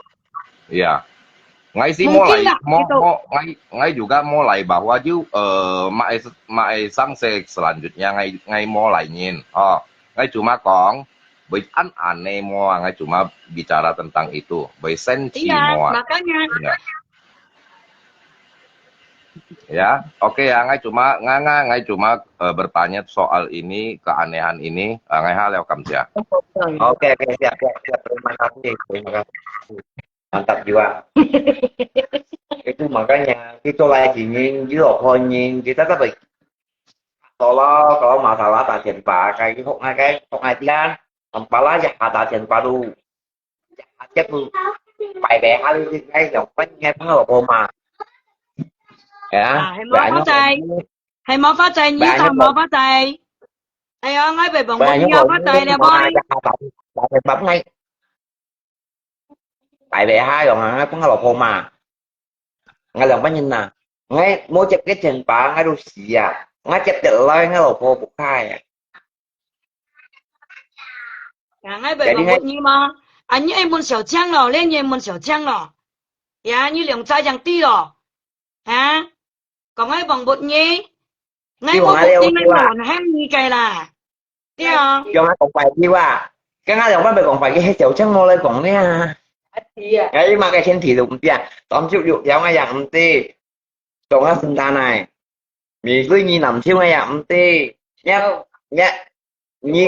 Ya. Ngai si mungkin molai, lah, mo, gitu. Mo, ngai, ngai juga molai bahwa ju, eh, mai, mai sang se selanjutnya ngai, ngai molai nyin. Oh, ngai cuma kong, bui an ane mo, ngai cuma bicara tentang itu, bui sensi mo. Iya, makanya. Ya. Ya, oke ya, ngai cuma, nga, nga, ngai cuma, eh, bertanya soal ini, keanehan ini, eh, ngai hal ya, Kamsia. Oke, oke, siap, siap, siap. Terima kasih, terima kasih. Mantap juga. Itu makanya, kita lagi ingin, kita lagi ingin, kita tak baik. Kalau, kalau masalah tak sempat, kayak gitu, ngai, kayak, kok ngai tian, tempala ya ada sempat tu. Chắc là phải về hai mươi ngày rồi, có nghe phá lộc không mà. Dạ, à, hay máu phát tài. Hay máu phát tài, nhí sao máu phát tài. Hay ở ngay về bọn quân nhau phát tài nè, boy. Phải về hai rồi, nghe phá lộc không mà. Ngai lòng bánh nhìn nè. Ngai mua chụp cái chân bà, ngai đu xì à. Ngai chụp được lời, ngai lòng phô bục khai à. Ya, ngai bai kong bột nyi mò. À, nyi ai môn siêu chang lò, lê nyi ai môn siêu chang lò. Ya, nyi lòng cha yang ti lò. Ha? Kong ngai bong bột nyi. Ngai mô bột nyi ngai môn hem nyi kai la. Ti à. Yong ngai kong bai ti wa. Cái ngai lòng bánh bai kong bai cái siêu chang mò lai kong nè. Ngai mà cái thiên thị lục ti à. Tóm chụp lục yong ngai yang ti. Kong ngai sinh ta này. Mì tui nyi nằm thiếu ngay à, mt. Nhá, nhá. Nyi.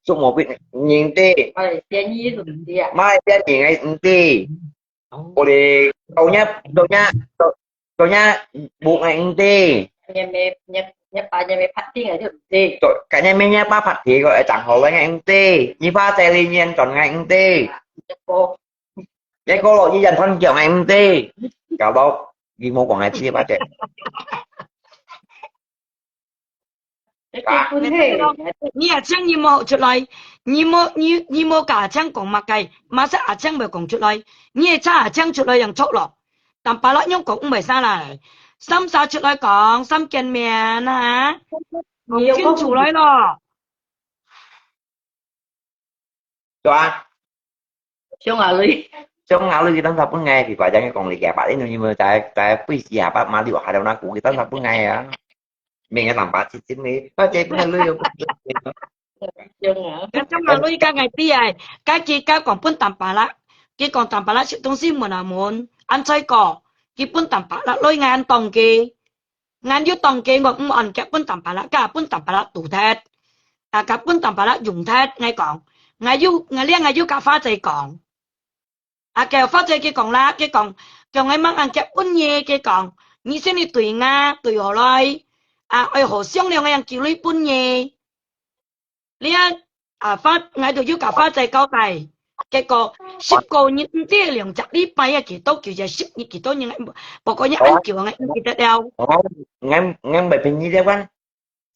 Sụp một bịt nhìn ti. Malaysia nyi ngai mt. Ôi đi, đâu nhá, đâu nhá, đâu, đâu nhá, bụt ngai mt. Nhà mẹ, nhà, nhà bà, nhà mẹ phát triển ở đâu mt. Cả nhà mẹ nhà bà phát triển gọi là chẳng hổ là ngai mt. Nhi pha tè li nyen chọn ngai mt. Cái cô lộc như dành phân kiểu này mt. Cáo đâu, đi mua của ngai chia ba triệu. Nhi à chang nhi mô hậu chụp lai, nhi mô, nhi, nhi mô cả chang kong mạc cái, mà sa à chang bai kong chụp lai, nhi cha à chang chụp lai yang chụp lọ. Tạm bạ lọ nhung kong bai sa lai. Sam sa chụp lai kong, sam kiên miên ha. Kong kiên chụp lai lọ. Chua. Siông ngà lui. Siông ngà lui kita sa pun ngai, thì phải chăng kong li kia, bạn ấy nhưng mà tại, tại pui sia, bạn mà đi vào hai đầu nó cũng kita sa pun ngai à. Mình cái tạm bạ chít chít mi, có chế pun lui. Siông ngà. Cái trong ngà lui cái ngai ti ai, cái kia cái kong pun tạm bạ lạ. Cái kong tạm bạ lạ, sự thông tin mà là muốn, ăn chơi cỏ, cái pun tạm bạ lạ, lui ngai ăn tòng cái. Ngan yu tòng kê ngon mv on kiak pun tàm pà lak, ka pun tàm pà lak tù thet. A ka pun tàm pà lak yung thet, ngai kong. Ngai yu, ngai liang ngai yu ka fa zei kong. A kêu fa zei kê kong lak, kê kong, kêu ngai mang ăn kiak pun nhê kê kong. Nyi sini tùy nga, tùy hồ loi. A oi hồ siông liao ngai yang kiu lui pun nhê. Lia, a, fa, ngai tu yu ka fa zei kau tai. Kê ko, sip ko nyi, nti liang chak li pai a kê to kiu ya sip nyi kê to nyi ngai, pok ko nyi ăn kiu ngai nyi kê ta liao. Ngai, ngai bai pin nyi liao kan.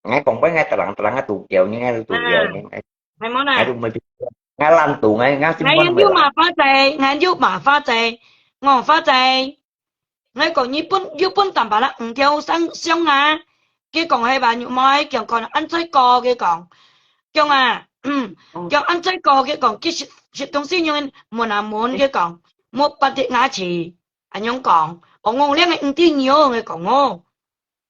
Ngai kong bai ngai tarang tarang a tu kiu nyi ngai tu kiu nyi. Ngai mo na. Ngai tu mai pin. Ngai lan tu ngai ngai sip. Ngai yu ma fa zei, ngai yu ma fa zei, ngo fa zei. Ngai kong nyi pun, yu pun tàm pà lak, ng thiau sang siông a. Kê kong hai ba nyu moi, kiang kon ăn zei ko kê kong. Kiang a, kiang ăn zei ko kê kong, kê sit, sit tông si nyung mun a mun kê kong. Mo pat ti nga chi. A nyung kong. Ong ngong liang ngai ng ti nyo ngai kong ngo.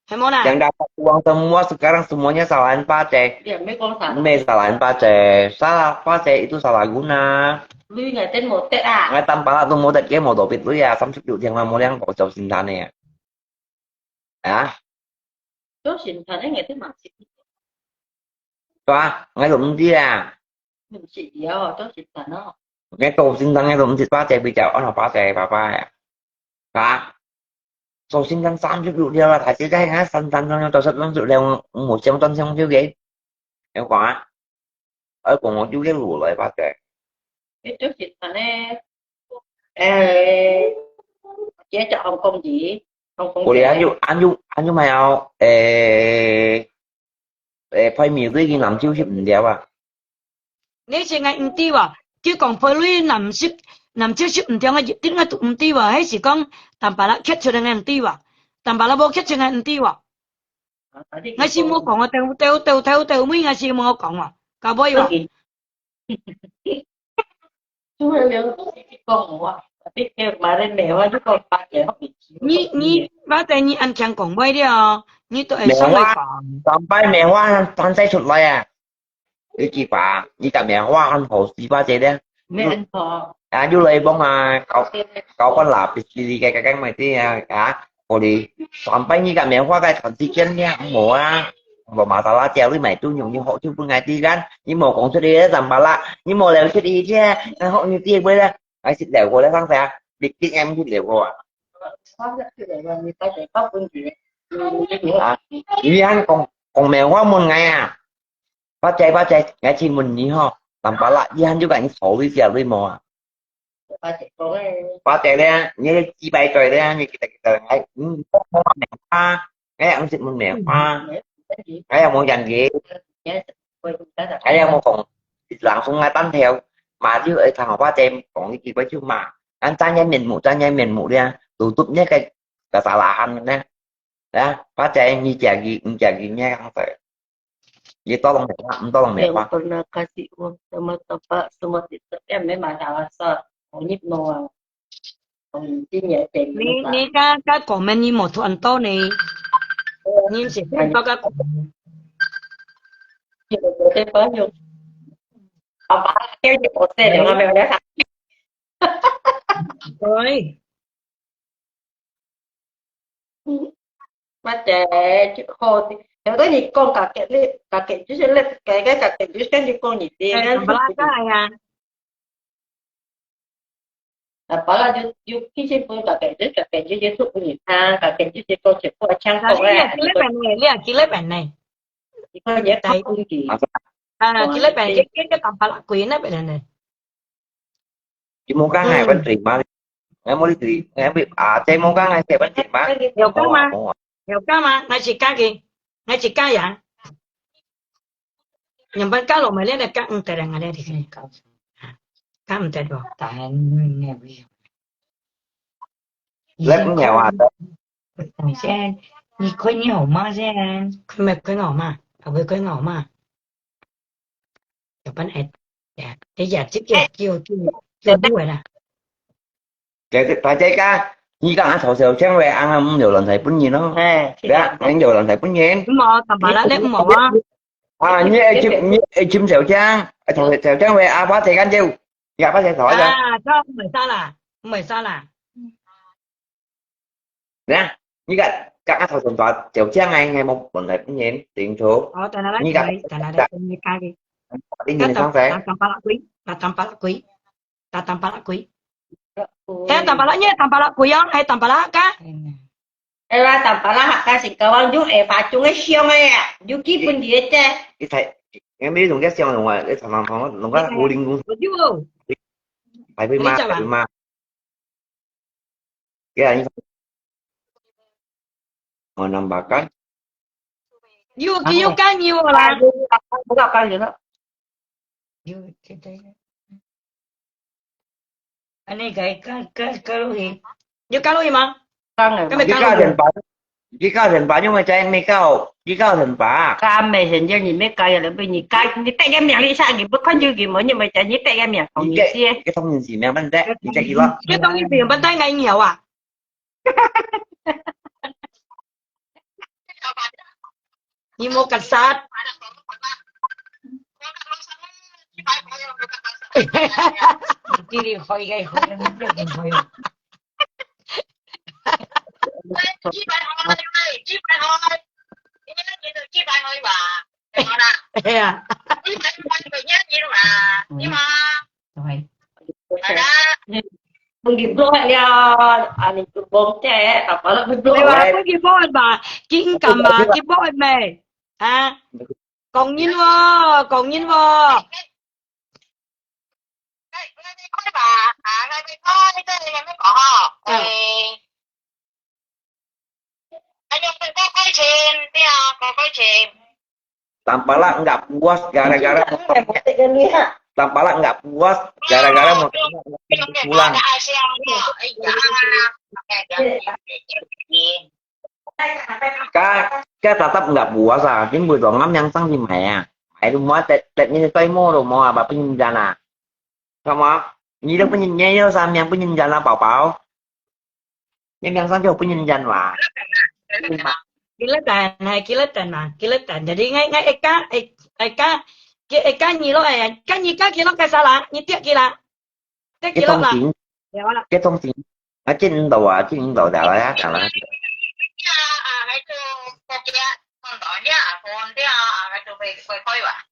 Hai mo na. Yang dapat uang semua sekarang semuanya salahin Pak Cek. Ya, mai kong sa. Mai salahin Pak Cek. Salah Pak Cek itu salah guna. Lui ngai ten mo tet a. Ngai tàm pà lak tu mo tet kê mo dopit lui a, sam sip yu tiang ma mo liang ko chau sin tan ne. A? Chau sin tan ne ngai ten ma sip. Tua, ngai lum ti a. Lum sip yo, chau sin tan no. Ngai to sin tan ngai lum ti pa cai bi chau, ana pa cai pa pa ya. Ka. Chau sin tan sam sip yu liao la, ta chi kai ngai san tan no, chau sat lum sip liao, mo siang tan siang sip ge. Em kong a. Ơ, kong ngai yu ge lu lai pa cai. Ê, chau sin tan ne. Ê, chế cho ông công gì? 我哋還有，還有，還有買哦，誒，誒，派米對佢南州食毋了啊。你係𠊎毋知哇，佢講派對南食，南州食毋了，𠊎一定𠊎都毋知哇，係係講，Tampalak缺出來𠊎毋知哇，Tampalak無缺出來𠊎毋知哇。𠊎係無講啊，兜兜兜兜兜尾，𠊎係無講啊，搞不好啊。你，你，或者你恁聽講話了，你都會上來講。梅花，上擺梅花還，還再出來啊！ 一句話，你个名花很好，四百隻咧。咩很好？啊，又來幫啊，搞，搞慣啦，必須个个个个个啊，啊，我哋上擺你个名花个傳時間咧，無啊，無嘛，大家家裡買都容易好，就分𠊎知个，你無講出去个，怎麼啦？你無了出去个，然後你知會咧，還是了過咧，上次啊，你，你，你，你了過啊？啊，你還講，講名花問𠊎啊？ 八戒，八戒，𠊎請問你吼，Tampalak，你還有恁樣所謂个類無啊？八戒講誒。八戒咧，你个幾百歲咧，你記得，記得，哎，嗯，我無名花，哎，毋識問名花，哎，無人个，哎，無講，人送來單條，嘛就會聽八戒講一句話就嘛，咱真人面目，真人面目咧，都都那個个啥啦，呢？ 啊，八戒，你食佢，你食佢，你愛講啥？你多人梅花，毋多人梅花。Yang pernah kasih uang sama Tampalak semua tidak, ya, memang tak rasa. Onyit no, onyit ni ada. 你，你剛剛講咩？你無聽到呢？你毋係聽到个講咩？有的朋友，好吧，这就不对了，没有了。对。 Mate，好，有得你講，kakek你，kakek就是咧，kakek，kakek就是跟你講你的，哎，怎麼啦？再來呀。啊，不然就，就，其實不用kakek，就kakek就，就，就不用他，kakek就是講全部要抢过来。你啊，幾禮拜呢？你啊，幾禮拜呢？你看你个大問題。啊，幾禮拜，這，這，這Tampalak鬼那邊的呢？ 佢無講係問題嘛？𠊎無理佢，𠊎會啊，這無講係問題嘛？有講嗎？有講嗎？𠊎自家个，𠊎自家呀。Yang pernah kalau melihat dekat entah dengan dia di sini kau. Kan entah tu. Tahan ni ni. 你看你好嗎先？你看你好嗎先？看沒看好嗎？還會看好嗎？ 有本事，呀，哎呀，這個，哎，這個，這個，這個啦。這個，大家講，你講啊，頭先聽話，啊，毋有人才本人咯。哎，對啊，是啊。毋有人才本人。毋好，Tampalak咧，毋好啊。啊，你愛尋，你愛尋小張，啊，頭先小張話，啊，我再講就，你阿爸先坐啊。啊，這毋會使啦，毋會使啦。 Nè,你个，个，个頭先大小張个，𠊎無問題，本人，清楚。哦，等下來，你个，等下來，等下來，等下來。你，你上台。Tampalak鬼，Tampalak鬼，Tampalak鬼。哎，Tampalak，你Tampalak鬼哦，還Tampalak个？哎呀，Tampalak个是个，往有哎，把中个香个呀，有基本的啫。你睇，你沒用个香用啊，你常常常弄个五零五。我就，還會罵，你知道吧？還會罵。 Kaya ini mau nambahkan. Yuk, yuk kan yuk lah. Buka kan gitu. Yuk, kita. Ani kai kan kan kalau ni. Yuk kalau ni mah. Kan. Kami kalau. Jika dan banyak macam mereka, jika dan ba. Kami sendiri ni mereka yang lebih ni kai ni tak kami yang lihat ni bukan juga mau ni macam ni tak kami yang kau ni sih. Kita ni sih memang tak, kita gila. Kita ni sih memang tak ngai ni awak. 你莫夾殺。你哋開嘅開，你哋開。係啊。係。Mungkin block了，啊，你block啫，apa lah block。你話佢block吧，佢敢吧，佢block咩？啊？講人喎，講人喎。嗯。Kachin, dia, kau kachin. Tampalak nggak puas gara-gara mau tanya. Tampalak nggak puas gara-gara mau tanya pulang. Ka, ka tatap nggak puas ah. Chính buổi tối ngắm nhắn sang thì mày à. Mày đúng mua tết tết như tôi mua đồ mua à, bà pin dàn à. Sao mà? Như đó pin nhé yo sao miệng pin dàn à bảo bảo. Nhé miệng sang cho pin dàn mà. Kí lết tàn, hay kí lết tàn mà, kí lết tàn. Jadi ngai, ngai eka, e-, eka, kí eka nyi lo, e, ka nyi ka kí lo cái sao là, nyi tiết kí là. Tiết kí lo là. Thông tin. Cái thông tin. À, trên đầu à, trên đầu đã là, đã là.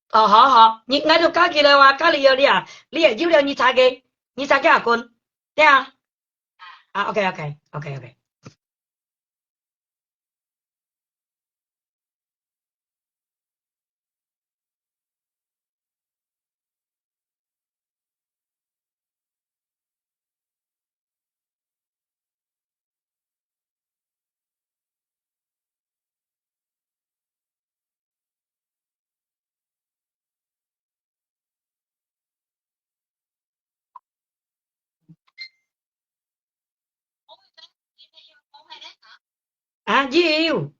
Ờ, hảo, hảo. Nyi, ngai tu ka kí lo à, ka li yo li à. Li à, yu li à, nyi cha kí. Nyi cha kí à, con. Thế à? À, ok, ok, ok, ok. À, yu.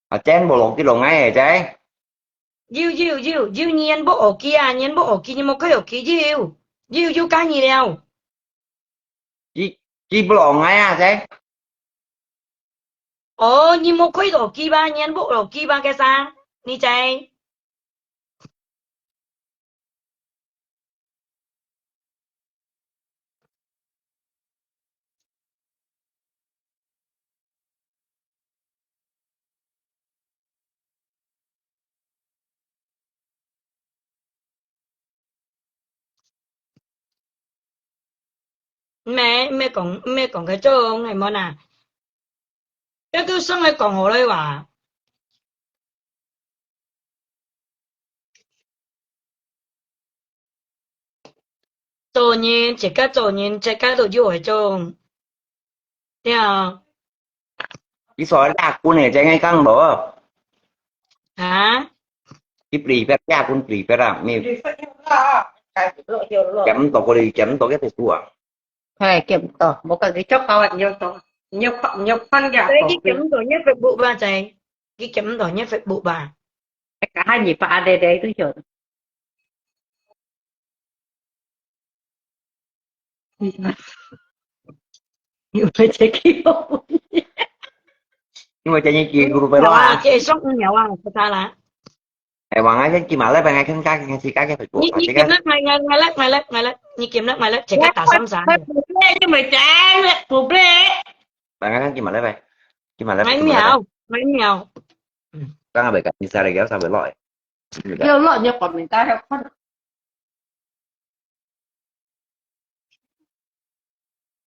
À, chén bộ lộc cái lộc ngay à, chén. Yu, yu, yu, yu, nyen bộ ổ kia, nyen bộ ổ kia, nyen một cái ổ kia, yu. Yu, yu, cá nyi leo. Chi, chi bộ lộc ngay à, chén. Ồ, nyi một cái ổ kia ba, nyen bộ ổ kia ba cái sao? Nyi chén. Mẹ, mẹ講，mẹ講个種，係無哪？這都算係講好了哇。 做人，自家做人，自家都有會做。對啊。你說拉棍个，真个講無？啊？你private拉棍private啊，你。減到過你，減到幾多度啊？係，減到，無講你足夠啊，你要做，你要看，你要看个。所以佢減到你Facebook吧，在，佢減到你Facebook吧。 Cả hai nhịp ba đê đê cứ hiểu. Nhưng mà chạy kia kêu. Nhưng mà chạy như kia group phải lo à. Chị sống nhiều à, sao ta là? Ai, wang ai, kì mà lấy bài ngay khăn cá, khăn cá, cái phải của. Nhị, nhị kiểm nát mày, mày, mày lắc, mày lắc, mày lắc. Nhị kiểm nát mày lắc, chỉ cái tả xăm xả. Mày bụp lê, nhưng mà chán lắm, bụp lê. Bài ngay khăn kì mà lấy bài. Kì mà lấy bài, kì mà lấy bài. Mày miêu, mày miêu. Kang abe ka ni sa le kau sa be loi. Kau loi nyo kon min ta heo kon.